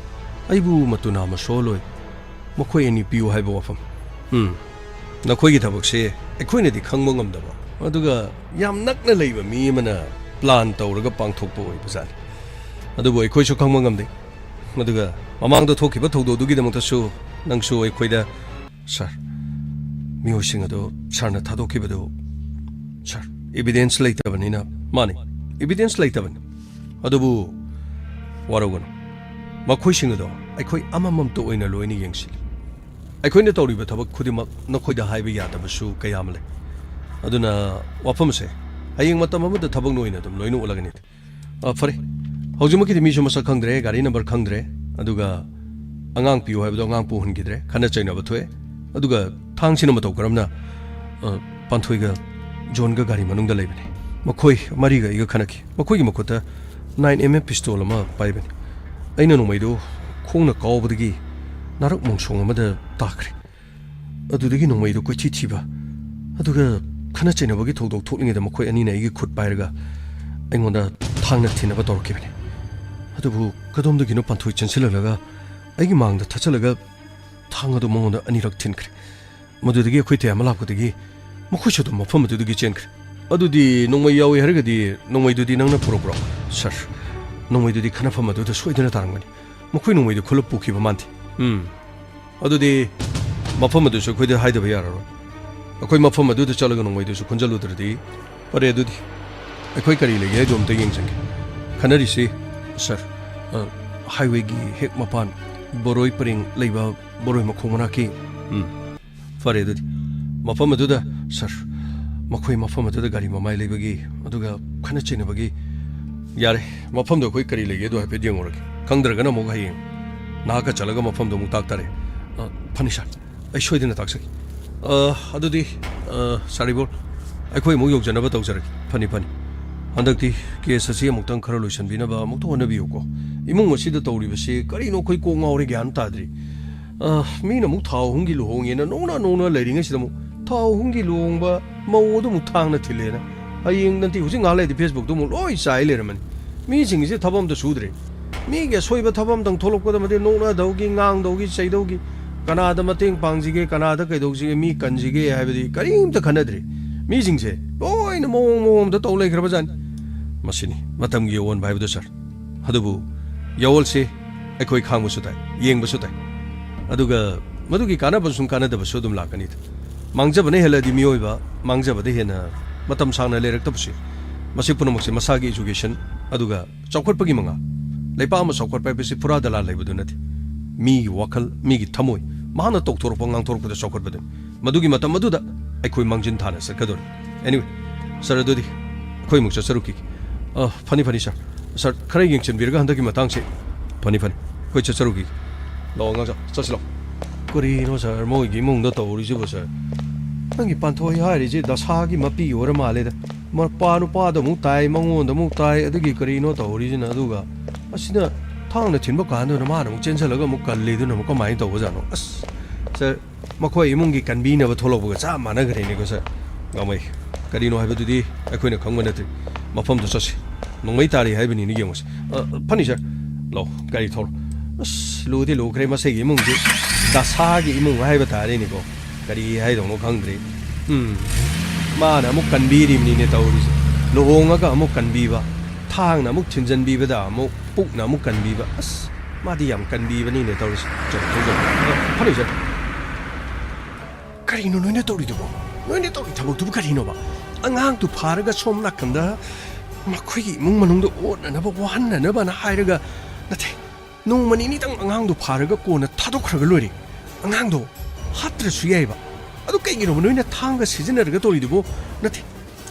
ꯑꯩꯕꯨ ꯃꯇꯨ ꯅꯥꯝꯃ ꯁꯣꯛꯍꯜꯂꯣꯏ, ꯃꯈꯣꯏ ꯑꯅꯤ ꯄꯤꯌꯨ ꯍꯥꯏꯕ ꯋꯥꯐꯝ꯫ ꯎꯝ, ꯅꯈꯣꯏꯒꯤ ꯊꯕꯛꯁꯦ ꯑꯩꯈꯣꯏꯅꯗꯤ ꯈꯪꯕ ꯉꯝꯗꯕ, ꯑꯗꯨꯒ ꯌꯥꯝ ꯅꯛꯅ ꯂꯩꯕ ꯃꯤ ꯑꯃꯅ ꯄ꯭ꯂꯥꯟ ꯇꯧꯔꯒ ꯄꯥꯡꯊꯣꯛꯄ ꯑꯣꯏꯕꯖꯥꯠꯅꯤ꯫ ꯑꯗꯨꯕꯨ ꯑꯩꯈꯣꯏꯁꯨ ꯈꯪꯕ ꯉꯝꯗꯦ꯫ ꯑꯗꯨꯒ ꯃꯃꯥꯡꯗ ꯊꯣꯛꯈꯤꯕ ꯊꯧꯗꯣꯛꯇꯨꯒꯤꯗꯃꯛꯇꯁꯨ ꯅꯪꯁꯨ ꯑꯩꯈꯣꯏꯗ, ꯁꯥꯔ, ꯃꯤꯑꯣꯏꯁꯤꯡ ꯑꯗꯨ ꯁꯥꯔꯅ ꯊꯥꯗꯣꯛꯈꯤꯕꯗꯨ, ꯁꯥꯔ, ꯏꯕꯤꯗꯦꯟꯁ ꯂꯩꯇꯕꯅꯤꯅ꯫ ꯃꯥꯅꯤ, ꯏꯕꯤꯗꯦꯟꯁ ꯂꯩꯇꯕꯅꯤ꯫ ꯑꯗꯨꯕꯨ ꯋꯥꯔꯧꯒꯅꯨ, ꯃꯈꯣꯏꯁꯤꯡ ꯑꯗꯣ ꯑꯩꯈꯣꯏ ꯑꯃꯃꯝꯇ ꯑꯣꯏꯅ ꯂꯣꯏꯅ ꯌꯦꯡꯁꯤꯜꯂꯤ꯫ ꯑꯩꯈꯣꯏꯅ ꯇꯧꯔꯤꯕ ꯊꯕꯛ ꯈꯨꯗꯤꯡꯃꯛ ꯅꯈꯣꯏꯗ ꯍꯥꯏꯕ ꯌꯥꯗꯕꯁꯨ ꯀꯌꯥ ꯑꯃ ꯂꯩ꯫ ꯑꯗꯨꯅ ꯋꯥꯐꯝꯁꯦ ꯍꯌꯦꯡ ꯃꯇꯝ ꯑꯃꯗ ꯊꯕꯛ ꯑꯣꯏꯅ ꯑꯗꯨꯝ ꯂꯣꯏꯅ ꯎꯠꯂꯒꯅꯤ꯫ ꯑ, ꯐꯔꯦ, ꯍꯧꯖꯤꯛꯃꯛꯀꯤꯗꯤ ꯃꯤꯁꯨ ꯃꯁꯛ ꯈꯪꯗ꯭ꯔꯦ, ꯒꯥꯔꯤ ꯅꯝꯕꯔ ꯈꯪꯗ꯭ꯔꯦ, ꯑꯗꯨꯒ ꯑꯉꯥꯡ ꯄꯤꯌꯨ ꯍꯥꯏꯕꯗꯣ ꯑꯉꯥꯡ ꯄꯨꯍꯟꯈꯤꯗ꯭ꯔꯦ, ꯈꯠꯅ ꯆꯩꯅꯕ ꯊꯣꯛꯑꯦ꯫ ꯑꯗꯨꯒ ꯊꯥꯡꯁꯤꯅ ꯃꯇꯧ ꯀꯔꯝꯅ, ꯑ, ꯄꯥꯟꯊꯣꯏꯒ ꯖꯣꯟꯒ ꯒꯥꯔꯤ ꯃꯅꯨꯡꯗ ꯂꯩꯕꯅꯤ꯫ ꯃꯈꯣꯏ ꯃꯔꯤꯒ ꯑꯩꯒ ꯈꯠꯅꯈꯤ꯫ ꯃꯈꯣꯏꯒꯤ ꯃꯈꯨꯠꯇ ꯅꯥꯏꯟ ꯑꯦꯝ ꯑꯦꯝ ꯄꯤꯁꯇꯣꯜ ꯑꯃ ꯄꯥꯏꯕꯅꯤ꯫ ꯑꯩꯅ ꯅꯣꯡꯃꯩꯗꯨ ꯈꯣꯡꯅ ꯀꯥꯎꯕꯗꯒꯤ ꯅꯥꯔꯛ ꯃꯣꯡꯁꯣꯡ ꯑꯃꯗ ꯇꯥꯈ꯭ꯔꯦ꯫ ꯑꯗꯨꯗꯒꯤ ꯅꯣꯡꯃꯩꯗꯨ ꯀꯣꯏꯊꯤ ꯊꯤꯕ, ꯑꯗꯨꯒ ꯈꯠꯅ ꯆꯩꯅꯕꯒꯤ ꯊꯧꯗꯣꯛ ꯊꯣꯛꯂꯤꯉꯩꯗ ꯃꯈꯣꯏ ꯑꯅꯤꯅ ꯑꯩꯒꯤ ꯈꯨꯠ ꯄꯥꯏꯔꯒ ꯑꯩꯉꯣꯟꯗ ꯊꯥꯡꯅ ꯊꯤꯟꯅꯕ ꯇꯧꯔꯛꯈꯤꯕꯅꯤ꯫ ꯑꯗꯨꯕꯨ ꯀꯗꯣꯝꯗꯒꯤꯅꯣ ꯄꯥꯟꯊꯣꯏ ꯆꯦꯟꯁꯤꯜꯂꯛꯂꯒ ꯑꯩꯒꯤ ꯃꯥꯡꯗ ꯊꯠꯆꯜꯂꯒ ꯊꯥꯡ ꯑꯗꯨ ꯃꯉꯣꯟꯗ ꯑꯅꯤꯔꯛ ꯊꯤꯟꯈ꯭ꯔꯦ꯫ ꯃꯗꯨꯗꯒꯤ ꯑꯩꯈꯣꯏ ꯇꯌꯥꯝꯕ ꯂꯥꯛꯄꯗꯒꯤ ꯃꯈꯣꯏꯁꯨ ꯑꯗꯨꯝ ꯃꯐꯝ ꯑꯗꯨꯗꯒꯤ ꯆꯦꯟꯈ꯭ꯔꯦ꯫ ꯑꯗꯨꯗꯤ ꯅꯣꯡꯃꯩ ꯌꯥꯎꯏ ꯍꯥꯏꯔꯒꯗꯤ ꯅꯣꯡꯃꯩꯗꯨꯗꯤ ꯅꯪꯅ ꯄꯨꯔꯛꯄ꯭ꯔꯣ? ꯁꯥꯔ, ꯅꯣꯡꯃꯩꯗꯨꯗꯤ ꯈꯟꯅꯐꯝ ꯑꯗꯨꯗ ꯁꯣꯏꯗꯅ ꯇꯥꯔꯝꯒꯅꯤ꯫ ꯃꯈꯣꯏ ꯅꯣꯡꯃꯩꯗꯨ ꯈꯨꯜꯂ ꯄꯨꯈꯤꯕ ꯃꯥꯟꯗꯦ꯫ ꯎꯝ꯫ ꯑꯗꯨꯗꯤ ꯃꯐꯝ ꯑꯗꯨꯁꯨ ꯑꯩꯈꯣꯏꯗ ꯍꯥꯏꯗꯕ ꯌꯥꯔꯔꯣꯏ꯫ ꯑꯩꯈꯣꯏ ꯃꯐꯝ ꯑꯗꯨꯗ ꯆꯠꯂꯒ ꯅꯣꯡꯃꯩꯗꯨꯁꯨ ꯈꯨꯟꯖꯜꯂꯨꯗ꯭ꯔꯗꯤ ꯐꯔꯦ꯫ ꯑꯗꯨꯗꯤ ꯑꯩꯈꯣꯏ ꯀꯔꯤ ꯂꯩꯒꯦ ꯍꯥꯏꯗꯣ ꯑꯝꯇ ꯌꯦꯡꯖꯒꯦ꯫ ꯈꯟꯅꯔꯤꯁꯤ, ꯁꯥꯔ, ꯑ, ꯍꯥꯏꯋꯦꯒꯤ ꯍꯦꯛ ꯃꯄꯥꯟ ꯕꯣꯔꯣꯏ ꯄꯔꯦꯡ ꯂꯩꯕ ꯕꯣꯔꯣꯏ ꯃꯈꯣꯡ ꯃꯅꯥꯛꯀꯤ, ꯎꯝ, ꯐꯔꯦ꯫ ꯑꯗꯨꯗꯤ ꯃꯐꯝ ꯑꯗꯨꯗ, ꯁꯥꯔ, ꯃꯈꯣꯏ ꯃꯐꯝ ꯑꯗꯨꯗ ꯒꯥꯔꯤ ꯃꯃꯥꯏ ꯂꯩꯕꯒꯤ, ꯑꯗꯨꯒ ꯈꯠꯅ ꯆꯩꯅꯕꯒꯤ, ꯌꯥꯔꯦ, ꯃꯐꯝꯗꯣ ꯑꯩꯈꯣꯏ ꯀꯔꯤ ꯂꯩꯒꯦꯗꯣ ꯍꯥꯏꯐꯦꯠ ꯌꯦꯡꯉꯨꯔꯒꯦ꯫ ꯈꯪꯗ꯭ꯔꯒꯅ ꯑꯃꯨꯛ ꯍꯌꯦꯡ ꯅꯍꯥꯛꯀ ꯆꯠꯂꯒ ꯃꯐꯝꯗꯣ ꯑꯃꯨꯛ ꯇꯥꯛ ꯇꯥꯔꯦ꯫ ꯑ, ꯐꯅꯤ ꯁꯥꯔ, ꯑꯩ ꯁꯣꯏꯗꯅ ꯇꯥꯛꯆꯒꯦ꯫ ꯑ, ꯑꯗꯨꯗꯤ, ꯑ, ꯁꯥꯔ ꯏꯕꯣꯜ, ꯑꯩꯈꯣꯏ ꯑꯃꯨꯛ ꯌꯧꯖꯅꯕ ꯇꯧꯖꯔꯒꯦ꯫ ꯐꯅꯤ, ꯐꯅꯤ꯫ ꯍꯟꯗꯛꯇꯤ ꯀꯦꯁ ꯑꯁꯤ ꯑꯃꯨꯛꯇꯪ ꯈꯔ ꯂꯣꯏꯁꯤꯟꯕꯤꯅꯕ ꯑꯃꯨꯛꯇ ꯍꯣꯠꯅꯕꯤꯌꯨꯀꯣ꯫ ꯏꯃꯨꯡ ꯑꯁꯤꯗ ꯇꯧꯔꯤꯕꯁꯤ ꯀꯔꯤꯅꯣ ꯑꯩꯈꯣꯏ ꯀꯣꯛ ꯉꯥꯎꯔꯦ, ꯒ꯭ꯌꯥꯟ ꯇꯥꯗ꯭ꯔꯤ꯫ ꯑ, ꯃꯤꯅ ꯑꯃꯨꯛ ꯊꯥ ꯑꯍꯨꯝꯒꯤ ꯂꯨꯍꯣꯡꯉꯦꯅ ꯅꯣꯡꯅ ꯅꯣꯡꯅ ꯂꯩꯔꯤꯉꯩꯁꯤꯗ ꯑꯃꯨꯛ ꯊꯥ ꯑꯍꯨꯝꯒꯤ ꯂꯨꯍꯣꯡꯕ ꯃꯧ ꯑꯗꯨ ꯑꯃꯨꯛ ꯊꯥꯡꯅ ꯊꯤꯜꯂꯦꯅ꯫ ꯍꯌꯦꯡ ꯅꯠꯇꯦ, ꯍꯧꯖꯤꯛ ꯉꯥꯏꯍꯥꯛ ꯂꯩꯔꯗꯤ ꯐꯦꯁꯕꯨꯛꯇ ꯑꯃꯨꯛ ꯂꯣꯏ ꯆꯥꯏ ꯂꯩꯔꯝꯃꯅꯤ꯫ ꯃꯤꯁꯤꯡꯁꯦ ꯊꯕꯛ ꯑꯝꯇ ꯁꯨꯗ꯭ꯔꯦ꯫ ꯃꯤꯒꯤ ꯑꯁꯣꯏꯕ ꯊꯕꯛ ꯑꯝꯇꯪ ꯊꯣꯛꯂꯛꯄꯗ ꯃꯗꯤ ꯅꯣꯛꯅꯗꯧꯒꯤ, ꯉꯥꯡꯗꯧꯒꯤ, ꯆꯩꯗꯧꯒꯤ, ꯀꯅꯥꯗ ꯃꯇꯦꯡ ꯄꯥꯡꯁꯤꯒꯦ, ꯀꯅꯥꯗ ꯀꯩꯗꯧꯁꯤꯒꯦ, ꯃꯤ ꯀꯟꯁꯤꯒꯦ ꯍꯥꯏꯕꯗꯤ ꯀꯔꯤꯝꯇ ꯈꯟꯅꯗ꯭ꯔꯦ꯫ ꯃꯤꯁꯤꯡꯁꯦ ꯂꯣꯏꯅ ꯃꯑꯣꯡ ꯃꯑꯣꯡꯗ ꯇꯧ ꯂꯩꯈ꯭ꯔꯕꯖꯥꯠꯅꯤ꯫ ꯃꯁꯤꯅꯤ ꯃꯇꯝꯒꯤ ꯑꯑꯣꯟꯕ ꯍꯥꯏꯕꯗꯣ, ꯁꯥꯔ꯫ ꯑꯗꯨꯕꯨ ꯌꯥꯑꯣꯜꯁꯦ ꯑꯩꯈꯣꯏ ꯈꯥꯡꯕꯁꯨ ꯇꯥꯏ, ꯌꯦꯡꯕꯁꯨ ꯇꯥꯏ꯫ ꯑꯗꯨꯒ ꯃꯗꯨꯒꯤ ꯀꯥꯟꯅꯕ ꯑꯃꯁꯨꯡ ꯀꯥꯟꯅꯗꯕꯁꯨ ꯑꯗꯨꯝ ꯂꯥꯛꯀꯅꯤꯗ꯫ ꯃꯥꯡꯖꯕꯅ ꯍꯦꯜꯂꯗꯤ ꯃꯤꯑꯣꯏꯕ ꯃꯥꯡꯖꯕꯗ ꯍꯦꯟꯅ ꯃꯇꯝ ꯁꯥꯡꯅ ꯂꯩꯔꯛꯇꯕꯁꯨ ꯌꯥꯏ꯫ ꯃꯁꯤ ꯄꯨꯝꯅꯃꯛꯁꯦ ꯃꯁꯥꯒꯤ education ꯑꯗꯨꯒ ꯆꯥꯎꯈꯠꯄꯒꯤ ꯃꯉꯥꯜ꯫ ꯂꯩꯄꯥꯛ ꯑꯃ ꯆꯥꯎꯈꯠꯄ ꯍꯥꯏꯕꯁꯤ ꯐꯨꯔꯥ ꯗꯂꯥꯜ ꯂꯩꯕꯗꯨ ꯅꯠꯇꯦ꯫ ꯃꯤꯒꯤ ꯋꯥꯈꯜ, ꯃꯤꯒꯤ ꯊꯃꯣꯏ, ꯃꯍꯥꯛꯅ ꯇꯧꯊꯣꯔꯛꯄ, ꯉꯥꯡꯊꯣꯔꯛꯄꯗ ꯆꯥꯎꯈꯠꯄꯗꯨꯅꯤ꯫ ꯃꯗꯨꯒꯤ ꯃꯇꯝ ꯑꯗꯨꯗ ꯑꯩꯈꯣꯏ ꯃꯥꯡꯖꯤꯟ ꯊꯥꯅ ꯆꯠꯀꯗꯧꯔꯤ꯫ Anyway, ꯁꯥꯔ, ꯑꯗꯨꯗꯤ ꯑꯩꯈꯣꯏ ꯑꯃꯨꯛ ꯆꯠꯆꯔꯨꯈꯤꯒꯦ꯫ ꯑ, ꯐꯅꯤ, ꯐꯅꯤ, ꯁꯥꯔ꯫ ꯁꯥꯔ, ꯈꯔ ꯌꯦꯡꯁꯤꯟꯕꯤꯔꯒ ꯍꯟꯗꯛꯀꯤ ꯃꯇꯥꯡꯁꯦ꯫ ꯐꯅꯤ, ꯐꯅꯤ, ꯑꯩꯈꯣꯏ ꯆꯠꯆꯔꯨꯈꯤꯒꯦ꯫ ꯂꯥꯛꯑꯣ, ꯑꯉꯥꯡ, ꯆꯠꯁꯤ ꯂꯥꯛꯑꯣ꯫ ꯀꯔꯤꯅꯣ, ꯁꯥꯔ, ꯃꯣꯏꯒꯤ ꯏꯃꯨꯡꯗ ꯇꯧꯔꯤꯁꯤꯕꯨ, ꯁꯥꯔ? ꯅꯪꯒꯤ ꯄꯥꯟꯊꯣꯏ ꯍꯥꯏꯔꯤꯁꯤ ꯗꯁꯥꯒꯤ ꯃꯄꯤ ꯑꯣꯏꯔ ꯃꯥꯜꯂꯦꯗ꯫ ꯃꯄꯥ ꯅꯨꯄꯥꯗ ꯑꯃꯨꯛ ꯇꯥꯏ, ꯃꯉꯣꯟꯗ ꯑꯃꯨꯛ ꯇꯥꯏ, ꯑꯗꯨꯒꯤ ꯀꯔꯤꯅꯣ ꯇꯧꯔꯤꯁꯤꯅ? ꯑꯗꯨꯒ ꯑꯁꯤꯅ ꯊꯥꯡꯅ ꯊꯤꯟꯕ ꯀꯥꯟꯗꯨꯅ ꯃꯥꯅ ꯑꯃꯨꯛ ꯆꯦꯟꯁꯤꯜꯂꯒ ꯑꯃꯨꯛ ꯀꯜꯂꯤꯗꯨꯅ ꯑꯃꯨꯛ ꯀꯃꯥꯏꯅ ꯇꯧꯕꯖꯥꯠꯅꯣ? ꯑꯁ, ꯁꯥꯔ, ꯃꯈꯣꯏ ꯏꯃꯨꯡꯒꯤ ꯀꯟꯕꯤꯅꯕ ꯊꯣꯛꯂꯛꯄꯒ ꯆꯞ ꯃꯥꯟꯅꯈ꯭ꯔꯦꯅꯦꯀꯣ, ꯁꯥꯔ꯫ ꯉꯝꯃꯩ꯫ ꯀꯔꯤꯅꯣ ꯍꯥꯏꯕꯗꯨꯗꯤ ꯑꯩꯈꯣꯏꯅ ꯈꯪꯕ ꯅꯠꯇ꯭ꯔꯤ꯫ ꯃꯐꯝꯗꯨ ꯆꯠꯁꯤ꯫ ꯅꯣꯡꯃꯩ ꯇꯥꯔꯤ ꯍꯥꯏꯕꯅꯤꯅꯦ, ꯌꯦꯡꯉꯨꯁꯦ꯫ ꯑ, ꯐꯅꯤ, ꯁꯥꯔ꯫ ꯂꯥꯎ, ꯒꯥꯔꯤ ꯊꯧꯔꯣ꯫ ꯑꯁ, ꯂꯨꯗꯤ ꯂꯨꯈ꯭ꯔꯦ ꯃꯁꯤꯒꯤ ꯏꯃꯨꯡꯁꯦ꯫ ꯗꯁꯥꯒꯤ ꯏꯃꯨꯡ ꯍꯥꯏꯕ ꯇꯥꯔꯦꯅꯦꯀꯣ꯫ ꯀꯔꯤ ꯍꯥꯏꯗꯧꯅꯣ ꯈꯪꯗ꯭ꯔꯦ꯫ ꯎꯝ, ꯃꯥꯅ ꯑꯃꯨꯛ ꯀꯟꯕꯤꯔꯤꯕꯅꯤꯅꯦ ꯇꯧꯔꯤꯁꯦ꯫ ꯂꯨꯍꯣꯡꯉꯒ ꯑꯃꯨꯛ ꯀꯟꯕꯤꯕ, ꯊꯥꯡꯅ ꯑꯃꯨꯛ ꯊꯤꯟꯖꯟꯕꯤꯕꯗ ꯑꯃꯨꯛ ꯄꯨꯛꯅ ꯑꯃꯨꯛ ꯀꯟꯕꯤꯕ꯫ ꯑꯁ, ꯃꯥꯗꯤ ꯌꯥꯝ ꯀꯟꯕꯤꯕꯅꯤꯅꯦ ꯇꯧꯔꯤꯁꯦ꯫ ꯆꯠꯂꯣ, ꯆꯠꯂꯣ, ꯆꯠꯂꯣ꯫ ꯑ, ꯐꯅꯤ, ꯁꯥꯔ꯫ ꯀꯔꯤꯅꯣ ꯅꯣꯏꯅ ꯇꯧꯔꯤꯗꯨꯕꯣ? ꯅꯣꯏꯅ ꯇꯧꯔꯤ ꯊꯕꯛꯇꯨꯕꯨ ꯀꯔꯤꯅꯣꯕ? ꯑꯉꯥꯡꯗꯨ ꯐꯥꯔꯒ ꯁꯣꯝ ꯅꯥꯀꯟꯗ ꯃꯈꯣꯏꯒꯤ ꯏꯃꯨꯡ ꯃꯅꯨꯡꯗ ꯑꯣꯠꯅꯅꯕ, ꯋꯥꯍꯟꯅꯅꯕꯅ ꯍꯥꯏꯔꯒ, ꯅꯠꯇꯦ, ꯅꯣꯡꯃ ꯅꯤꯅꯤꯗꯪ ꯑꯉꯥꯡꯗꯣ ꯐꯥꯔꯒ ꯀꯣꯟꯅ ꯊꯥꯗꯣꯛꯈ꯭ꯔꯒ ꯂꯣꯏꯔꯦ꯫ ꯑꯉꯥꯡꯗꯣ ꯍꯥꯠꯇ꯭ꯔꯁꯨ ꯌꯥꯏꯕ꯫ ꯑꯗꯨ ꯀꯩꯒꯤꯅꯣꯕ ꯅꯣꯏꯅ ꯊꯥꯡꯒ ꯁꯤꯖꯤꯟꯅꯔꯒ ꯇꯧꯔꯤꯗꯨꯕꯣ? ꯅꯠꯇꯦ,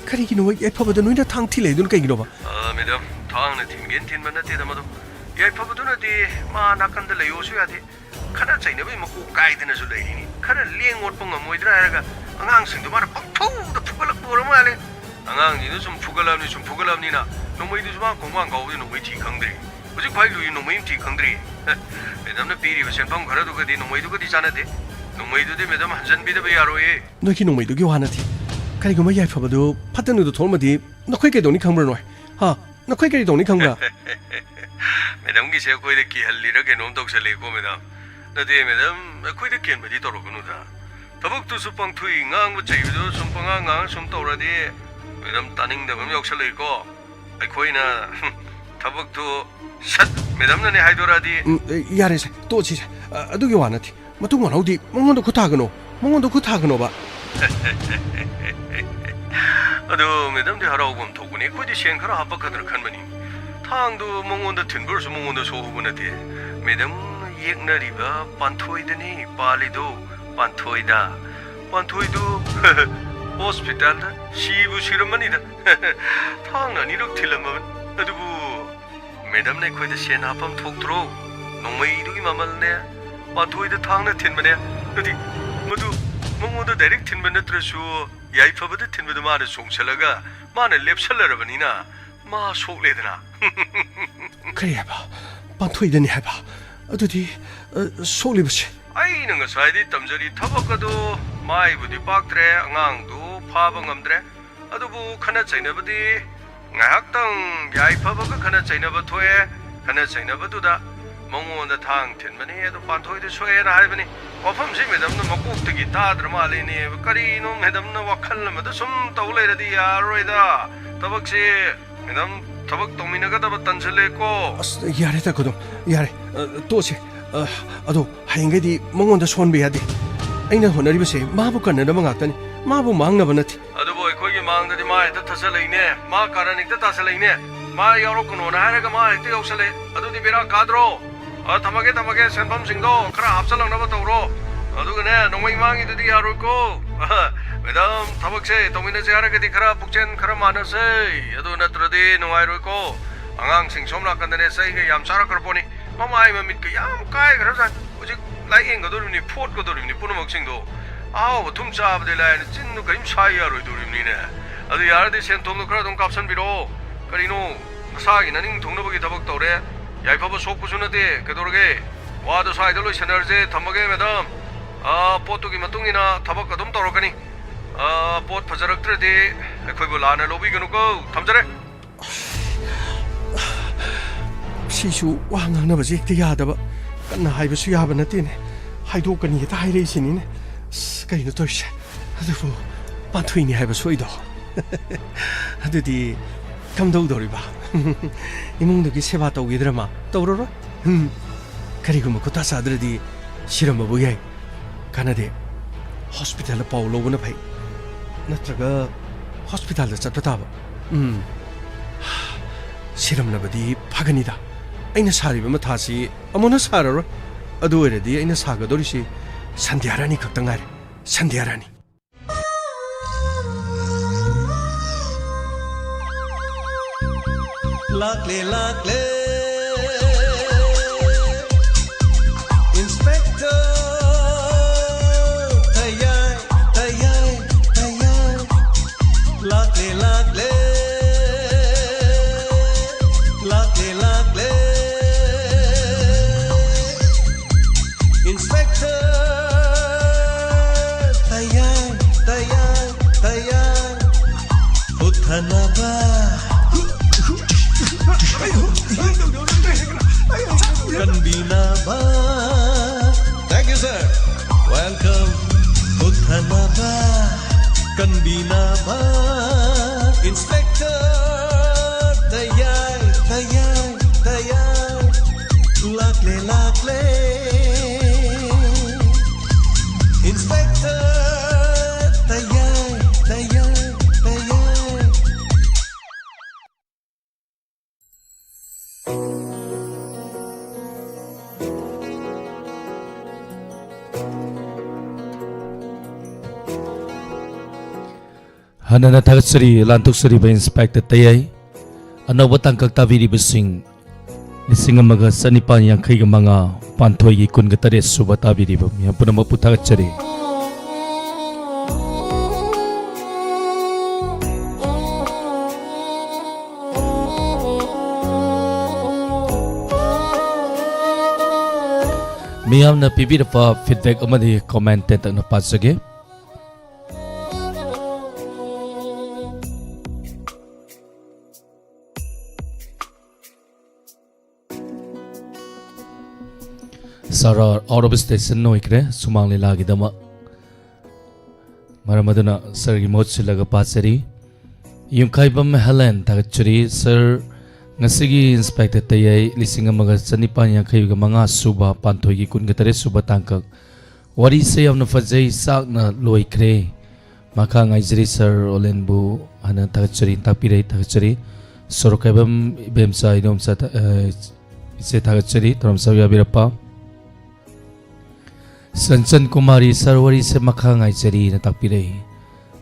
ꯀꯔꯤꯒꯤꯅꯣꯕ ꯌꯥꯏꯐꯕꯗ ꯅꯣꯏꯅ ꯊꯥꯡ ꯊꯤꯜꯂꯛꯏꯗꯨꯅ ꯀꯩꯒꯤꯅꯣꯕ? ꯑ, ꯃꯦꯗꯥꯝ, ꯊꯥꯡꯅ ꯊꯤꯟꯒꯦꯅ ꯊꯤꯟꯕ ꯅꯠꯇꯦꯗ ꯃꯗꯨ꯫ ꯌꯥꯏꯐꯕꯗꯨꯅꯗꯤ ꯃꯥ ꯅꯥꯀꯟꯗ ꯂꯩꯌꯣꯁꯨ ꯌꯥꯗꯦ꯫ ꯈꯠꯅ ꯆꯩꯅꯕꯒꯤ ꯃꯀꯣꯛ ꯀꯥꯏꯗꯅꯁꯨ ꯂꯩꯔꯤꯅꯤ꯫ ꯈꯔ ꯂꯦꯡ ꯑꯣꯠꯄ ꯉꯝꯃꯣꯏꯗ꯭ꯔꯥ ꯍꯥꯏꯔꯒ ꯑꯉꯥꯡꯁꯤꯡꯗꯣ ꯃꯥꯅ ꯄꯪꯐꯨꯗ ꯐꯨꯒꯠꯂꯛꯄ ꯑꯣꯏꯔ ꯃꯥꯜꯂꯦ꯫ ꯑꯉꯥꯡꯁꯤꯡꯗꯣ ꯁꯨꯝ ꯐꯨꯒꯠꯂꯕꯅꯤ, ꯁꯨꯝ ꯐꯨꯒꯠꯂꯕꯅꯤꯅ ꯅꯣꯡꯃꯩꯗꯨꯁꯨ ꯃꯥ ꯈꯣꯡꯕꯥꯡ ꯀꯥꯎꯕꯗꯤ ꯅꯣꯡꯃꯩ ꯊꯤ ꯈꯪꯗ꯭ꯔꯤ꯫ ꯍꯧꯖꯤꯛ ꯈ꯭ꯋꯥꯏ ꯂꯨꯏ ꯅꯣꯡꯃꯩ ꯑꯃ ꯊꯤ ꯈꯪꯗ꯭ꯔꯤ꯫ ꯃꯦꯗꯥꯝꯅ ꯄꯤꯔꯤꯕ ꯁꯦꯟꯐꯝ ꯈꯔꯗꯨꯒꯗꯤ ꯅꯣꯡꯃꯩꯗꯨꯒꯗꯤ ꯆꯥꯟꯅꯗꯦ꯫ ꯅꯣꯡꯃꯩꯗꯨꯗꯤ ꯃꯦꯗꯥꯝ ꯍꯟꯖꯟꯕꯤꯗꯕ ꯌꯥꯔꯣꯏꯌꯦ꯫ ꯅꯣꯏꯒꯤ ꯅꯣꯡꯃꯩꯗꯨꯒꯤ ꯋꯥ ꯅꯠꯇꯦ꯫ ꯀꯔꯤꯒꯨꯝꯕ ꯌꯥꯏꯐꯕꯗꯨ ꯐꯠꯇꯅꯨꯗ ꯊꯣꯛꯂꯝꯃꯗꯤ ꯅꯈꯣꯏ ꯀꯩꯗꯧꯅꯤ ꯈꯪꯕ꯭ꯔꯥ ꯅꯣꯏ? ꯍꯥ? ꯅꯈꯣꯏ ꯀꯔꯤ ꯇꯧꯅꯤ ꯈꯪꯕ꯭ꯔꯥ? ꯃꯦꯗꯥꯝꯒꯤꯁꯦ ꯑꯩꯈꯣꯏꯗ ꯀꯤꯍꯜꯂꯤꯔ ꯀꯩꯅꯣꯝ ꯇꯧꯁꯜꯂꯛꯏꯀꯣ, ꯃꯦꯗꯥꯝ꯫ ꯅꯠꯇꯦ, ꯃꯦꯗꯥꯝ, ꯑꯩꯈꯣꯏꯗ ꯀꯤꯍꯟꯕꯗꯤ ꯇꯧꯔꯛꯀꯅꯨꯗ꯫ ꯊꯕꯛꯇꯨꯁꯨ ꯄꯥꯡꯊꯣꯛꯏ, ꯉꯥꯡꯕ ꯆꯩꯕꯗꯨ ꯁꯨꯝ ꯄꯉꯥꯡ ꯉꯥꯡ ꯁꯨꯝ ꯇꯧꯔꯗꯤ, ꯃꯦꯗꯥꯝ, ꯇꯥꯅꯤꯡꯗꯕ ꯑꯃ ꯌꯥꯎꯁꯜꯂꯛꯏꯀꯣ꯫ ꯑꯩꯈꯣꯏꯅ, ꯍꯨꯝ, ꯊꯕꯛꯇꯨ ꯁꯠ ꯃꯦꯗꯥꯝꯅꯅꯦ ꯍꯥꯏꯗꯣꯔꯛꯑꯗꯤ꯫ ꯎꯝ, ꯑꯦ, ꯌꯥꯔꯦꯁꯦ, ꯇꯣꯛꯑꯁꯤꯁꯦ꯫ ꯑ, ꯑꯗꯨꯒꯤ ꯋꯥ ꯅꯠꯇꯦ꯫ ꯃꯇꯨꯡ ꯃꯅꯥꯎꯗꯤ ꯃꯉꯣꯟꯗ ꯈꯨꯠ ꯊꯥꯒꯅꯣ, ꯃꯉꯣꯟꯗ ꯈꯨꯠ ꯊꯥꯒꯅꯣꯕ꯫ ꯑꯗꯣ ꯃꯦꯗꯥꯝꯗꯤ ꯍꯔꯥꯎꯕ ꯑꯃ ꯊꯣꯛꯄꯅꯦ, ꯑꯩꯈꯣꯏꯗꯤ ꯁꯦꯟ ꯈꯔ ꯍꯥꯞꯄꯛꯀꯗ꯭ꯔꯥ ꯈꯟꯕꯅꯤ꯫ ꯊꯥꯡꯗꯨ ꯃꯉꯣꯟꯗ ꯊꯤꯟꯕ ꯑꯣꯏꯔꯁꯨ ꯃꯉꯣꯟꯗ ꯁꯣꯛꯍꯧꯕ ꯅꯠꯇꯦ꯫ ꯃꯦꯗꯥꯝꯅ ꯌꯦꯛꯅꯔꯤꯕ ꯄꯥꯟꯊꯣꯏꯗꯅꯤ ꯄꯥꯜꯂꯤꯗꯣ, ꯄꯥꯟꯊꯣꯏꯗ꯫ ꯄꯥꯟꯊꯣꯏꯗꯨ ꯍꯣꯁꯄꯤꯇꯥꯜꯗ ꯁꯤꯕꯨ ꯁꯤꯔꯝꯃꯅꯤꯗ꯫ ꯊꯥꯡꯅ ꯑꯅꯤꯔꯛ ꯊꯤꯜꯂꯝꯃꯕꯅꯤ꯫ ꯑꯗꯨꯕꯨ ꯃꯦꯗꯥꯝꯅ ꯑꯩꯈꯣꯏꯗ ꯁꯦꯟ ꯍꯥꯞꯐꯝ ꯊꯣꯛꯇ꯭ꯔꯣ? ꯅꯣꯡꯃꯩꯗꯨꯒꯤ ꯃꯃꯜꯅꯦ, ꯄꯥꯟꯊꯣꯏꯗ ꯊꯥꯡꯅ ꯊꯤꯟꯕꯅꯦ꯫ ꯑꯗꯨꯗꯤ ꯃꯗꯨ ꯃꯉꯣꯟꯗ ꯗꯥꯏꯔꯦꯛ ꯊꯤꯟꯕ ꯅꯠꯇ꯭ꯔꯁꯨ, ꯌꯥꯏꯐꯕꯗ ꯊꯤꯟꯕꯗ ꯃꯥꯅ ꯆꯣꯡꯁꯤꯜꯂꯒ ꯃꯥꯅ ꯂꯦꯞꯁꯜꯂꯔꯕꯅꯤꯅ ꯃꯥ ꯁꯣꯛꯂꯦꯗꯅ꯫ ꯀꯔꯤ ꯍꯥꯏꯕ? ꯄꯥꯟꯊꯣꯏꯗꯅꯤ ꯍꯥꯏꯕ? ꯑꯗꯨꯗꯤ, ꯑ, ꯁꯣꯛꯂꯤꯕꯁꯦ? ꯑꯩꯅ ꯉꯁꯥꯏꯗꯤ ꯇꯝꯖꯔꯤ, ꯊꯕꯛ ꯑꯗꯨ ꯃꯥꯏꯕꯨꯗꯤ ꯄꯥꯛꯇ꯭ꯔꯦ, ꯑꯉꯥꯡꯗꯨ ꯐꯥꯕ ꯉꯝꯗ꯭ꯔꯦ, ꯑꯗꯨꯕꯨ ꯈꯠꯅ ꯆꯩꯅꯕꯗꯤ ꯉꯥꯏꯍꯥꯛꯇꯪ ꯌꯥꯏꯐꯕꯒ ꯈꯠꯅ ꯆꯩꯅꯕ ꯊꯣꯛꯑꯦ꯫ ꯈꯠꯅ ꯆꯩꯅꯕꯗꯨꯗ ꯃꯉꯣꯟꯗ ꯊꯥꯡ ꯊꯤꯟꯕꯅꯤ, ꯑꯗꯨ ꯄꯥꯟꯊꯣꯏꯗ ꯁꯣꯛꯑꯦꯅ ꯍꯥꯏꯕꯅꯤ꯫ ꯋꯥꯐꯝꯁꯤ ꯃꯦꯗꯝꯅ ꯃꯀꯣꯛꯇꯒꯤ ꯇꯥꯗ꯭ꯔ ꯃꯥꯜꯂꯤꯅꯦ꯫ ꯀꯔꯤꯅꯣ ꯃꯦꯗꯝꯅ ꯋꯥꯈꯜ ꯑꯃꯗ ꯁꯨꯝ ꯇꯧ ꯂꯩꯔꯗꯤ ꯌꯥꯔꯔꯣꯏꯗ꯫ ꯊꯕꯛꯁꯤ ꯃꯦꯗꯝ, ꯊꯕꯛ ꯇꯧꯃꯤꯟꯅꯒꯗꯕ ꯇꯟꯁꯤꯜꯂꯦꯀꯣ꯫ ꯑꯁ, ꯌꯥꯔꯦ ꯇꯥ ꯈꯨꯗꯣꯝ, ꯌꯥꯔꯦ꯫ ꯑ, ꯇꯣꯛꯑꯁꯦ꯫ ꯑ, ꯑꯗꯣ ꯍꯌꯦꯡꯈꯩꯗꯤ ꯃꯉꯣꯟꯗ ꯁꯣꯟꯕ ꯌꯥꯗꯦ꯫ ꯑꯩꯅ ꯍꯣꯠꯅꯔꯤꯕꯁꯦ ꯃꯥꯕꯨ ꯀꯟꯅꯅꯕ ꯉꯥꯛꯇꯅꯤ, ꯃꯥꯕꯨ ꯃꯥꯡꯅꯕ ꯅꯠꯇꯦ꯫ ꯑꯗꯨꯕꯨ ꯑꯩꯈꯣꯏꯒꯤ ꯃꯥꯡꯗꯗꯤ ꯃꯥ ꯍꯦꯛꯇ ꯊꯠꯆꯜꯂꯛꯏꯅꯦ꯫ ꯃꯥ ꯀꯥꯔꯟ ꯍꯦꯛꯇ ꯇꯥꯁꯜꯂꯛꯏꯅꯦ꯫ ꯃꯥ ꯌꯥꯎꯔꯛꯀꯅꯣꯅ ꯍꯥꯏꯔꯒ ꯃꯥ ꯍꯦꯛꯇ ꯌꯥꯎꯁꯜꯂꯛꯑꯦ꯫ ꯑꯗꯨꯗꯤ ꯕꯦꯔꯥ ꯀꯥꯗ꯭ꯔꯣ? ꯑ, ꯊꯝꯃꯒꯦ, ꯊꯝꯃꯒꯦ꯫ ꯁꯦꯟꯐꯝꯁꯤꯡꯗꯣ ꯈꯔ ꯍꯥꯞꯆꯜꯂꯛꯅꯕ ꯇꯧꯔꯣ꯫ ꯑꯗꯨꯒꯅꯦ, ꯅꯣꯡꯃꯩ ꯃꯥꯡꯉꯤꯗꯨꯗꯤ ꯌꯥꯔꯣꯏꯀꯣ꯫ ꯃꯦꯗꯥꯝ, ꯊꯕꯛꯁꯦ ꯇꯧꯃꯤꯟꯅꯁꯦ ꯍꯥꯏꯔꯒꯗꯤ ꯈꯔ ꯄꯨꯛꯆꯦꯜ ꯈꯔ ꯃꯥꯟꯅꯁꯦ꯫ ꯑꯗꯨ ꯅꯠꯇ꯭ꯔꯗꯤ ꯅꯨꯡꯉꯥꯏꯔꯣꯏꯀꯣ꯫ ꯑꯉꯥꯡꯁꯤꯡ ꯁꯣꯝ ꯅꯥꯀꯟꯗꯅꯦ ꯆꯩꯒ ꯌꯥꯝ ꯆꯥꯔꯛꯈ꯭ꯔ ꯄꯣꯠꯅꯤ꯫ ꯃꯃꯥꯏ ꯃꯃꯤꯠꯀ ꯌꯥꯝ ꯀꯥꯏꯈ꯭ꯔꯖꯥꯠꯅꯤ꯫ ꯍꯧꯖꯤꯛ ꯂꯥꯏꯌꯦꯡꯒꯗꯧꯔꯤꯕꯅꯤ, ꯐꯣꯠꯀꯗꯧꯔꯤꯕꯅꯤ ꯄꯨꯝꯅꯃꯛꯁꯤꯡꯗꯣ꯫ ꯑꯍꯥꯎꯕ ꯊꯨꯝ ꯆꯥꯕꯗꯤ ꯂꯥꯏꯔꯅ ꯆꯤꯟꯗꯨ ꯀꯔꯤꯝ ꯁꯥꯏ ꯌꯥꯔꯣꯏꯗꯧꯔꯤꯕꯅꯤꯅꯦ꯫ ꯑꯗꯨ ꯌꯥꯔꯗꯤ ꯁꯦꯟ ꯊꯨꯝꯗꯣ ꯈꯔ ꯑꯗꯨꯝ ꯀꯥꯞꯁꯟꯕꯤꯔꯛꯑꯣ꯫ ꯀꯔꯤꯅꯣ, ꯅꯁꯥꯒꯤ ꯅꯅꯤꯡ ꯊꯨꯡꯅꯕꯒꯤ ꯊꯕꯛ ꯇꯧꯔꯦ꯫ ꯌꯥꯏꯐꯕ ꯁꯣꯛꯄꯁꯨ ꯅꯠꯇꯦ, ꯀꯩꯗꯧꯔꯒꯦ? ꯋꯥꯗꯣ ꯁ꯭ꯋꯥꯏꯗ ꯂꯣꯏꯁꯟꯅꯔꯁꯦ, ꯊꯝꯃꯒꯦ ꯃꯦꯗꯥꯝ꯫ ꯑꯥ, ꯄꯣꯠꯇꯨꯒꯤ ꯃꯇꯨꯡ ꯏꯟꯅ ꯊꯕꯛ ꯑꯗꯨꯝ ꯇꯧꯔꯛꯀꯅꯤ꯫ ꯑꯥ, ꯄꯣꯠ ꯐꯖꯔꯛꯇ꯭ꯔꯗꯤ ꯑꯩꯈꯣꯏꯕꯨ ꯂꯥꯟꯅ ꯂꯧꯕꯤꯒꯅꯨꯀꯣ꯫ ꯊꯝꯖꯔꯦ꯫ ꯁꯤꯁꯨ ꯋꯥ ꯉꯥꯡꯅꯕꯁꯦ ꯍꯦꯛꯇ ꯌꯥꯗꯕ꯫ ꯀꯟꯅ ꯍꯥꯏꯕꯁꯨ ꯌꯥꯕ ꯅꯠꯇꯦꯅꯦ꯫ ꯍꯥꯏꯗꯣꯛꯀꯅꯤ ꯍꯦꯛꯇ ꯍꯥꯏꯔꯛꯏꯁꯤꯅꯤꯅꯦ꯫ ꯑꯁ, ꯀꯩꯅꯣ ꯇꯧꯔꯤꯁꯦ? ꯑꯗꯨꯕꯨ ꯄꯥꯟꯊꯣꯏꯅꯤ ꯍꯥꯏꯕ ꯁꯣꯏꯗꯣ꯫ ꯑꯗꯨꯗꯤ ꯀꯝꯗꯧꯗꯧꯔꯤꯕ? ꯏꯃꯨꯡꯗꯨꯒꯤ ꯁꯦꯕꯥ ꯇꯧꯈꯤꯗ꯭ꯔ ꯃꯥ? ꯇꯧꯔꯔꯣꯏ? ꯎꯝ꯫ ꯀꯔꯤꯒꯨꯝꯕ ꯈꯨꯠꯇ ꯆꯥꯗ꯭ꯔꯗꯤ ꯁꯤꯔꯝꯕꯕꯨ ꯌꯥꯏ꯫ ꯀꯥꯟꯅꯗꯦ꯫ ꯍꯣꯁꯄꯤꯇꯥꯜꯗ ꯄꯥꯎ ꯂꯧꯕꯅ ꯐꯩ꯫ ꯅꯠꯇ꯭ꯔꯒ ꯍꯣꯁꯄꯤꯇꯥꯜꯗ ꯆꯠꯄ ꯇꯥꯕ꯫ ꯎꯝ꯫ ꯁꯤꯔꯝꯂꯕꯗꯤ ꯐꯒꯅꯤꯗ꯫ ꯑꯩꯅ ꯁꯥꯔꯤꯕ ꯃꯊꯥꯁꯤ ꯑꯃꯨꯛ ꯍꯟꯅ ꯁꯥꯔꯔꯣꯏ꯫ ꯑꯗꯨ ꯑꯣꯏꯔꯗꯤ ꯑꯩꯅ ꯁꯥꯒꯗꯧꯔꯤꯁꯤ ꯁꯟꯙ꯭ꯌꯥ ꯔꯥꯅꯤ ꯈꯛꯇ ꯉꯥꯏꯔꯦ꯫ ꯁꯟꯙ꯭ꯌꯥ ꯔꯥꯅꯤ꯫ ꯂꯥꯛꯂꯦ, ꯂꯥꯛꯂꯦ, ꯏꯟꯁꯄꯦꯛꯇꯔ ꯇꯌꯥꯏ, ꯇꯌꯥꯏ, ꯇꯌꯥꯏ꯫ ꯂꯥꯛꯂꯦ, ꯂꯥꯛꯂꯦ, ꯂꯥꯛꯂꯦ, ꯂꯥꯛꯂꯦ, ꯏꯟꯁꯄꯦꯛꯇꯔ ꯇꯌꯥꯏ, ꯇꯌꯥꯏ, ꯇꯌꯥꯏ꯫ ꯍꯨꯠꯊꯅꯕ Thank you, sir. Welcome. ꯀꯨꯊꯅꯕ, ꯀꯟꯕꯤꯅꯕ, Inspector ꯇꯌꯥꯏ, ꯇꯌꯥꯏ, ꯇꯌꯥꯏ꯫ ꯂꯥꯛꯂꯦ, ꯂꯥꯛꯂꯦ꯫ Inspector ꯇꯌꯥꯏ, ꯇꯌꯥꯏ, ꯇꯌꯥꯏ꯫ ꯍꯟꯅꯅ ꯊꯥꯒꯠꯆꯔꯤ, ꯂꯥꯟꯊꯣꯛꯆꯔꯤꯕ ꯏꯟꯁꯄꯦꯛꯇꯔ ꯇꯌꯥꯏ꯫ ꯑꯅꯧꯕ ꯇꯥꯡꯀꯛ ꯇꯥꯕꯤꯔꯤꯕꯁꯤꯡ ꯂꯤꯁꯤꯡ ꯑꯃꯒ ꯆꯅꯤꯄꯥꯟ ꯌꯥꯡꯈꯩꯒ ꯃꯉꯥ, ꯄꯥꯟꯊꯣꯏꯒꯤ ꯀꯨꯟꯒ ꯇꯔꯦꯠ ꯁꯨꯕ ꯇꯥꯕꯤꯔꯤꯕ ꯃꯤꯌꯥꯝ ꯄꯨꯝꯅꯃꯛꯄꯨ ꯊꯥꯒꯠꯆꯔꯤ꯫ ꯃꯤꯌꯥꯝꯅ ꯄꯤꯕꯤꯔꯛꯄ feedback ꯑꯃꯗꯤ comment ꯇꯦꯟꯇꯛꯅ ꯄꯥꯖꯒꯦ꯫ Sir, out of station ꯑꯣꯏꯈ꯭ꯔꯦ ꯁꯨꯃꯥꯡ ꯂꯤꯂꯥꯒꯤꯗꯃꯛ꯫ ꯃꯔꯝ ꯑꯗꯨꯅ sirꯒꯤ ꯃꯍꯨꯠ ꯁꯤꯜꯂꯒ ꯄꯥꯖꯔꯤ꯫ ꯌꯨꯝꯈꯥꯏꯕꯝ ꯍꯦꯂꯦꯟ ꯊꯥꯒꯠꯆꯔꯤ꯫ Sir, ꯉꯁꯤꯒꯤ ꯏꯟꯁꯄꯦꯛꯇꯔ ꯇꯌꯥꯏ ꯂꯤꯁꯤꯡ ꯑꯃꯒ ꯆꯅꯤꯄꯥꯟ ꯌꯥꯡꯈꯩꯒ ꯃꯉꯥ ꯁꯨꯕ ꯄꯥꯟꯊꯣꯏꯒꯤ ꯀꯨꯟꯒ ꯇꯔꯦꯠ ꯁꯨꯕ ꯇꯥꯡꯀꯛ꯫ ꯋꯥꯔꯤꯁꯦ ꯌꯥꯝꯅ ꯐꯖꯩ, ꯆꯥꯛꯅ ꯂꯣꯏꯈ꯭ꯔꯦ꯫ ꯃꯈꯥ ꯉꯥꯏꯖꯔꯤ꯫ Sir ꯑꯣꯂꯦꯟꯕꯨ ꯍꯥꯟꯅ ꯊꯥꯒꯠꯆꯔꯤ, ꯇꯥꯛꯄꯤꯔꯦ, ꯊꯥꯒꯠꯆꯔꯤ꯫ ꯁꯣꯔꯣꯛꯈꯥꯏꯕꯝ ꯏꯕꯦꯝꯆꯥ, ꯏꯗꯣꯝꯆꯥ ꯊꯥ-, ꯑ, ꯏꯆꯦ ꯊꯥꯒꯠꯆꯔꯤ, ꯇꯧꯔꯝꯆꯥꯕꯤ ꯌꯥꯕꯤꯔꯛꯄ꯫ ꯁꯟꯆꯟ ꯀꯨꯃꯥꯔꯤ, sir ꯋꯥꯔꯤꯁꯦ ꯃꯈꯥ ꯉꯥꯏꯖꯔꯤꯅ ꯇꯥꯛꯄꯤꯔꯛꯏ꯫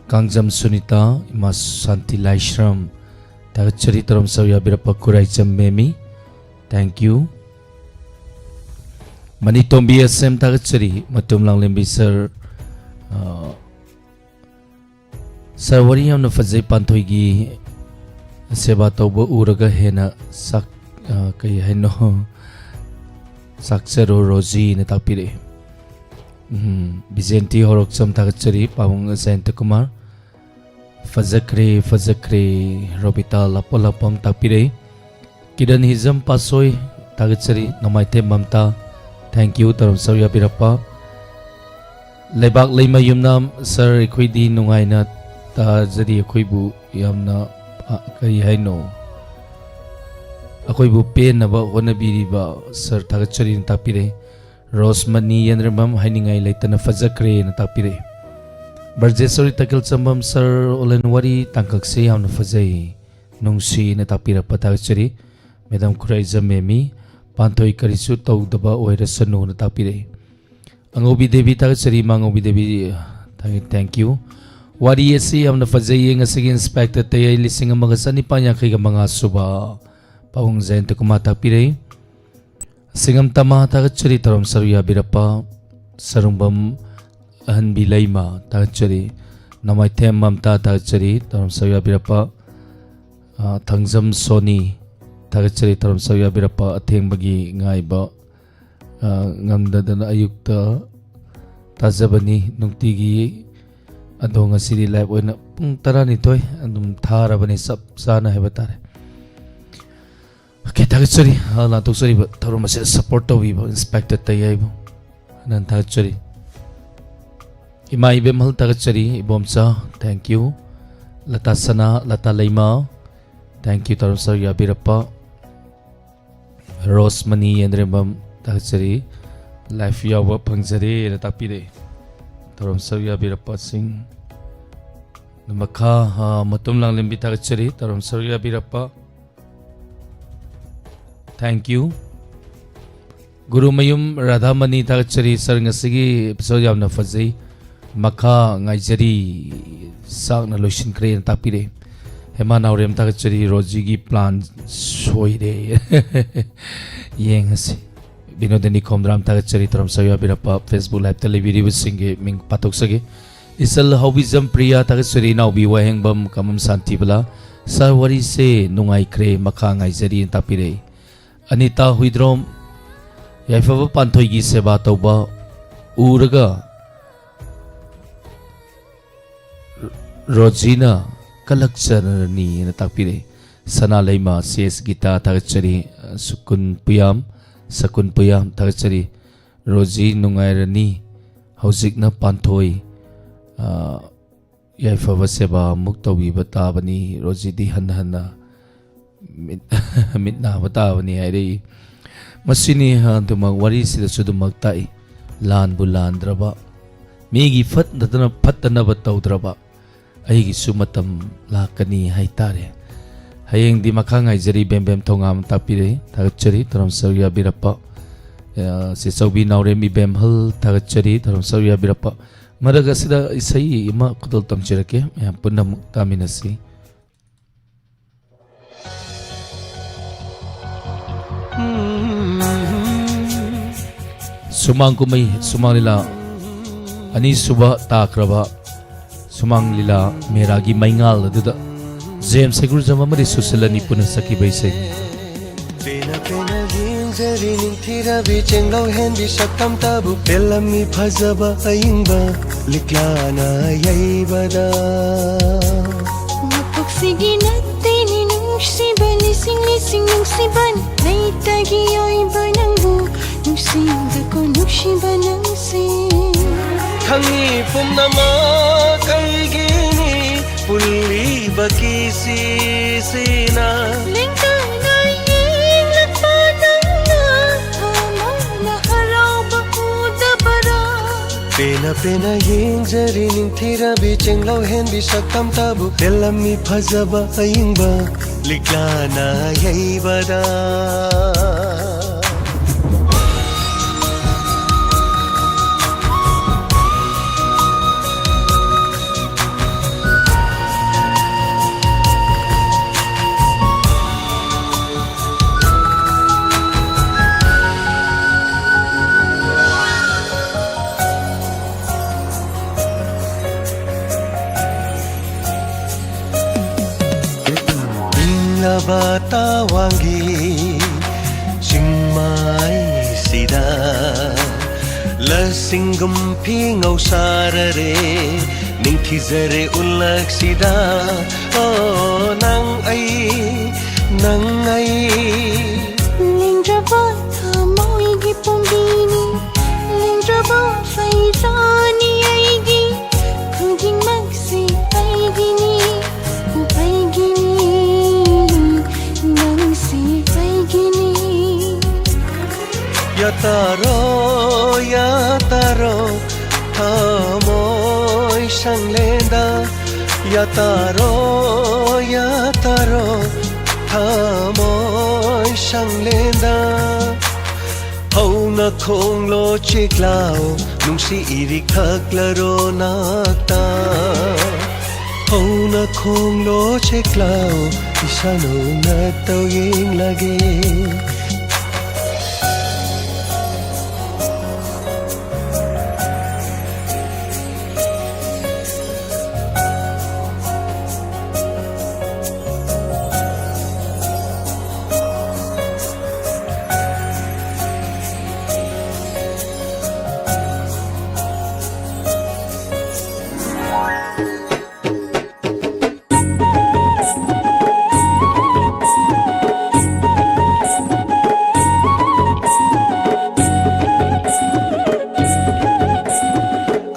ꯀꯥꯡꯖꯝ ꯁꯨꯅꯤꯇꯥ, ꯏꯃꯥ ꯁꯥꯟꯇꯤ ꯂꯥꯏꯁ꯭ꯔꯝ, ꯊꯥꯒꯠꯆꯔꯤ, ꯇꯧꯔꯝꯆꯥꯕꯤ ꯌꯥꯕꯤꯔꯛꯄ꯫ ꯈꯨꯔꯥꯏꯆꯝ ꯃꯦꯃꯤ, thank you꯫ ꯃꯅꯤꯇꯣꯝꯕꯤ ꯑꯦꯁ ꯑꯦꯝ ꯊꯥꯒꯠꯆꯔꯤ꯫ ꯃꯇꯨꯝ ꯂꯥꯡꯂꯦꯝꯕꯤ sir, ꯑ, sir, ꯋꯥꯔꯤ ꯌꯥꯝꯅ ꯐꯖꯩ꯫ ꯄꯥꯟꯊꯣꯏꯒꯤ ꯁꯦꯕꯥ ꯇꯧꯕ ꯎꯔꯒ ꯍꯦꯟꯅ ꯆꯥꯛ-, ꯑ, ꯀꯩ ꯍꯥꯏꯅꯣ? ꯆꯥꯛꯆꯔꯣ ꯔꯣꯖꯤꯅ ꯇꯥꯛꯄꯤꯔꯛꯏ꯫ ꯎꯝ, ꯕꯤꯖꯦꯟꯇꯤ ꯍꯧꯔꯛꯆꯝ ꯊꯥꯒꯠꯆꯔꯤ꯫ ꯄꯥꯕꯨꯡ ꯖꯌꯟꯇ ꯀꯨꯃꯥꯔ꯫ ꯐꯖꯈ꯭ꯔꯦ, ꯐꯖꯈ꯭ꯔꯦ꯫ ꯔꯣꯕꯤꯇꯥ ꯂꯥꯞꯄꯣ ꯂꯥꯞꯄꯝ ꯇꯥꯛꯄꯤꯔꯛꯏ꯫ ꯀꯤꯔꯟ ꯍꯤꯖꯝ ꯄꯥꯠꯁꯣꯏ ꯊꯥꯒꯠꯆꯔꯤ꯫ ꯅꯣꯡꯃꯥꯏꯊꯦꯝ ꯃꯝꯇꯥ꯫ Thank you, ꯇꯧꯔꯝ ꯁꯔꯨꯛ ꯌꯥꯕꯤꯔꯛꯄ꯫ ꯂꯩꯕꯥꯛ ꯂꯩꯃ ꯌꯨꯝꯅꯥꯝ, ꯁꯥꯔ, ꯑꯩꯈꯣꯏꯗꯤ ꯅꯨꯡꯉꯥꯏꯅ ꯇꯥꯖꯔꯤ꯫ ꯑꯩꯈꯣꯏꯕꯨ ꯌꯥꯝꯅ, ꯑ, ꯀꯔꯤ ꯍꯥꯏꯅꯣ? ꯑꯩꯈꯣꯏꯕꯨ ꯄꯦꯟꯅꯕ ꯍꯣꯠꯅꯕꯤꯔꯤꯕ ꯁꯥꯔ, ꯊꯥꯒꯠꯆꯔꯤꯅ ꯇꯥꯛꯄꯤꯔꯦ꯫ ꯔꯣꯁꯃꯅꯤ ꯌꯦꯟꯗ꯭ꯔꯦꯝꯕꯝ, ꯍꯥꯏꯅꯤꯡꯉꯥꯏ ꯂꯩꯇꯅ ꯐꯖꯈ꯭ꯔꯦꯅ ꯇꯥꯛꯄꯤꯔꯛꯏ꯫ ꯕ꯭ꯔꯖꯦꯁꯣꯔꯤ ꯇꯈꯦꯜꯆꯝꯕꯝ, ꯁꯥꯔ, ꯑꯣꯂꯦꯟ ꯋꯥꯔꯤ ꯇꯥꯡꯀꯛꯁꯦ ꯌꯥꯝꯅ ꯐꯖꯩ, ꯅꯨꯡꯁꯤꯅ ꯇꯥꯛꯄꯤꯔꯛꯄ ꯊꯥꯒꯠꯆꯔꯤ꯫ ꯃꯦꯗꯥꯝ ꯈꯨꯔꯥꯏꯖꯝ ꯃꯦꯃꯤ, ꯄꯥꯟꯊꯣꯏ ꯀꯔꯤꯁꯨ ꯇꯧꯗꯕ ꯑꯣꯏꯔꯁꯅꯨꯅ ꯇꯥꯛꯄꯤꯔꯛꯏ꯫ ꯑꯉꯧꯕꯤ ꯗꯦꯕꯤ ꯊꯥꯒꯠꯆꯔꯤ, ꯏꯃꯥ ꯑꯉꯧꯕꯤ Devi, thank you, thank you꯫ ꯋꯥꯔꯤ ꯑꯁꯤ ꯌꯥꯝꯅ ꯐꯖꯩꯌꯦ꯫ ꯉꯁꯤꯒꯤ ꯏꯟꯁꯄꯦꯛꯇꯔ ꯇꯌꯥꯏ ꯂꯤꯁꯤꯡ ꯑꯃꯒ ꯆꯅꯤꯄꯥꯟ ꯌꯥꯡꯈꯩꯒ ꯃꯉꯥ ꯁꯨꯕ ꯄꯥꯕꯨꯡ ꯖꯌꯟꯇ ꯀꯨꯃꯥꯔ ꯇꯥꯛꯄꯤꯔꯛꯏ꯫ ꯁꯤꯡꯉꯝ ꯇꯃꯥ ꯊꯥꯒꯠꯆꯔꯤ, ꯇꯧꯔꯝ ꯁꯔꯨꯛ ꯌꯥꯕꯤꯔꯛꯄ꯫ ꯁꯔꯨꯡꯕꯝ ꯑꯍꯟꯕꯤ ꯂꯩꯃ ꯊꯥꯒꯠꯆꯔꯤ꯫ ꯅꯃꯥꯏꯊꯦꯝ ꯃꯝꯇꯥ ꯊꯥꯒꯠꯆꯔꯤ, ꯇꯧꯔꯝ ꯁꯔꯨꯛ ꯌꯥꯕꯤꯔꯛꯄ꯫ ꯑ, ꯊꯥꯡꯖꯝ ꯁꯣꯅꯤ ꯊꯥꯒꯠꯆꯔꯤ, ꯇꯧꯔꯝ ꯁꯔꯨꯛ ꯌꯥꯕꯤꯔꯛꯄ꯫ ꯑꯊꯦꯡꯕꯒꯤ ꯉꯥꯏꯕ, ꯑ, ꯉꯝꯗꯗꯅ ꯑꯌꯨꯛꯇ ꯇꯥꯖꯕꯅꯤ ꯅꯨꯡꯇꯤꯒꯤ꯫ ꯑꯗꯣ ꯉꯁꯤꯗꯤ ꯂꯥꯏꯚ ꯑꯣꯏꯅ ꯄꯨꯡ ꯇꯔꯥꯅꯤꯊꯣꯏ ꯑꯗꯨꯝ ꯊꯥꯔꯕꯅꯤ, ꯆꯞ ꯆꯥꯅ ꯍꯥꯏꯕ ꯇꯥꯔꯦ꯫ ꯑꯣꯀꯦ, ꯊꯥꯒꯠꯆꯔꯤ꯫ ꯑ, ꯂꯥꯟꯊꯣꯛꯆꯔꯤꯕ ꯊꯧꯔꯝ ꯑꯁꯤꯗ ꯁꯄꯣꯔꯠ ꯇꯧꯕꯤꯕ ꯏꯟꯁꯄꯦꯛꯇꯔ ꯇꯌꯥꯏꯕꯨ ꯍꯟꯅ ꯊꯥꯒꯠꯆꯔꯤ꯫ ꯏꯃꯥ ꯏꯕꯦꯝꯍꯜ ꯊꯥꯒꯠꯆꯔꯤ, ꯏꯕꯣꯝꯆꯥ, thank you꯫ ꯂꯇꯥ ꯁꯅꯥ, ꯂꯇꯥ ꯂꯩꯃ, thank you, ꯇꯧꯔꯝ ꯁꯔꯨꯛ ꯌꯥꯕꯤꯔꯛꯄ꯫ ꯔꯣꯁꯃꯅꯤ ꯌꯦꯟꯗ꯭ꯔꯦꯝꯕꯝ ꯊꯥꯒꯠꯆꯔꯤ, ꯂꯥꯏꯐ ꯌꯥꯎꯕ ꯐꯪꯖꯔꯦꯅ ꯇꯥꯛꯄꯤꯔꯛꯏ, ꯇꯧꯔꯝ ꯁꯔꯨꯛ ꯌꯥꯕꯤꯔꯛꯄꯁꯤꯡ꯫ ꯃꯈꯥ, ꯑ, ꯃꯇꯨꯝ ꯂꯥꯡꯂꯦꯝꯕꯤ ꯊꯥꯒꯠꯆꯔꯤ, ꯇꯧꯔꯝ ꯁꯔꯨꯛ ꯌꯥꯕꯤꯔꯛꯄ꯫ Thank you꯫ ꯒꯨꯔꯨꯃꯌꯨꯝ ꯔꯥꯙꯥꯃꯅꯤ ꯊꯥꯒꯠꯆꯔꯤ, ꯁꯥꯔ, ꯉꯁꯤꯒꯤ episode ꯌꯥꯝꯅ ꯐꯖꯩ, ꯃꯈꯥ ꯉꯥꯏꯖꯔꯤ꯫ ꯆꯥꯛꯅ ꯂꯣꯏꯁꯤꯟꯈ꯭ꯔꯦꯅ ꯇꯥꯛꯄꯤꯔꯛꯑꯦ꯫ ꯍꯦꯃꯥ ꯅꯥꯎꯔꯦꯝ ꯊꯥꯒꯠꯆꯔꯤ, ꯔꯣꯖꯤꯒꯤ plan ꯁꯣꯏꯔꯦ꯫ ꯌꯦꯡꯉꯁꯤ꯫ ꯕꯤꯅꯣꯗꯤꯅꯤ ꯈꯣꯝꯗ꯭ꯔꯥꯝ ꯊꯥꯒꯠꯆꯔꯤ, ꯇꯧꯔꯝ ꯁꯔꯨꯛ ꯌꯥꯕꯤꯔꯛꯄ꯫ Facebook liveꯇ ꯂꯩꯕꯤꯔꯤꯕꯁꯤꯡꯒꯤ ꯃꯤꯡ ꯄꯥꯊꯣꯛꯆꯒꯦ꯫ ꯏꯆꯜ ꯍꯥꯎꯕꯤꯖꯝ ꯄ꯭ꯔꯤꯌꯥ ꯊꯥꯒꯠꯆꯔꯤ, ꯏꯅꯥꯎꯕꯤ ꯋꯥꯍꯦꯡꯕꯝ ꯀꯃꯝ ꯁꯥꯟꯇꯤꯕꯂꯥ꯫ ꯁꯥꯔ, ꯋꯥꯔꯤꯁꯦ ꯅꯨꯡꯉꯥꯏꯈ꯭ꯔꯦ, ꯃꯈꯥ ꯉꯥꯏꯖꯔꯤꯅ ꯇꯥꯛꯄꯤꯔꯛꯏ꯫ ꯑꯅꯤꯇꯥ ꯍꯨꯏꯗ꯭ꯔꯣꯝ, ꯌꯥꯏꯐꯕ ꯄꯥꯟꯊꯣꯏꯒꯤ ꯁꯦꯕꯥ ꯇꯧꯕ ꯎꯔꯒ ꯔꯣꯖꯤꯅ ꯀꯂꯛꯆꯔꯅꯤꯅ ꯇꯥꯛꯄꯤꯔꯛꯏ꯫ ꯁꯅꯥ ꯂꯩꯃ, ꯁꯤ ꯑꯦꯁ ꯒꯤꯇꯥ ꯊꯥꯒꯠꯆꯔꯤ, ꯁꯨꯀꯨꯟ ꯄꯨꯌꯥꯝ, ꯁꯀꯨꯟ ꯄꯨꯌꯥꯝ ꯊꯥꯒꯠꯆꯔꯤ꯫ ꯔꯣꯖꯤ ꯅꯨꯡꯉꯥꯏꯔꯅꯤ꯫ ꯍꯧꯖꯤꯛꯅ ꯄꯥꯟꯊꯣꯏ, ꯑ, ꯌꯥꯏꯐꯕ ꯁꯦꯕꯥ ꯑꯃꯨꯛ ꯇꯧꯕꯤꯕ ꯇꯥꯕꯅꯤ꯫ ꯔꯣꯖꯤꯗꯤ ꯍꯟꯅ ꯍꯟꯅ ꯃꯤꯠ, ꯃꯤꯠ ꯅꯥꯕ ꯇꯥꯕꯅꯤ ꯍꯥꯏꯔꯛꯏ꯫ ꯃꯁꯤꯅꯤ ꯑꯗꯨꯃꯛ ꯋꯥꯔꯤꯁꯤꯗꯁꯨ ꯑꯗꯨꯃꯛ ꯇꯥꯛꯏ꯫ ꯂꯥꯟꯕꯨ ꯂꯥꯟꯗ꯭ꯔꯕ, ꯃꯤꯒꯤ ꯐꯠꯇꯅ-, ꯐꯠꯇꯅꯕ ꯇꯧꯗ꯭ꯔꯕ, ꯑꯩꯒꯤꯁꯨ ꯃꯇꯝ ꯂꯥꯛꯀꯅꯤ ꯍꯥꯏꯇꯥꯔꯦ꯫ ꯍꯌꯦꯡꯗꯤ ꯃꯈꯥ ꯉꯥꯏꯖꯔꯤ꯫ ꯕꯦꯝ ꯕꯦꯝ ꯊꯧꯉꯥꯝ ꯇꯥꯛꯄꯤꯔꯛꯏ꯫ ꯊꯥꯒꯠꯆꯔꯤ꯫ ꯊꯧꯔꯝ ꯁꯔꯨꯛ ꯌꯥꯕꯤꯔꯛꯄ, ꯑ, ꯆꯦ ꯆꯧꯕꯤ ꯅꯥꯎꯔꯦꯝ ꯏꯕꯦꯝꯍꯜ ꯊꯥꯒꯠꯆꯔꯤ꯫ ꯊꯧꯔꯝ ꯁꯔꯨꯛ ꯌꯥꯕꯤꯔꯛꯄ꯫ ꯃꯔꯛ ꯑꯁꯤꯗ ꯏꯁꯩ ꯑꯃ ꯈꯨꯗꯣꯜ ꯇꯝꯖꯔꯛꯀꯦ꯫ ꯃꯌꯥꯝ ꯄꯨꯟꯅ ꯑꯃꯨꯛ ꯇꯥꯃꯤꯟꯅꯁꯤ꯫ ꯁꯨꯃꯥꯡ ꯀꯨꯝꯍꯩ, ꯁꯨꯃꯥꯡ ꯂꯤꯂꯥ ꯑꯅꯤꯁꯨꯕ ꯇꯥꯈ꯭ꯔꯕ ꯁꯨꯃꯥꯡ ꯂꯤꯂꯥ ꯃꯦꯔꯥꯒꯤ ꯃꯩꯉꯥꯜ ꯑꯗꯨꯗ ꯖꯦꯝꯁ ꯍꯩꯒ꯭ꯔꯨꯖꯝ ꯑꯃꯗꯤ ꯁꯨꯁꯤꯂꯥꯅꯤ ꯄꯨꯟꯅ ꯁꯛꯈꯤꯕ ꯏꯁꯩꯅꯤ꯫ ꯄꯦꯟꯅ ꯄꯦꯟꯅ ꯌꯦꯡꯖꯔꯤ ꯅꯤꯡꯊꯤꯔꯕꯤ ꯆꯦꯡꯂꯧ ꯍꯦꯟꯕꯤ ꯁꯛꯇꯝꯇꯕꯨ ꯄꯦꯜꯂꯝꯃꯤ ꯐꯖꯕ ꯑꯏꯪꯕ ꯂꯤꯛꯂꯥꯅ ꯌꯩꯕꯗ꯫ ꯃꯄꯣꯛꯁꯤꯒꯤ ꯅꯠꯇꯦꯅꯤ ꯅꯨꯡꯁꯤꯕ ꯂꯤꯁꯤꯡ ꯂꯤꯁꯤꯡ ꯅꯨꯡꯁꯤꯕ ꯂꯩꯇꯒꯤ ꯑꯣꯏꯕ ꯅꯪꯕꯨ ꯅꯨꯡꯁꯤꯗꯀꯣ ꯅꯨꯡꯁꯤꯕ ꯅꯪꯁꯦ꯫ ꯈꯪꯉꯤ ꯄꯨꯝꯅꯃꯛ ꯑꯩꯒꯤꯅꯤ ꯄꯨꯜꯂꯤꯕ ꯀꯤꯁꯤꯁꯤꯅ꯫ ꯂꯦꯡꯗꯅ ꯌꯦꯡꯂꯛꯄ ꯅꯪꯅ ꯊꯃꯣꯏꯅ ꯍꯔꯥꯎꯕ ꯎꯗꯕꯔꯥ? ꯄꯦꯟꯅ ꯄꯦꯟꯅ ꯌꯦꯡꯖꯔꯤ ꯅꯤꯡꯊꯤꯔꯕꯤ ꯆꯦꯡꯂꯧ ꯍꯦꯟꯕꯤ ꯁꯛꯇꯝꯇꯕꯨ ꯄꯦꯜꯂꯝꯃꯤ ꯐꯖꯕ ꯑꯏꯪꯕ ꯂꯤꯛꯂꯥꯅ ꯌꯩꯕꯗ꯫ ꯏꯪꯂꯕ ꯇꯋꯥꯡꯒꯤ ꯆꯤꯡꯃꯥꯏꯁꯤꯗ ꯂꯁꯤꯡꯒꯨꯝ ꯐꯤꯉꯧ ꯁꯥꯔꯔꯦ, ꯅꯤꯡꯊꯤꯖꯔꯦ ꯎꯜꯂꯛꯁꯤꯗ꯫ ꯑꯣ, ꯅꯪ ꯑꯩ, ꯅꯪ ꯑꯩ꯫ ꯂꯦꯡꯗ꯭ꯔꯕ ꯊꯃꯣꯏꯒꯤ ꯄꯣꯝꯕꯤꯅꯤ, ꯁꯪꯂꯦꯟꯗ ꯌꯥꯇꯥꯔꯣ, ꯌꯥꯇꯥꯔꯣ, ꯊꯃꯣꯏ ꯁꯪꯂꯦꯟꯗ꯫ ꯍꯧꯅ ꯈꯣꯡꯂꯣ ꯆꯦꯛꯂꯥꯎ, ꯅꯨꯡꯁꯤ ꯏꯔꯤꯛ ꯊꯛꯂꯔꯣ ꯅꯥꯛꯇ꯫ ꯍꯧꯅ ꯈꯣꯡꯂꯣ ꯆꯦꯛꯂꯥꯎ, ꯏꯁꯥ ꯅꯧꯅ ꯇꯧ ꯌꯦꯡꯂꯒꯦ꯫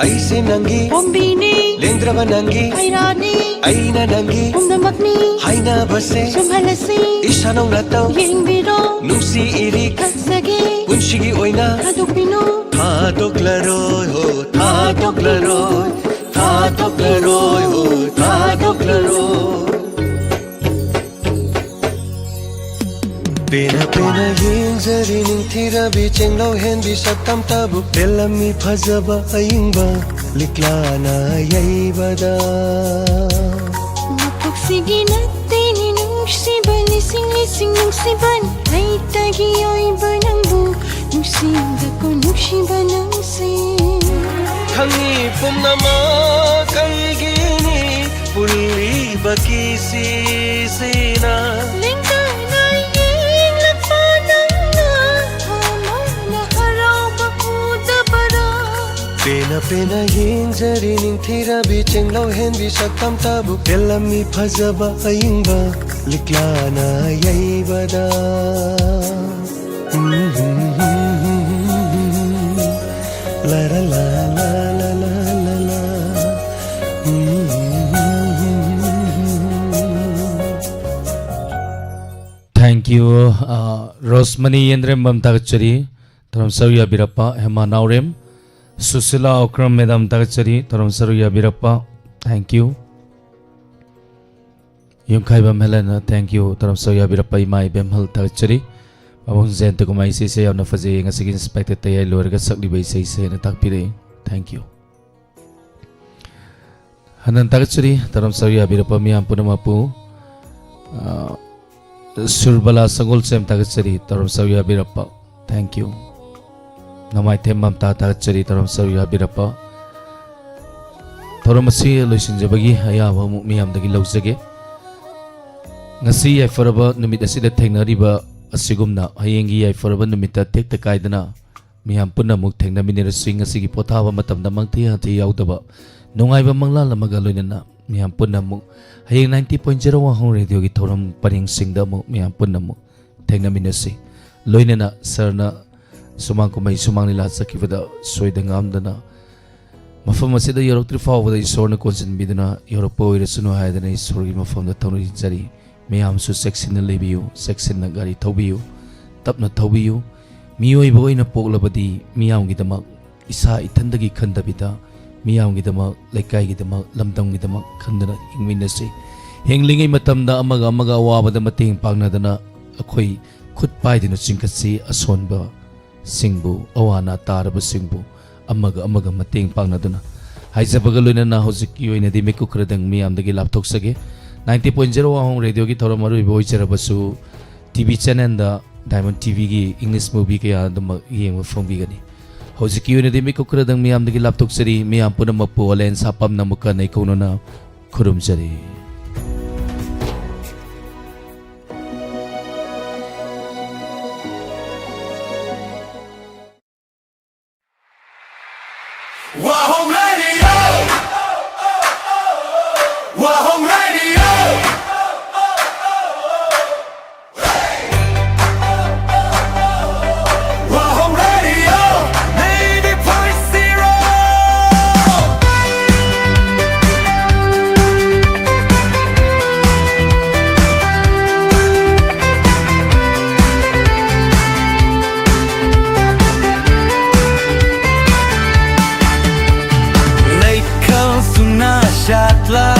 ꯑꯩꯁꯦ ꯅꯪꯒꯤ ꯄꯣꯝꯕꯤꯅꯤ, ꯂꯦꯡꯗ꯭ꯔꯕ ꯅꯪꯒꯤ ꯍꯩꯔꯥꯅꯤ, ꯑꯩꯅ ꯅꯪꯒꯤ ꯄꯨꯝꯅꯃꯛꯅꯤ ꯍꯥꯏꯅꯕꯁꯦ ꯆꯨꯝꯍꯜꯂꯁꯤ, ꯏꯁꯥ ꯅꯧꯅ ꯇꯧ ꯌꯦꯡꯕꯤꯔꯣ, ꯅꯨꯡꯁꯤ ꯏꯔꯤꯛ ꯊꯛꯆꯒꯦ, ꯄꯨꯟꯁꯤꯒꯤ ꯑꯣꯏꯅ ꯊꯥꯗꯣꯛꯄꯤꯅꯨ, ꯊꯥꯗꯣꯛꯂꯔꯣꯏ ꯍꯣ, ꯊꯥꯗꯣꯛꯂꯔꯣꯏ, ꯊꯥꯗꯣꯛꯂꯔꯣꯏ ꯍꯣ, ꯊꯥꯗꯣꯛꯂꯔꯣꯏ꯫ ꯄꯦꯟꯅ ꯄꯦꯟꯅ ꯌꯦꯡꯖꯔꯤ ꯅꯤꯡꯊꯤꯔꯕꯤ ꯆꯦꯡꯂꯧ ꯍꯦꯟꯕꯤ ꯁꯛꯇꯝꯇꯕꯨ, ꯄꯦꯜꯂꯝꯃꯤ ꯐꯖꯕ ꯑꯏꯪꯕ ꯂꯤꯛꯂꯥꯅ ꯌꯩꯕꯗ꯫ ꯃꯀꯣꯛꯁꯤꯒꯤ ꯅꯠꯇꯦꯅꯦ ꯅꯨꯡꯁꯤꯕ, ꯂꯤꯁꯤꯡ ꯂꯤꯁꯤꯡ ꯅꯨꯡꯁꯤꯕ, ꯂꯩꯇꯒꯤ ꯑꯣꯏꯕ ꯅꯪꯕꯨ ꯅꯨꯡꯁꯤꯕꯀꯣ ꯅꯨꯡꯁꯤꯕ ꯅꯪꯁꯦ꯫ ꯈꯪꯉꯤ ꯄꯨꯝꯅꯃꯛ ꯑꯩꯒꯤꯅꯤ ꯄꯨꯜꯂꯤꯕ ꯀꯤꯁꯤꯁꯤꯅ꯫ ꯂꯦꯡꯗꯅ ꯌꯦꯡꯂꯛꯄ ꯅꯪꯅ ꯊꯃꯣꯏꯅ ꯍꯔꯥꯎꯕ ꯎꯗꯕꯔꯥ? ꯄꯦꯟꯅ ꯄꯦꯟꯅ ꯌꯦꯡꯖꯔꯤ ꯅꯤꯡꯊꯤꯔꯕꯤ ꯆꯦꯡꯂꯧ ꯍꯦꯟꯕꯤ ꯁꯛꯇꯝꯇꯕꯨ, ꯄꯦꯜꯂꯝꯃꯤ ꯐꯖꯕ ꯑꯏꯪꯕ ꯂꯤꯛꯂꯥꯅ ꯌꯩꯕꯗ꯫ ꯂꯥ ꯂꯥ ꯂꯥ ꯂꯥ ꯂꯥ ꯂꯥ ꯂꯥ꯫ Thank you, uh, ꯔꯣꯁꯃꯅꯤ ꯌꯦꯟꯗ꯭ꯔꯦꯝꯕꯝ ꯊꯥꯒꯠꯆꯔꯤ꯫ ꯊꯧꯔꯝ ꯁꯔꯨꯛ ꯌꯥꯕꯤꯔꯛꯄ ꯍꯦꯃꯥ ꯅꯥꯎꯔꯦꯝ꯫ ꯁꯨꯁꯤꯂꯥ ꯑꯣꯀ꯭ꯔꯝ ꯃꯦꯗꯥꯝ ꯊꯥꯒꯠꯆꯔꯤ, ꯊꯧꯔꯝ ꯁꯔꯨꯛ ꯌꯥꯕꯤꯔꯛꯄ꯫ Thank you. Yumkhaibam ꯍꯦꯂꯦꯅ, thank you, ꯊꯧꯔꯝ ꯁꯔꯨꯛ ꯌꯥꯕꯤꯔꯛꯄ ꯏꯃꯥ ꯏꯕꯦꯝꯍꯜ ꯊꯥꯒꯠꯆꯔꯤ꯫ ꯃꯕꯨꯡ ꯖꯌꯟꯇ ꯀꯨꯃꯥꯔ ꯏꯁꯩꯁꯦ ꯌꯥꯝꯅ ꯐꯖꯩ, ꯉꯁꯤꯒꯤ ꯏꯟꯁꯄꯦꯛꯇꯔ ꯇꯌꯥꯏ ꯂꯣꯏꯔꯒ ꯁꯛꯂꯤꯕ ꯏꯁꯩꯁꯦ ꯍꯥꯏꯅ ꯇꯥꯛꯄꯤꯔꯛꯏ꯫ Thank you. ꯍꯟꯅ ꯊꯥꯒꯠꯆꯔꯤ, ꯊꯧꯔꯝ ꯁꯔꯨꯛ ꯌꯥꯕꯤꯔꯛꯄ ꯃꯤꯌꯥꯝ ꯄꯨꯝꯅꯃꯛꯄꯨ꯫ ꯑ, ꯁꯨꯔꯕꯂꯥ ꯁꯒꯣꯜꯁꯦꯝ ꯊꯥꯒꯠꯆꯔꯤ, ꯊꯧꯔꯝ ꯁꯔꯨꯛ ꯌꯥꯕꯤꯔꯛꯄ꯫ Thank you. ꯅꯃꯥꯏꯊꯦꯝ ꯃꯝꯇꯥ ꯊꯥꯒꯠꯆꯔꯤ, ꯊꯧꯔꯝ ꯁꯔꯨꯛ ꯌꯥꯕꯤꯔꯛꯄ꯫ ꯊꯧꯔꯝ ꯑꯁꯤ ꯂꯣꯏꯁꯤꯟꯖꯕꯒꯤ ꯑꯌꯥꯕ ꯑꯃꯨꯛ ꯃꯤꯌꯥꯝꯗꯒꯤ ꯂꯧꯖꯒꯦ꯫ ꯉꯁꯤ ꯌꯥꯏꯐꯔꯕ ꯅꯨꯃꯤꯠ ꯑꯁꯤꯗ ꯊꯦꯡꯅꯔꯤꯕ ꯑꯁꯤꯒꯨꯝꯅ ꯍꯌꯦꯡꯒꯤ ꯌꯥꯏꯐꯔꯕ ꯅꯨꯃꯤꯠꯇ ꯇꯦꯛꯇ ꯀꯥꯏꯗꯅ ꯃꯤꯌꯥꯝ ꯄꯨꯟꯅ ꯑꯃꯨꯛ ꯊꯦꯡꯅꯃꯤꯟꯅꯔꯁꯤ꯫ ꯉꯁꯤꯒꯤ ꯄꯣꯊꯥꯕ ꯃꯇꯝꯗ ꯃꯪꯊꯤ ꯍꯥꯊꯤ ꯌꯥꯎꯗꯕ ꯅꯨꯡꯉꯥꯏꯕ ꯃꯪꯂꯥꯜ ꯑꯃꯒ ꯂꯣꯏꯅꯅ ꯃꯤꯌꯥꯝ ꯄꯨꯟꯅ ꯑꯃꯨꯛ ꯍꯌꯦꯡ ninety point zero ꯋꯥꯍꯣꯡ ꯔꯦꯗꯤꯑꯣꯒꯤ ꯊꯧꯔꯝ ꯄꯔꯦꯡꯁꯤꯡꯗ ꯑꯃꯨꯛ ꯃꯤꯌꯥꯝ ꯄꯨꯟꯅ ꯑꯃꯨꯛ ꯊꯦꯡꯅꯃꯤꯟꯅꯁꯤ꯫ ꯂꯣꯏꯅꯅ ꯁꯥꯔꯅ ꯁꯨꯃꯥꯡ ꯀꯨꯝꯍꯩ ꯁꯨꯃꯥꯡ ꯂꯤꯂꯥ ꯆꯠꯈꯤꯕꯗ ꯁꯣꯏꯗ ꯉꯥꯝꯗꯅ ꯃꯐꯝ ꯑꯁꯤꯗ ꯌꯧꯔꯛꯇ꯭ꯔꯤ ꯐꯥꯎꯕꯗ ꯏꯁꯣꯔꯅ ꯀꯣꯟꯁꯤꯟꯕꯤꯗꯨꯅ ꯌꯧꯔꯛꯄ ꯑꯣꯏꯔꯁꯅꯨ ꯍꯥꯏꯗꯅ ꯏꯁꯣꯔꯒꯤ ꯃꯐꯝꯗ ꯊꯧꯅꯤꯖꯔꯤ꯫ ꯃꯌꯥꯝꯁꯨ ꯆꯦꯛꯁꯤꯟꯅ ꯂꯩꯕꯤꯌꯨ, ꯆꯦꯛꯁꯤꯟꯅ ꯒꯥꯔꯤ ꯊꯧꯕꯤꯌꯨ, ꯇꯞꯅ ꯊꯧꯕꯤꯌꯨ꯫ ꯃꯤꯑꯣꯏꯕ ꯑꯣꯏꯅ ꯄꯣꯛꯂꯕꯗꯤ ꯃꯤꯌꯥꯝꯒꯤꯗꯃꯛ, ꯏꯁꯥ ꯏꯊꯟꯗꯒꯤ ꯈꯟꯗꯕꯤꯗ ꯃꯤꯌꯥꯝꯒꯤꯗꯃꯛ, ꯂꯩꯀꯥꯏꯒꯤꯗꯃꯛ, ꯂꯝꯗꯝꯒꯤꯗꯃꯛ ꯈꯟꯗꯨꯅ ꯍꯤꯡꯃꯤꯟꯅꯁꯤ꯫ ꯍꯤꯡꯂꯤꯉꯩ ꯃꯇꯝꯗ ꯑꯃꯒ ꯑꯃꯒ ꯑꯋꯥꯕꯗ ꯃꯇꯦꯡ ꯄꯥꯡꯅꯗꯅ ꯑꯩꯈꯣꯏ ꯈꯨꯠ ꯄꯥꯏꯗꯨꯅ ꯆꯤꯡꯈꯠꯁꯤ꯫ ꯑꯁꯣꯟꯕ ꯁꯤꯡꯕꯨ, ꯑꯋꯥ ꯑꯅꯥ ꯇꯥꯔꯕꯁꯤꯡꯕꯨ ꯑꯃꯒ ꯑꯃꯒ ꯃꯇꯦꯡ ꯄꯥꯡꯅꯗꯨꯅ ꯍꯥꯏꯖꯕꯒ ꯂꯣꯏꯅꯅ ꯍꯧꯖꯤꯛꯀꯤ ꯑꯣꯏꯅꯗꯤ ꯃꯤꯀꯨꯞ ꯈꯔꯗꯪ ꯃꯤꯌꯥꯝꯗꯒꯤ ꯂꯥꯞꯊꯣꯛꯆꯒꯦ꯫ Ninety point zero ꯋꯥꯍꯣꯡ ꯔꯦꯗꯤꯑꯣꯒꯤ ꯊꯧꯔꯝ ꯑꯔꯣꯏꯕ ꯑꯣꯏꯖꯔꯕꯁꯨ, ꯇꯤ ꯚꯤ ꯆꯦꯅꯦꯜꯗ ꯗꯥꯏꯃꯟ ꯇꯤ ꯚꯤꯒꯤ ꯏꯪꯂꯤꯁ ꯃꯨꯚꯤ ꯀꯌꯥ ꯑꯗꯨꯃꯛ ꯌꯦꯡꯕ ꯐꯪꯕꯤꯒꯅꯤ꯫ ꯍꯧꯖꯤꯛꯀꯤ ꯑꯣꯏꯅꯗꯤ ꯃꯤꯀꯨꯞ ꯈꯔꯗꯪ ꯃꯤꯌꯥꯝꯗꯒꯤ ꯂꯥꯞꯊꯣꯛꯆꯔꯤ꯫ ꯃꯤꯌꯥꯝ ꯄꯨꯝꯅꯃꯛꯄꯨ ꯑꯣꯂꯦꯟ ꯁꯥꯄꯝꯅ ꯑꯃꯨꯛꯀ ꯅꯩꯀꯧꯅꯅ ꯈꯨꯔꯨꯝꯖꯔꯤ꯫ Wahong Radio! Wahong Radio! Wahong Radio! Ninety point zero! Chatla